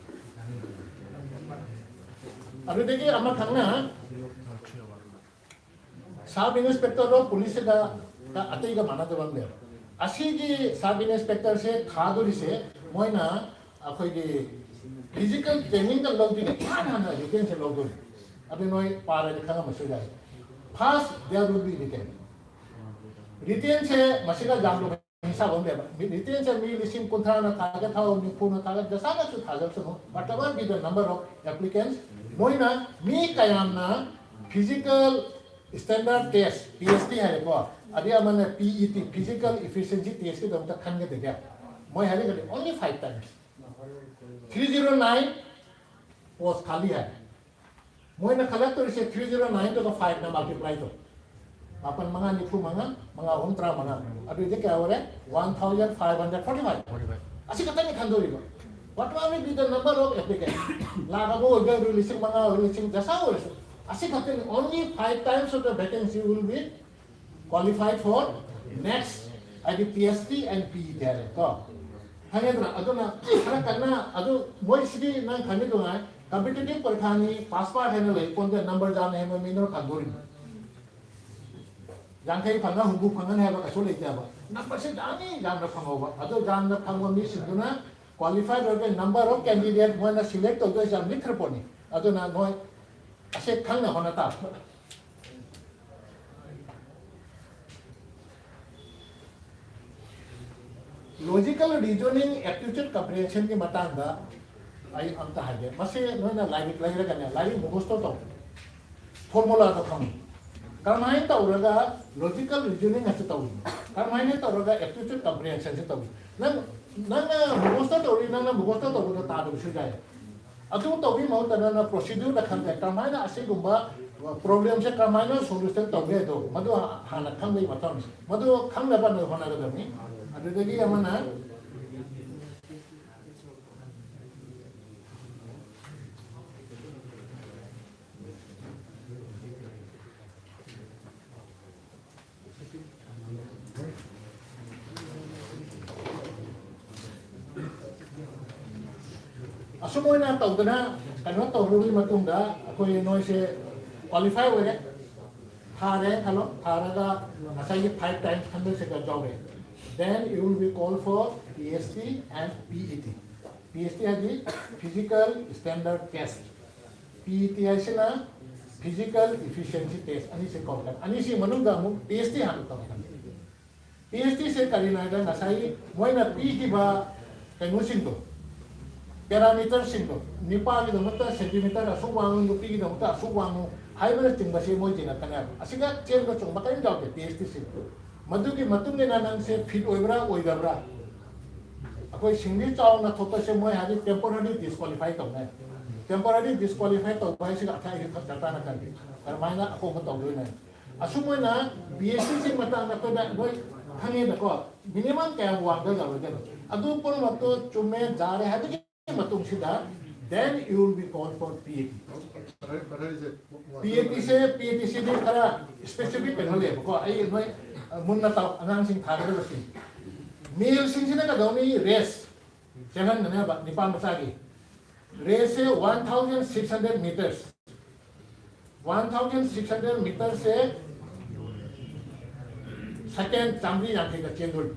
ꯑꯗꯨꯗꯒꯤ ꯑꯃꯈꯛꯅ sub inspector of police ꯒ ꯑꯇꯩꯒ ꯃꯥꯟꯅꯗꯕ ꯑꯃ ꯂꯩꯌꯦꯕ꯫ ꯑꯁꯤꯒꯤ sub inspector ꯁꯦ ꯊꯥꯗꯣꯔꯤꯁꯦ ꯃꯣꯏꯅ ꯑꯩꯈꯣꯏꯒꯤ physical training ꯒ ꯂꯧꯗꯣꯏꯅꯦ, ꯏꯍꯥꯟ ꯍꯥꯟꯅ written ꯁꯦ ꯂꯧꯗꯣꯏꯅꯦ꯫ ꯑꯗꯨ ꯅꯣꯏ ꯄꯥꯔꯗꯤ ꯈꯪꯉꯝꯕꯁꯨ ꯌꯥꯏ꯫ First there will be written꯫ Written ꯁꯦ ꯃꯁꯤꯒ ꯌꯥꯝꯅ ꯍꯤꯁꯥꯕ ꯑꯃ ꯂꯩꯕ꯫ Written ꯁꯦ ꯃꯤ ꯂꯤꯁꯤꯡ ꯀꯨꯟꯊ꯭ꯔꯥꯅ ꯊꯥꯒꯦ ꯊꯥꯎ, ꯅꯤꯐꯨꯅ ꯊꯥꯒꯦ, ꯗꯁꯥꯅꯁꯨ ꯊꯥꯖꯔꯁꯅꯨ, whatever be the number of applicants, ꯃꯣꯏꯅ ꯃꯤ ꯀꯌꯥꯝꯅ physical standard test, P S T ꯍꯥꯏꯔꯦꯀꯣ, ꯑꯗꯩ ꯑꯃꯅ P E T, physical efficiency test ꯀꯤꯗꯃꯛꯇ ꯈꯟꯒꯗꯒꯦ? ꯃꯣꯏ ꯍꯥꯏꯔꯒꯗꯤ only five times, three zero nine post ꯈꯥꯂꯤ ꯍꯥꯏ꯫ ꯃꯣꯏꯅ ꯈꯜꯂꯛꯇꯣꯏꯁꯦ three zero nine ꯗꯨꯒ five ꯅ multiply ꯇꯧ, ꯃꯥꯄꯟ ꯃꯉꯥ ꯅꯤꯐꯨ ꯃꯉꯥ, ꯃꯉꯥ ꯑꯍꯨꯝ ꯇꯔꯥ ꯃꯉꯥ, ꯑꯗꯨꯗꯤ ꯀꯌꯥ ꯑꯣꯏꯔꯦ? One thousand five hundred forty five꯫ ꯑꯁꯤ ꯈꯛꯇꯅꯤ ꯈꯟꯗꯣꯔꯤꯕ꯫ What will be the number of applicants? ꯂꯥꯛ ꯑꯃ ꯑꯣꯏꯒꯦꯔꯥ, ꯂꯤꯁꯤꯡ ꯃꯉꯥ ꯑꯣꯏꯔꯁꯨ, ꯂꯤꯁꯤꯡ ꯗꯁꯥ ꯑꯣꯏꯔꯁꯨ, ꯑꯁꯤ ꯈꯛꯇꯅꯤ꯫ Only five times of the vacancy will be qualified for next, ꯍꯥꯏꯗꯤ P S T and P E T ꯍꯥꯏꯔꯦ ꯀꯣ꯫ ꯈꯪꯉꯦꯗꯅ? ꯑꯗꯨꯅ ꯈꯔ ꯀꯟꯅ ꯑꯗꯨ ꯃꯣꯏꯁꯤꯗꯤ ꯅꯪ ꯈꯪꯉꯤꯗꯨꯉꯥꯏ competitive ꯄꯔꯤꯈꯥꯅꯤ, pass mark ꯍꯥꯏꯅ ꯂꯩ ꯄꯣꯟꯗꯦ, number ꯌꯥꯝꯅ ꯍꯦꯟꯕ ꯃꯤꯅ ꯐꯪꯗꯣꯔꯤꯅꯤ꯫ ꯌꯥꯡꯈꯩ ꯐꯪꯉ ꯍꯨꯝꯐꯨ ꯐꯪꯉꯅꯤ ꯍꯥꯏꯕ ꯀꯩꯁꯨ ꯂꯩꯇꯦꯕ꯫ Number ꯁꯤ ꯌꯥꯝꯃꯤ, ꯌꯥꯝꯅ ꯐꯪꯍꯧꯕ꯫ ꯑꯗꯣ ꯌꯥꯝꯅ ꯐꯪꯕ ꯃꯤꯁꯤꯡꯗꯨꯅ qualified ꯑꯣꯏꯔꯒ number of candidate ꯃꯣꯏꯅ select ꯇꯧꯗꯣꯏꯁꯦ ꯌꯥꯝ ꯂꯤꯛꯈ꯭ꯔ ꯄꯣꯠꯅꯤ꯫ ꯑꯗꯨꯅ ꯅꯣꯏ ꯑꯁꯤ ꯈꯪꯅ ꯍꯣꯠꯅ ꯇꯥꯕ꯫ Logical reasoning, aptitude comprehension ꯒꯤ ꯃꯇꯥꯡꯗ ꯑꯩ ꯑꯝꯇ ꯍꯥꯏꯒꯦ꯫ ꯃꯁꯤ ꯅꯣꯏꯅ ꯂꯥꯏꯔꯤꯛ ꯂꯩꯔꯒꯅꯦ, ꯂꯥꯏꯔꯤꯛ ꯃꯨꯈꯨꯁꯇꯣ ꯇꯧ꯫ Formula ꯗꯣ ꯈꯪꯉꯨ꯫ ꯀꯔꯝꯍꯥꯏꯅ ꯇꯧꯔꯒ logical reasoning ꯑꯁꯤ ꯇꯧꯔꯤꯅꯣ? ꯀꯔꯝꯍꯥꯏꯅ ꯇꯧꯔꯒ aptitude comprehension ꯁꯤ ꯇꯧꯔꯤꯅꯣ? ꯅꯪ, ꯅꯪꯅ ꯃꯨꯈꯨꯁꯇ ꯇꯧꯔꯤ, ꯅꯪꯅ ꯃꯨꯈꯨꯁꯇ ꯇꯧꯕꯗꯣ ꯇꯥꯗꯕꯁꯨ ꯌꯥꯏ꯫ ꯑꯗꯨ ꯇꯧꯕꯒꯤ ꯃꯍꯨꯠꯇ ꯅꯪꯅ procedure ꯗ ꯈꯪꯗꯦ, ꯀꯔꯝꯍꯥꯏꯅ ꯑꯁꯤꯒꯨꯝꯕ problem ꯁꯦ ꯀꯔꯝꯍꯥꯏꯅ solution ꯇꯧꯒꯦ ꯍꯥꯏꯗꯣ, ꯃꯗꯨ ꯍꯥꯟꯅ ꯈꯪꯕꯒꯤ ꯃꯊꯧꯅꯤ꯫ ꯃꯗꯨ ꯈꯪꯅꯕ ꯅꯣꯏ ꯍꯣꯠꯅꯒꯗꯕꯅꯤ꯫ ꯑꯗꯨꯗꯒꯤ ꯑꯃꯅ ꯑꯁꯨꯝ ꯑꯣꯏꯅ ꯇꯧꯗꯅ ꯀꯩꯅꯣ ꯇꯧꯔꯨꯕꯒꯤ ꯃꯇꯨꯡꯗ ꯑꯩꯈꯣꯏ ꯅꯣꯏꯁꯦ qualify ꯑꯣꯏꯔꯦ, ꯊꯥꯔꯦ ꯈꯜꯂꯣ, ꯊꯥꯔꯒ ꯉꯁꯥꯏꯒꯤ five times ꯈꯟꯕꯁꯤꯗ ꯌꯥꯎꯔꯦ꯫ Then you will be called for P S T and P E T꯫ P S T ꯍꯥꯏꯗꯤ physical standard test, P E T ꯍꯥꯏꯁꯤꯅ physical efficiency test꯫ ꯑꯅꯤꯁꯤ ꯀꯧꯔꯛꯀꯅꯤ꯫ ꯑꯅꯤꯁꯤ ꯃꯅꯨꯡꯗ ꯑꯃꯨꯛ P S T ꯍꯥꯟꯅ ꯇꯧꯔꯛꯀꯅꯤ꯫ P S T ꯁꯦ ꯀꯔꯤꯅꯣ ꯍꯥꯏꯗ ꯉꯁꯥꯏꯒꯤ ꯃꯣꯏꯅ ꯄꯤꯈꯤꯕ ꯀꯩꯅꯣꯁꯤꯡꯗꯣ, ꯄꯦꯔꯥꯃꯤꯇꯔꯁꯤꯡꯗꯣ, ꯅꯨꯄꯥꯒꯤꯗꯃꯛꯇ ꯁꯦꯟꯇꯤꯃꯤꯇꯔ ꯑꯁꯨꯛ ꯋꯥꯡꯉꯨ, ꯅꯨꯄꯤꯒꯤꯗꯃꯛꯇ ꯑꯁꯨꯛ ꯋꯥꯡꯉꯨ ꯍꯥꯏꯕꯅꯆꯤꯡꯕꯁꯦ ꯃꯣꯏ ꯌꯦꯡꯉꯛꯀꯅꯦꯕ꯫ ꯑꯁꯤꯒ ꯆꯦꯟꯕ ꯆꯣꯡꯕ ꯀꯔꯤꯝ ꯌꯥꯎꯗꯦ ꯇꯦꯁꯇꯤꯁꯦ꯫ ꯃꯗꯨꯒꯤ ꯃꯇꯨꯡ ꯏꯟꯅ ꯅꯪꯁꯦ ꯐꯤꯠ ꯑꯣꯏꯕ꯭ꯔꯥ ꯑꯣꯏꯗꯕ꯭ꯔꯥ, ꯑꯩꯈꯣꯏ ꯁꯤꯡꯂꯤ ꯆꯥꯎꯅ ꯊꯣꯛꯄꯁꯦ ꯃꯣꯏ ꯍꯥꯏꯗꯤ ꯇꯦꯝꯄꯣꯔꯔꯤ ꯗꯤꯁꯀ꯭ꯋꯥꯂꯤꯐꯥꯏ ꯇꯧꯅꯦ꯫ ꯇꯦꯝꯄꯣꯔꯔꯤ ꯗꯤꯁꯀ꯭ꯋꯥꯂꯤꯐꯥꯏ ꯇꯧꯕ ꯍꯥꯏꯁꯤꯒ ꯑꯊꯥꯏ ꯗꯔꯀꯥꯔ ꯇꯥꯅ ꯈꯜꯂꯤ꯫ ꯀꯔꯝꯍꯥꯏꯅ ꯑꯍꯣꯡꯕ ꯇꯧꯗꯣꯏꯅꯣ? ꯑꯁꯨꯝ ꯑꯣꯏꯅ ꯕꯤ ꯑꯦꯁ ꯁꯤꯁꯤ ꯃꯇꯥꯡꯗ ꯑꯩꯈꯣꯏꯗ ꯂꯣꯏ ꯈꯪꯉꯦꯅꯀꯣ, ꯃꯤꯅꯤꯃꯝ ꯀꯌꯥꯝ ꯋꯥꯡꯗ ꯌꯥꯔꯣꯏꯗꯅꯣ? ꯑꯗꯨ ꯄꯨꯝꯅꯃꯛꯇꯣ ꯆꯨꯝꯃꯦ ꯌꯥꯔꯦ ꯍꯥꯏꯕꯒꯤ ꯃꯇꯨꯡꯁꯤꯗ, then you will be called for P A T꯫ P A T say, P A T ꯁꯤꯗꯤ ꯈꯔ ꯁ꯭ꯄꯦꯁꯤꯐꯤꯛ ꯀꯩꯅꯣ ꯂꯩꯌꯦꯕꯀꯣ꯫ ꯑꯩ ꯅꯣꯏ ꯃꯨꯟꯅ ꯇꯥꯎ, ꯑꯉꯥꯡꯁꯤꯡ ꯊꯥꯒꯗꯕꯁꯤꯡ꯫ ꯃꯦꯜꯁꯤꯡꯁꯤꯅ ꯀꯩꯗꯧꯅꯤ? ꯔꯦꯁ ꯆꯦꯜꯍꯟꯒꯅꯦꯕ ꯅꯤꯄꯥ ꯃꯆꯥꯒꯤ꯫ ꯔꯦꯁꯁꯦ one thousand six hundred meters꯫ One thousand six hundred meters ꯁꯦ ꯁꯦꯀꯦꯟ ꯆꯥꯝꯃꯔꯤ ꯌꯥꯡꯈꯩꯗ ꯆꯦꯟꯗꯣꯏꯅꯤ꯫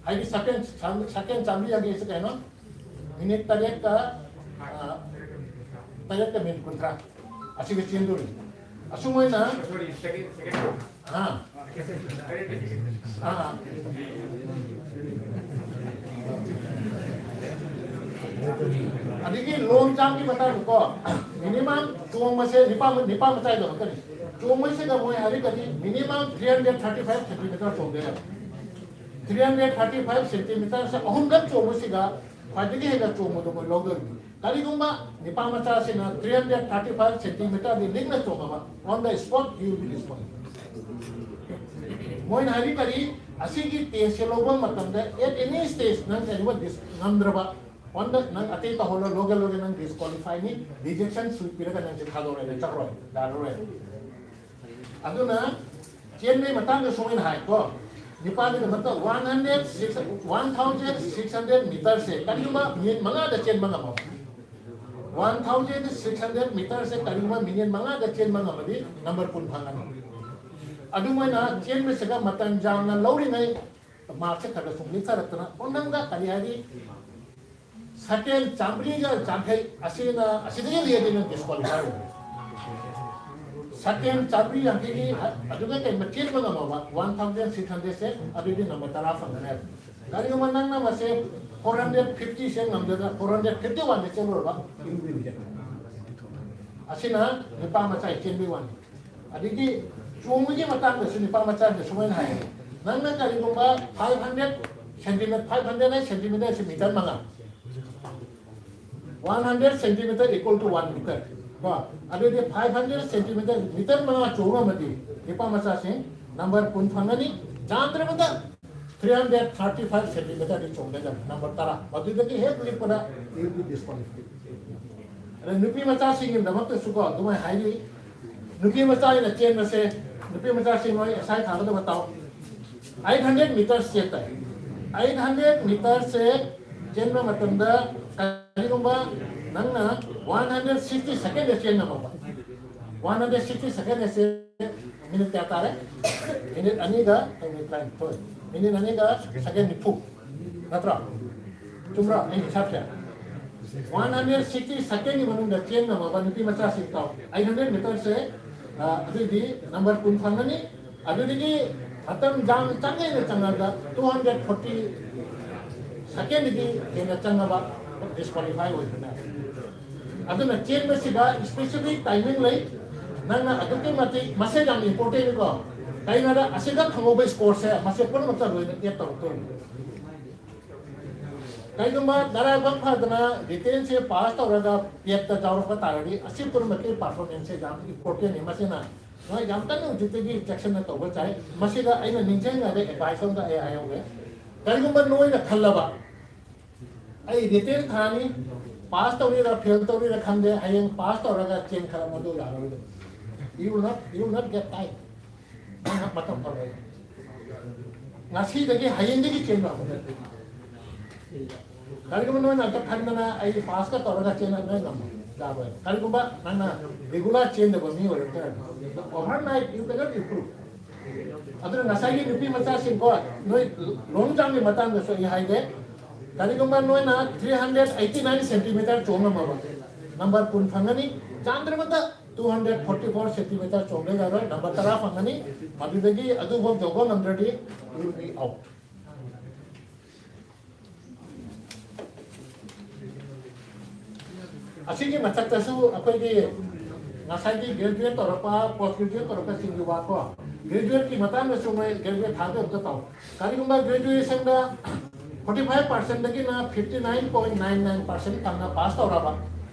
ꯍꯥꯏꯗꯤ ꯁꯦꯀꯦꯟ, ꯁꯦꯀꯦꯟ ꯆꯥꯝꯃꯔꯤ ꯌꯥꯡꯈꯩꯁꯦ ꯀꯩꯅꯣ? ꯃꯤꯅꯤꯠ ꯇꯔꯦꯠꯀ, ꯑ, ꯇꯔꯦꯠꯀ ꯃꯤꯅꯤꯠ ꯀꯨꯟꯊ꯭ꯔꯥ ꯑꯁꯤꯒ ꯆꯦꯟꯗꯣꯏꯅꯤ꯫ ꯑꯁꯨꯝ ꯑꯣꯏꯅ, sorry, second, second꯫ ꯑꯥ꯫ ꯑꯥ꯫ ꯑꯗꯒꯤ ꯂꯣꯡ ꯖꯝꯞꯀꯤ ꯃꯇꯥꯡꯗꯀꯣ, ꯃꯤꯅꯤꯃꯝ ꯆꯣꯡꯕꯁꯦ ꯅꯤꯄꯥ, ꯅꯤꯄꯥ ꯃꯆꯥꯒꯤꯗꯃꯛꯇꯅꯤ꯫ ꯆꯣꯡꯕꯁꯤꯗ ꯃꯣꯏ ꯍꯥꯏꯔꯒꯗꯤ minimum three hundred thirty five centimeter ꯆꯣꯡꯗꯣꯏꯅꯦꯕ꯫ Three hundred thirty five centimeter ꯁꯦ ꯑꯍꯨꯝꯂꯛ ꯆꯣꯡꯕꯁꯤꯗ ꯈ꯭ꯋꯥꯏꯗꯒꯤ ꯍꯦꯟꯅ ꯆꯣꯡꯕꯗꯣ ꯃꯣꯏ ꯂꯧꯗꯣꯏꯅꯤ꯫ ꯀꯔꯤꯒꯨꯝꯕ ꯅꯤꯄꯥ ꯃꯆꯥꯁꯤꯅ three hundred thirty five centimeter D ꯂꯤꯛꯅ ꯆꯣꯡꯉꯕ, on the spot he will be disqualified꯫ ꯃꯣꯏꯅ ꯍꯥꯏꯔꯤ ꯀꯔꯤ? ꯑꯁꯤꯒꯤ ꯇꯦꯁꯁꯦ ꯂꯧꯕ ꯃꯇꯝꯗ at any stage ꯅꯪ ꯀꯔꯤꯒꯨꯝꯕ ꯗꯤꯁ-, ꯉꯝꯗ꯭ꯔꯕ, on the, ꯅꯪ ꯑꯇꯩ ꯇꯧꯍꯜꯂꯣ, ꯂꯣꯒꯦ ꯂꯣꯒꯦ ꯅꯪ ꯗꯤꯁꯀ꯭ꯋꯥꯂꯤꯐꯥꯏꯅꯤ, ꯔꯤꯖꯦꯛꯁꯟ ꯁꯨꯠ ꯄꯤꯔꯒ ꯅꯪꯁꯦ ꯊꯥꯗꯣꯔꯛꯑꯦ, ꯆꯠꯈ꯭ꯔꯣ, ꯌꯥꯔꯔꯣꯏ꯫ ꯑꯗꯨꯅ ꯆꯦꯟꯕꯒꯤ ꯃꯇꯥꯡꯗꯁꯨ ꯑꯩꯅ ꯍꯥꯏꯀꯣ, ꯅꯤꯄꯥꯒꯤꯗꯃꯛꯇ one hundred, six, one thousand six hundred meter ꯁꯦ ꯀꯔꯤꯒꯨꯝꯕ ꯃꯤꯅꯤꯠ ꯃꯉꯥꯗ ꯆꯦꯟꯕ ꯉꯝꯃꯕ, one thousand six hundred meter ꯁꯦ ꯀꯔꯤꯒꯨꯝꯕ ꯃꯤꯅꯤꯠ ꯃꯉꯥꯗ ꯆꯦꯟꯕ ꯉꯝꯃꯗꯤ ꯅꯝꯕꯔ ꯀꯨꯟ ꯐꯪꯒꯅꯤ꯫ ꯑꯗꯨꯃꯥꯏꯅ ꯆꯦꯟꯕꯁꯤꯗ ꯃꯇꯝ ꯌꯥꯝꯅ ꯂꯧꯔꯤꯉꯩ ꯃꯥꯔꯛꯁꯦ ꯈꯔ ꯈꯔ ꯁꯨꯝ ꯂꯤꯛꯊꯔꯛꯇꯅ, ꯑꯣ, ꯅꯪꯗ ꯀꯔꯤ ꯍꯥꯏꯗꯤ, ꯁꯦꯀꯦꯟ ꯆꯥꯝꯃꯔꯤꯒ ꯌꯥꯡꯈꯩ ꯑꯁꯤꯅ, ꯑꯁꯤꯗꯒꯤ ꯂꯦꯟꯗꯤ ꯅꯪ ꯗꯤꯁꯀ꯭ꯋꯥꯂꯤꯐꯥꯏ ꯑꯣꯏꯔꯦ꯫ ꯁꯦꯀꯦꯟ ꯆꯥꯝꯃꯔꯤ ꯌꯥꯡꯈꯩꯒꯤ ꯑꯗꯨꯒ ꯀꯩ ꯃꯆꯦꯟꯕ ꯉꯝꯃꯕ one thousand six hundred ꯁꯦ, ꯑꯗꯨꯗꯤ ꯅꯝꯕꯔ ꯇꯔꯥ ꯐꯪꯒꯅꯦꯕ꯫ ꯀꯔꯤꯒꯨꯝꯕ ꯅꯪꯅ ꯃꯁꯦ ꯐꯣꯔ ꯍꯟꯗ꯭ꯔꯦꯠ ꯐꯤꯐꯇꯤꯁꯦ ꯉꯝꯗꯅ ꯐꯣꯔ ꯍꯟꯗ꯭ꯔꯦꯠ ꯐꯤꯐꯇꯤ ꯋꯥꯟꯗ ꯆꯦꯜꯂꯨꯔꯕ꯫ ꯑꯁꯤꯅ ꯅꯨꯄꯥ ꯃꯆꯥꯒꯤ ꯆꯦꯟꯕꯒꯤ ꯋꯥꯅꯤ꯫ ꯑꯗꯒꯤ ꯆꯣꯡꯕꯒꯤ ꯃꯇꯥꯡꯗꯁꯨ ꯅꯨꯄꯥ ꯃꯆꯥꯅ ꯁꯨꯃꯥꯏꯅ ꯍꯥꯏ, ꯅꯪꯅ ꯀꯔꯤꯒꯨꯝꯕ five hundred centimetre, five hundred ꯍꯥꯏ ꯁꯦꯟꯇꯤꯃꯤꯇꯔꯁꯤ ꯃꯤꯇꯔ ꯃꯉꯥ, one hundred centimetre equal to one metre ꯀꯣ꯫ ꯑꯗꯨꯗꯤ ꯐꯥꯏꯚ ꯍꯟꯗ꯭ꯔꯦꯠ ꯁꯦꯟꯇꯤꯃꯤꯇꯔ, ꯃꯤꯇꯔ ꯃꯉꯥ ꯆꯣꯡ ꯉꯝꯃꯗꯤ ꯅꯨꯄꯥ ꯃꯆꯥꯁꯤꯡ ꯅꯝꯕꯔ ꯀꯨꯟ ꯐꯪꯒꯅꯤ꯫ ꯌꯥꯝꯗ꯭ꯔꯕꯗ ꯊ꯭ꯔꯤ ꯍꯟꯗ꯭ꯔꯦꯠ ꯊꯥꯔꯇꯤ ꯐꯥꯏꯚ ꯁꯦꯟꯇꯤꯃꯤꯇꯔꯗꯤ ꯆꯣꯡꯒꯗꯕꯅꯤ, ꯅꯝꯕꯔ ꯇꯔꯥ꯫ ꯃꯗꯨꯗꯒꯤ ꯍꯦꯛ ꯂꯤꯛꯄꯗ you will be disqualified꯫ ꯑꯗ ꯅꯨꯄꯤ ꯃꯆꯥꯁꯤꯡꯒꯤꯗꯃꯛꯇꯁꯨꯀꯣ ꯑꯗꯨꯃꯥꯏꯅ ꯍꯥꯏꯔꯤ, ꯅꯨꯄꯤ ꯃꯆꯥ ꯑꯩꯅ ꯆꯦꯟꯕꯁꯦ, ꯅꯨꯄꯤ ꯃꯆꯥꯁꯤꯡ ꯃꯣꯏ ꯑꯦꯁꯥꯏ ꯊꯥꯒꯗꯕ ꯇꯥꯎ꯫ ꯑꯩꯠ ꯍꯟꯗ꯭ꯔꯦꯠ ꯃꯤꯇꯔꯁ ꯆꯦꯟ ꯇꯥꯏ꯫ ꯑꯩꯠ ꯍꯟꯗ꯭ꯔꯦꯠ ꯃꯤꯇꯔꯁꯦ ꯆꯦꯟꯕ ꯃꯇꯝꯗ ꯀꯔꯤꯒꯨꯝꯕ ꯅꯪꯅ ꯋꯥꯟ ꯍꯟꯗ꯭ꯔꯦꯠ ꯁꯤꯛꯁꯇꯤ ꯁꯦꯀꯦꯟꯗ ꯆꯦꯟ ꯉꯝꯃꯕ, ꯋꯥꯟ ꯍꯟꯗ꯭ꯔꯦꯠ ꯁꯤꯛꯁꯇꯤ ꯁꯦꯀꯦꯟꯗꯁꯦ ꯃꯤꯅꯤꯠ ꯀꯌꯥ ꯇꯥꯔꯦ? ꯃꯤꯅꯤꯠ ꯑꯅꯤꯒ ꯃꯤꯅꯤꯠ ꯇꯔꯥꯅꯤꯊꯣꯏ, ꯃꯤꯅꯤꯠ ꯑꯅꯤꯒ ꯁꯦꯀꯦꯟ ꯅꯤꯐꯨ, ꯅꯠꯇ꯭ꯔꯣ? ꯆꯨꯝꯕ꯭ꯔꯣ ꯑꯩ ꯍꯤꯁꯥꯞꯁꯦ? ꯋꯥꯟ ꯍꯟꯗ꯭ꯔꯦꯠ ꯁꯤꯛꯁꯇꯤ ꯁꯦꯀꯦꯟꯒꯤ ꯃꯅꯨꯡꯗ ꯆꯦꯟ ꯉꯝꯃꯕ ꯅꯨꯄꯤ ꯃꯆꯥꯁꯤꯡ ꯇꯥꯎ, ꯑꯩꯠ ꯍꯟꯗ꯭ꯔꯦꯠ ꯃꯤꯇꯔꯁꯦ, ꯑ, ꯑꯗꯨꯏꯗꯤ ꯅꯝꯕꯔ ꯀꯨꯟ ꯐꯪꯒꯅꯤ꯫ ꯑꯗꯨꯗꯒꯤ ꯃꯇꯝ ꯌꯥꯝꯅ ꯆꯪꯉꯦꯅ ꯆꯪꯉꯒ ꯇꯨ ꯍꯟꯗ꯭ꯔꯦꯠ ꯐꯣꯔꯇꯤ ꯁꯦꯀꯦꯟꯗꯒꯤ ꯍꯦꯟꯅ ꯆꯪꯉꯕ ꯗꯤꯁꯀ꯭ꯋꯥꯂꯤꯐꯥꯏ ꯑꯣꯏꯕꯅꯦ꯫ ꯑꯗꯨꯅ ꯆꯦꯟꯕꯁꯤꯗ ꯏꯁꯄꯦꯁꯤꯐꯤꯛ ꯇꯥꯏꯃꯤꯡ ꯂꯩ꯫ ꯅꯪꯅ ꯑꯗꯨꯛꯀꯤ ꯃꯇꯤꯛ ꯃꯁꯦ ꯌꯥꯝ ꯏꯝꯄꯣꯔꯇꯦꯟꯅꯤꯀꯣ꯫ ꯀꯩꯅꯣꯗ ꯑꯁꯤꯗ ꯐꯪꯍꯧꯕ ꯁ꯭ꯀꯣꯔꯁꯦ ꯃꯁꯦ ꯄꯨꯝꯅꯃꯛꯇ ꯂꯣꯏꯅ ꯑꯦꯗ ꯇꯧꯔꯛꯇꯣꯏꯅꯤ꯫ ꯀꯩꯒꯨꯝꯕ ꯅꯔꯥꯏꯕꯛ ꯐꯗꯅ ꯔꯤꯇꯦꯟꯁꯦ ꯄꯥꯁ ꯇꯧꯔꯒ ꯄꯦꯠꯇ ꯌꯥꯎꯔꯛꯄ ꯇꯥꯔꯗꯤ ꯑꯁꯤ ꯄꯨꯝꯅꯃꯛꯀꯤ ꯄꯥꯔꯐꯣꯔꯃꯦꯟꯁꯁꯦ ꯌꯥꯝ ꯏꯝꯄꯣꯔꯇꯦꯟꯅꯤ꯫ ꯃꯁꯤꯅ ꯅꯣꯏ ꯌꯥꯝ ꯀꯟꯅ ꯍꯧꯖꯤꯛꯇꯒꯤ ꯆꯦꯛꯁꯤꯟꯅ ꯇꯧꯕ ꯆꯥꯏ꯫ ꯃꯁꯤꯗ ꯑꯩꯅ ꯅꯤꯡꯁꯤꯡꯉꯒ ꯑꯦꯗꯚꯥꯏꯁ ꯑꯃꯒ ꯑꯩ ꯍꯥꯏꯍꯧꯒꯦ꯫ ꯀꯔꯤꯒꯨꯝꯕ ꯅꯣꯏꯅ ꯈꯜꯂꯕ, "ꯑꯩ ꯔꯤꯇꯦꯟ ꯊꯥꯅꯤ, ꯄꯥꯁ ꯇꯧꯔꯤꯔ ꯐꯦꯜ ꯇꯧꯔꯤꯔ ꯈꯪꯗꯦ, ꯍꯌꯦꯡ ꯄꯥꯁ ꯇꯧꯔꯒ ꯆꯦꯟꯈꯠꯂꯛꯄꯗꯨ ꯌꯥꯔꯣꯏꯗꯕ꯫ You will not, you will not get time." ꯅꯪ ꯃꯇꯝ ꯐꯪꯉꯣꯏ꯫ ꯉꯁꯤꯗꯒꯤ, ꯍꯌꯦꯡꯗꯒꯤ ꯆꯦꯟꯕ ꯍꯧꯔꯣ꯫ ꯀꯔꯤꯒꯨꯝꯕ ꯅꯣꯏꯅ ꯑꯝꯇ ꯈꯟꯗꯅ ꯑꯩ ꯄꯥꯁꯀ ꯇꯧꯔꯒ ꯆꯦꯟꯅ ꯅꯣꯏ ꯉꯝꯃꯣꯏ, ꯌꯥꯔꯣꯏ꯫ ꯀꯔꯤꯒꯨꯝꯕ ꯅꯪꯅ ꯔꯤꯒꯨꯂꯔ ꯆꯦꯟꯗꯕ ꯃꯤ ꯑꯣꯏꯔꯛꯇꯥꯔꯗꯤ, overnight you cannot improve꯫ ꯑꯗꯨꯅ ꯉꯁꯥꯏꯒꯤ ꯅꯨꯄꯤ ꯃꯆꯥꯁꯤꯡꯀꯣ, ꯅꯣꯏ ꯂꯣꯡ ꯖꯝꯒꯤ ꯃꯇꯥꯡꯗꯁꯨ ꯑꯩ ꯍꯥꯏꯒꯦ꯫ ꯀꯔꯤꯒꯨꯝꯕ ꯅꯣꯏꯅ three hundred eighty nine centimetre ꯆꯣꯡꯉꯝꯃꯕ, ꯅꯝꯕꯔ ꯀꯨꯟ ꯐꯪꯒꯅꯤ꯫ ꯆꯥꯟꯗ꯭ꯔꯕꯗ two hundred forty four centimetre ꯆꯣꯡꯕ ꯌꯥꯔꯣꯏ, ꯅꯝꯕꯔ ꯇꯔꯥ ꯐꯪꯒꯅꯤ꯫ ꯃꯗꯨꯗꯒꯤ ꯑꯗꯨꯐꯥꯎ ꯌꯧꯕ ꯉꯝꯗ꯭ꯔꯗꯤ you will be out꯫ ꯑꯁꯤꯒꯤ ꯃꯊꯛꯇꯁꯨ ꯑꯩꯈꯣꯏꯒꯤ ꯉꯁꯥꯏꯒꯤ graduate ꯇꯧꯔꯛꯄ, post graduate ꯇꯧꯔꯛꯄꯁꯤꯡꯒꯤ ꯋꯥꯀꯣ, graduate ꯀꯤ ꯃꯇꯥꯡꯗꯁꯨ ꯃꯣꯏ graduate ꯊꯥꯗꯣꯏ ꯑꯝꯇ ꯇꯧ꯫ ꯀꯔꯤꯒꯨꯝꯕ graduation ꯗ forty five percent ꯗꯒꯤꯅ fifty nine point nine nine percent ꯐꯪꯅ pass ꯇꯧꯔꯕ,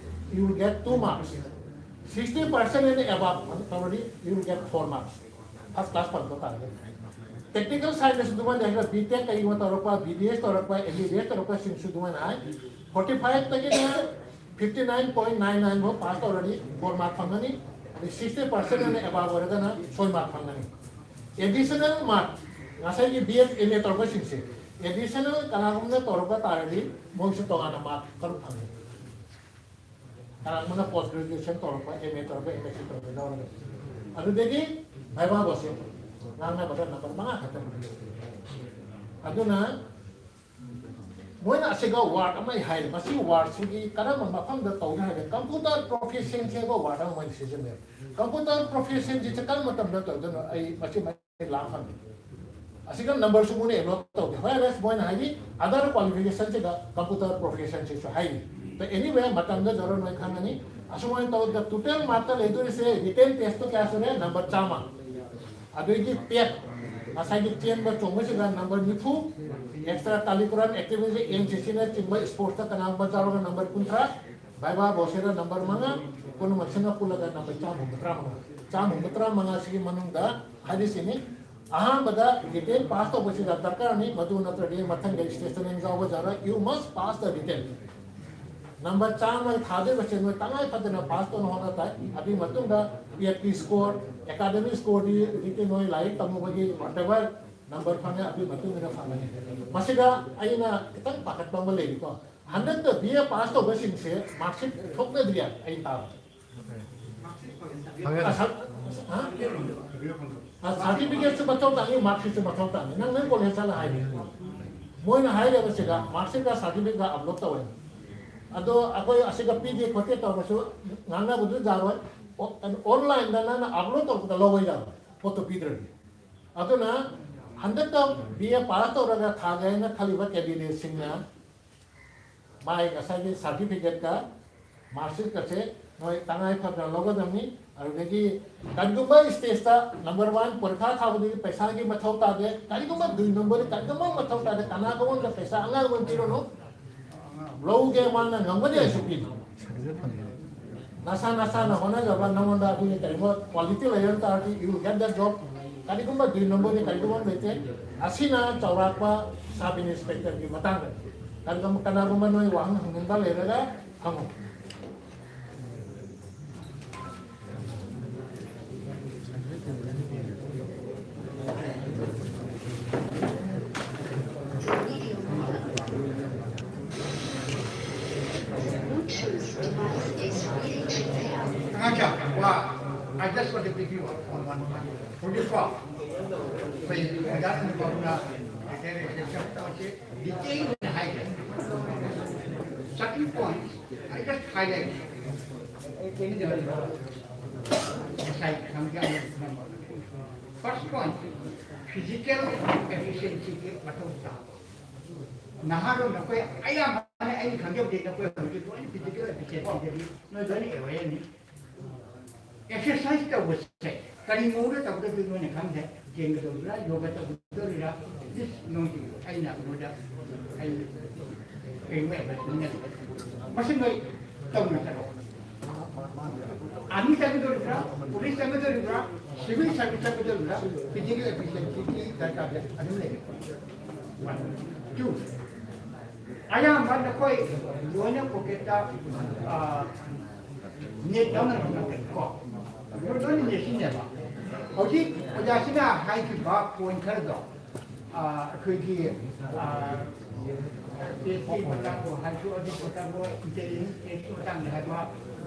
you will get two marks. Sixty percent and above ꯇꯧꯔꯗꯤ, you will get four marks. First class ꯐꯪꯕ ꯇꯥꯔꯒꯗꯤ꯫ Technical side ꯇꯁꯨ ꯑꯗꯨꯃꯥꯏꯅ ꯍꯥꯏꯔꯒ B Tech ꯀꯩꯒꯨꯝꯕ ꯇꯧꯔꯛꯄ, B D S ꯇꯧꯔꯛꯄ, M B B S ꯇꯧꯔꯛꯄꯁꯤꯡꯁꯨ ꯑꯗꯨꯃꯥꯏꯅ ꯍꯥꯏ꯫ Forty five ꯇꯒꯤꯅ fifty nine point nine nine ꯐꯥꯎ pass ꯇꯧꯔꯗꯤ four mark ꯐꯪꯒꯅꯤ꯫ ꯑꯗꯩ sixty percent ꯑꯣꯏꯅ above ꯑꯣꯏꯔꯒꯅ six mark ꯐꯪꯒꯅꯤ꯫ Additional mark, ꯉꯁꯥꯏꯒꯤ B M, M A ꯇꯧꯔꯛꯄꯁꯤꯡꯁꯦ, additional ꯀꯅꯥꯒꯨꯝꯕꯅ ꯇꯧꯔꯛꯄ ꯇꯥꯔꯗꯤ ꯃꯣꯏꯁꯨ ꯇꯣꯉꯥꯟꯅ mark ꯇꯔꯨꯛ ꯐꯪꯒꯅꯤ꯫ ꯀꯅꯥꯒꯨꯝꯕꯅ post graduation ꯇꯧꯔꯛꯄ, M A ꯇꯧꯔꯛꯄ, M S C ꯇꯧꯔꯛꯄ ꯌꯥꯎꯔꯒꯗꯤ꯫ ꯑꯗꯨꯗꯒꯤ viva ꯕꯣꯁꯦ ꯉꯥꯡꯅꯕꯗ number ꯃꯉꯥ ꯈꯛꯇ꯫ ꯑꯗꯨꯅ ꯃꯣꯏꯅ ꯑꯁꯤꯒ word ꯑꯃ ꯍꯥꯏꯔꯦ, ꯃꯁꯤ word ꯁꯤꯒꯤ ꯀꯔꯝꯕ ꯃꯐꯝꯗ ꯇꯧꯒꯦ ꯍꯥꯏꯔꯒ, computer proficiency ꯍꯥꯏꯕ word ꯑꯃ ꯃꯣꯏꯅ ꯁꯤꯖꯤꯟꯅꯩ꯫ Computer proficiency ꯁꯦ ꯀꯔꯝꯕ ꯃꯇꯝꯗ ꯇꯧꯗꯣꯏꯅꯣ? ꯑꯩ ꯃꯁꯤ ꯂꯥꯛ ꯐꯪꯉꯤ꯫ ꯑꯁꯤꯒ number ꯁꯨ ꯃꯣꯏꯅ allot ꯇꯧꯗꯦ꯫ Whereas ꯃꯣꯏꯅ ꯍꯥꯏꯔꯤ other qualification ꯁꯤꯒ computer proficiency ꯁꯨ ꯍꯥꯏꯔꯤ꯫ But anyway, ꯃꯇꯝꯗ ꯖꯔꯣ ꯅꯣꯏ ꯈꯪꯉꯅꯤ꯫ ꯑꯁꯨꯃꯥꯏꯅ ꯇꯧꯗꯅ total mark ꯇ ꯂꯩꯗꯣꯔꯤꯁꯦ written test ꯇ ꯀꯌꯥ ꯁꯨꯔꯦ? Number ꯆꯥꯝꯃ꯫ ꯑꯗꯨꯒꯤ ꯄꯦꯠ, ꯉꯁꯥꯏꯒꯤ ꯆꯦꯟꯕ ꯆꯣꯡꯕꯁꯤꯒ number ꯅꯤꯐꯨ, extra curricular activity, N C C ꯅꯆꯤꯡꯕ sports ꯇ ꯀꯅꯥꯒꯨꯝꯕ ꯌꯥꯎꯔꯒ number ꯀꯨꯟꯊ꯭ꯔꯥ, viva ꯕꯣꯁꯦꯗ number ꯃꯉꯥ, ꯄꯨꯝꯅꯃꯛꯁꯤꯅ ꯄꯨꯜꯂꯒ number ꯆꯥꯝꯃ ꯍꯨꯝꯐꯨꯇꯔꯥ ꯃꯉꯥ꯫ ꯆꯥꯝꯃ ꯍꯨꯝꯐꯨꯇꯔꯥ ꯃꯉꯥꯁꯤꯒꯤ ꯃꯅꯨꯡꯗ ꯍꯥꯏꯔꯤꯁꯤꯅꯤ, ꯑꯍꯥꯟꯕꯗ written pass ꯇꯧꯕꯁꯤꯗ ꯗꯔꯀꯥꯔꯅꯤ, ꯃꯗꯨ ꯅꯠꯇ꯭ꯔꯗꯤ ꯃꯊꯪꯒꯤ stage ꯇ ꯅꯪ ꯌꯥꯎꯕ ꯌꯥꯔꯣꯏ, you must pass the written꯫ Number ꯆꯥꯝꯃ ꯊꯥꯗꯣꯏꯕꯁꯦ ꯅꯣꯏ ꯇꯉꯥꯏ ꯐꯗꯅ pass ꯇꯧꯅ ꯍꯣꯠꯅ ꯇꯥꯏ꯫ ꯑꯗꯨꯒꯤ ꯃꯇꯨꯡꯗ P F P score, academic score ꯗꯤ ꯍꯧꯖꯤꯛꯇꯤ ꯅꯣꯏ ꯂꯥꯏꯔꯤꯛ ꯇꯝꯃꯨꯕꯒꯤ whatever number ꯐꯪꯉꯦ, ꯑꯗꯨꯒꯤ ꯃꯇꯨꯡ ꯏꯟꯅ ꯐꯪꯒꯅꯤ꯫ ꯃꯁꯤꯗ ꯑꯩꯅ ꯈꯤꯇꯪ ꯄꯥꯈꯠꯄ ꯑꯃ ꯂꯩꯔꯤꯀꯣ, ꯍꯟꯗꯛꯇ B A pass ꯇꯧꯕꯁꯤꯡꯁꯦ mark sheet ꯊꯣꯛꯅꯗ꯭ꯔꯤ ꯍꯥꯏ ꯑꯩꯅ ꯇꯥꯕꯗ꯫ ꯐꯪꯉꯦ꯫ ꯑ, ꯁꯥꯔ-, ꯍꯥ? ꯑ, certificate ꯁꯨ ꯃꯊꯧ ꯇꯥꯅꯤ, mark sheet ꯁꯨ ꯃꯊꯧ ꯇꯥꯅꯤ꯫ ꯅꯪ, ꯅꯪ college ꯆꯠꯂ ꯍꯥꯏꯅꯤ꯫ ꯃꯣꯏꯅ ꯍꯥꯏꯔꯤꯕꯁꯤꯒ mark sheet ꯀ certificate ꯀ upload ꯇꯧꯋꯦ꯫ ꯑꯗꯣ ꯑꯩꯈꯣꯏ ꯑꯁꯤꯒ ꯄꯤꯗꯦ ꯈꯣꯠꯇꯦ ꯇꯧꯔꯁꯨ ꯉꯥꯡꯅꯕꯗꯨ ꯌꯥꯔꯣꯏ꯫ ꯑꯣ-, online ꯗ ꯅꯪꯅ upload ꯇꯧꯔꯛꯄꯗ ꯂꯧꯕ ꯌꯥꯔꯣꯏ, ꯄꯣꯠꯇꯣ ꯄꯤꯗ꯭ꯔꯗꯤ꯫ ꯑꯗꯨꯅ ꯍꯟꯗꯛꯇ B A pass ꯇꯧꯔꯒ ꯊꯥꯒꯦ ꯍꯥꯏꯅ ꯈꯜꯂꯤꯕ candidate ꯁꯤꯡꯅ ꯃꯥꯒꯤ ꯉꯁꯥꯏꯒꯤ certificate ꯀ ꯃꯥꯔꯛꯁꯤꯠꯀꯁꯦ ꯅꯣꯏ ꯇꯉꯥꯏ ꯐꯗꯅ ꯂꯧꯒꯗꯕꯅꯤ꯫ ꯑꯗꯨꯗꯒꯤ ꯀꯔꯤꯒꯨꯝꯕ ꯁ꯭ꯇꯦꯖꯇ ꯅꯝꯕꯔ ꯋꯥꯟ ꯄꯔꯤꯈꯥ ꯊꯥꯕꯗꯨꯗꯤ ꯄꯩꯁꯥꯒꯤ ꯃꯊꯧ ꯇꯥꯗꯦ, ꯀꯔꯤꯒꯨꯝꯕ ꯗꯨꯏ ꯅꯝꯕꯔꯗꯤ ꯀꯔꯤꯒꯨꯝꯕ ꯃꯊꯧ ꯇꯥꯗꯦ, ꯀꯅꯥꯒꯨꯝꯕ ꯑꯃꯗ ꯄꯩꯁꯥ ꯑꯉꯥꯡꯕ ꯑꯃ ꯄꯤꯔꯨꯅꯨ꯫ ꯂꯧꯒꯦ ꯃꯥꯅ ꯉꯝꯒꯅꯤ ꯍꯥꯏꯁꯨ ꯄꯤꯅꯤ꯫ ꯅꯁꯥ ꯅꯁꯥꯅ ꯍꯣꯠꯅꯖꯕ ꯅꯉꯣꯟꯗ ꯑꯗꯨꯒꯤ ꯀꯔꯤꯒꯨꯝꯕ ꯀ꯭ꯋꯥꯂꯤꯇꯤ ꯂꯩꯔꯝ ꯇꯥꯔꯗꯤ you will get the job꯫ ꯀꯔꯤꯒꯨꯝꯕ ꯗꯨꯏ ꯅꯝꯕꯔꯗꯤ ꯀꯔꯤꯒꯨꯝꯕ ꯑꯃ ꯂꯩꯇꯦ꯫ ꯑꯁꯤꯅ ꯆꯥꯎꯔꯥꯛꯄ ꯁꯕ ꯏꯟꯁꯄꯦꯛꯇꯔꯒꯤ ꯃꯇꯥꯡꯗ꯫ ꯀꯔꯤꯒꯨꯝꯕ ꯀꯅꯥꯒꯨꯝꯕ ꯅꯣꯏ ꯋꯥꯍꯪ ꯍꯪꯅꯤꯡꯕ ꯂꯩꯔꯒ ꯍꯪꯉꯨ꯫ Bluetooth device is ready to pair. Acha, well, I just want to give you one, one point. What do you call? When you got in the governor, the detail in high. Certain points, I just highlight. First point, physical efficiency ꯒꯤ ꯃꯊꯧ ꯇꯥꯕ꯫ ꯅꯍꯥꯔꯣꯜ ꯅꯈꯣꯏ ꯑꯌꯥꯝꯕꯅ ꯑꯩꯅ ꯈꯪꯖꯕꯗꯤ ꯅꯈꯣꯏ ꯍꯧꯖꯤꯛ ꯂꯣꯏꯅ physical efficiency ꯗꯗꯤ ꯅꯣꯏ ꯂꯣꯏꯅ aware ꯅꯤ꯫ Exercise ꯇꯧꯕꯁꯦ ꯀꯔꯤ ꯃꯑꯣꯡꯗ ꯇꯧꯒꯗꯣꯏꯅꯣ ꯅꯣꯏꯅ ꯈꯪꯗꯦ꯫ ꯒꯦꯝꯒ ꯇꯧꯗꯣꯏꯔꯥ, ꯌꯣꯒ ꯇꯧꯗꯣꯏꯔꯥ, ꯄ꯭ꯂꯤꯖ ꯅꯣꯏꯒꯤ ꯑꯩꯅ ꯅꯣꯏꯗ ꯑꯩ ꯀꯩꯅꯣ advice ꯄꯤꯅꯤꯡꯉꯤ꯫ ꯃꯁꯤ ꯅꯣꯏ ꯇꯧꯅ ꯆꯠꯂꯣ꯫ ꯑꯥꯔꯃꯤ ꯆꯪꯒꯗꯧꯔꯤꯕ꯭ꯔꯥ, ꯄꯨꯂꯤꯁ ꯆꯪꯒꯗꯧꯔꯤꯕ꯭ꯔꯥ, ꯁꯤꯚꯤꯜ ꯁꯥꯔꯚꯤꯁ ꯆꯪꯒꯗꯧꯔꯤꯕ꯭ꯔꯥ, ꯐꯤꯖꯤꯀꯦꯜ ꯑꯦꯐꯤꯁꯤꯌꯦꯟꯁꯤꯒꯤ ꯗꯔꯀꯥꯔꯁꯦ ꯑꯗꯨꯝ ꯂꯩꯔꯦ꯫ One, two꯫ ꯑꯌꯥꯝꯕ ꯅꯈꯣꯏ ꯂꯣꯏꯅ ꯄꯣꯀꯦꯠꯇ ꯅꯦꯠ ꯌꯥꯎꯅ ꯂꯧꯅꯔꯦꯀꯣ꯫ ꯂꯣꯏꯅ ꯅꯦꯠꯁꯤꯅꯦꯕ꯫ ꯍꯧꯖꯤꯛ ꯑꯣꯖꯥꯁꯤꯅ ꯍꯥꯏꯈꯤꯕ ꯄꯣꯏꯟ ꯈꯔꯗꯣ ꯑꯩꯈꯣꯏꯒꯤ ꯇꯦꯁꯀꯤ ꯃꯇꯥꯡꯗ ꯍꯥꯏꯔꯁꯨ, ꯑꯗꯨꯒꯤ ꯃꯇꯥꯡꯗ ꯏꯟꯇꯦꯂꯤꯖꯦꯟꯁ ꯇꯦꯁꯀꯤ ꯃꯇꯥꯡꯗ ꯍꯥꯏꯕ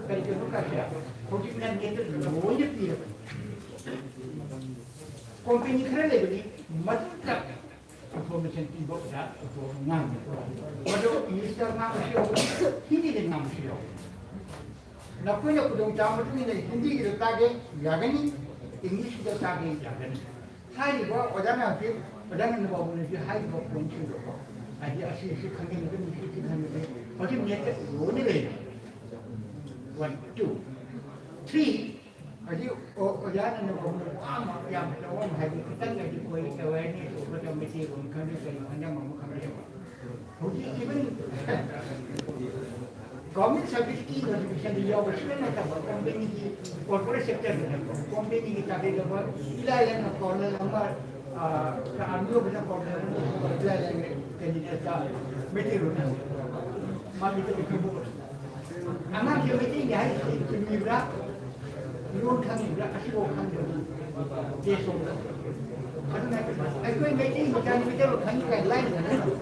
ꯀꯔꯤ ꯀꯔꯤꯅꯣ ꯀꯥꯁꯦ ꯍꯧꯖꯤꯛ ꯅꯪ ꯂꯣꯏꯅ ꯄꯤꯔꯕꯅꯤ꯫ ꯀꯣꯝꯄꯦꯅꯤ ꯈꯔ ꯂꯩꯕꯅꯤ ꯃꯗꯨꯗ ꯏꯟꯐꯣꯔꯃꯦꯁꯟ ꯄꯤꯕ ꯑꯣꯖꯥ ꯉꯥꯡꯕ꯫ ꯃꯗꯨ ꯏꯪꯂꯤꯁꯇ ꯉꯥꯡꯕꯁꯨ ꯌꯥꯎꯕꯅꯤ, ꯍꯤꯟꯗꯤꯗ ꯉꯥꯡꯕꯁꯨ ꯌꯥꯎꯕꯅꯤ꯫ ꯅꯈꯣꯏꯅ ꯈꯨꯗꯣꯡꯆꯥꯕ ꯃꯇꯨꯡ ꯏꯟꯅ ꯍꯤꯟꯗꯤꯒꯤꯗ ꯇꯥꯒꯦ ꯌꯥꯒꯅꯤ, ꯏꯪꯂꯤꯁꯀꯤꯗ ꯇꯥꯒꯦ ꯌꯥꯒꯅꯤ꯫ ꯍꯥꯏꯔꯤꯕ ꯑꯣꯖꯥ ꯃꯌꯥꯝꯁꯤ, ꯑꯣꯖꯥ ꯅꯟꯗ ꯕꯥꯕꯨꯅꯁꯨ ꯍꯥꯏꯔꯤꯕ ꯄꯣꯏꯟꯁꯤꯡꯗꯣ, ꯍꯥꯏꯗꯤ ꯑꯁꯤ, ꯑꯁꯤ ꯈꯪꯖꯤꯟꯒꯗꯕꯅꯤ, ꯁꯤ, ꯁꯤ ꯈꯪꯖꯤꯟꯒꯗꯕꯅꯤ, ꯍꯧꯖꯤꯛ ꯅꯦꯠꯇ ꯂꯣꯏꯅ ꯂꯩꯔꯦ꯫ One, two, three. ꯍꯧꯖꯤꯛ ꯑꯣ- ꯑꯣꯖꯥꯅ ꯅꯧꯕ ꯋꯥ ꯑꯃ ꯌꯥꯝ ꯆꯥꯎꯕ ꯑꯃ ꯍꯥꯏꯗꯤ ꯈꯤꯇꯪ ꯍꯥꯏꯗꯤ ꯑꯩꯈꯣꯏ ꯑꯦꯋꯦꯔꯅꯦꯁ ꯑꯣꯏꯕꯗ ꯃꯩꯇꯩꯂꯣꯟ ꯈꯪꯗꯦ ꯀꯔꯤ ꯈꯪꯗꯦ ꯑꯃ ꯈꯪꯗꯦ꯫ ꯍꯧꯖꯤꯛ ꯏꯚꯟ ꯒꯚꯔꯟꯃꯦꯟꯠ ꯁꯔꯚꯤꯁꯀꯤ ꯅꯣꯇꯤꯐꯤꯀꯦꯁꯟꯗ ꯌꯥꯎꯕ ꯁꯤꯗ ꯅꯠꯇꯕ ꯀꯣꯝꯄꯦꯅꯤꯒꯤ, ꯀꯣꯔꯄꯣꯔꯦꯠ ꯁꯦꯛꯇꯔꯗ ꯅꯠꯇꯕ ꯀꯣꯝꯄꯦꯅꯤꯒꯤ ꯇꯥꯔꯒꯦꯠ ꯇꯧꯕ ꯏꯂꯥꯏ ꯂꯥꯏꯅ ꯀꯣꯔꯅꯔ ꯑꯃ, ꯑꯥꯔꯃꯤ ꯑꯣꯐꯤꯁꯥꯔ ꯀꯣꯔꯅꯔ ꯑꯃ ꯏꯂꯥꯏ ꯂꯥꯏꯅ ꯀꯦꯟꯗꯤꯗꯦꯠꯇ ꯃꯩꯇꯩꯂꯣꯟ ꯃꯥꯒꯤ ꯈꯪꯕ ꯑꯉꯥꯡꯁꯦ ꯃꯩꯇꯩꯅꯤ ꯍꯥꯏꯔꯤꯁꯤ ꯆꯨꯝꯃꯤꯕ꯭ꯔꯥ? ꯂꯣꯟ ꯈꯪꯉꯤꯕ꯭ꯔꯥ? ꯑꯁꯤꯐꯥꯎ ꯈꯪꯗꯕ ꯇꯦꯁ ꯇꯧꯕꯗ꯫ ꯑꯗꯨꯅ ꯑꯩꯈꯣꯏ ꯃꯩꯇꯩ ꯃꯆꯥꯅꯤ ꯃꯩꯇꯩꯂꯣꯟ ꯈꯪꯉꯤ ꯀꯥꯏꯅ ꯂꯥꯏꯅ ꯅꯠꯇꯕ꯫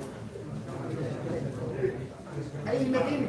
ꯑꯩ ꯃꯩꯇꯩ ꯃꯆꯥ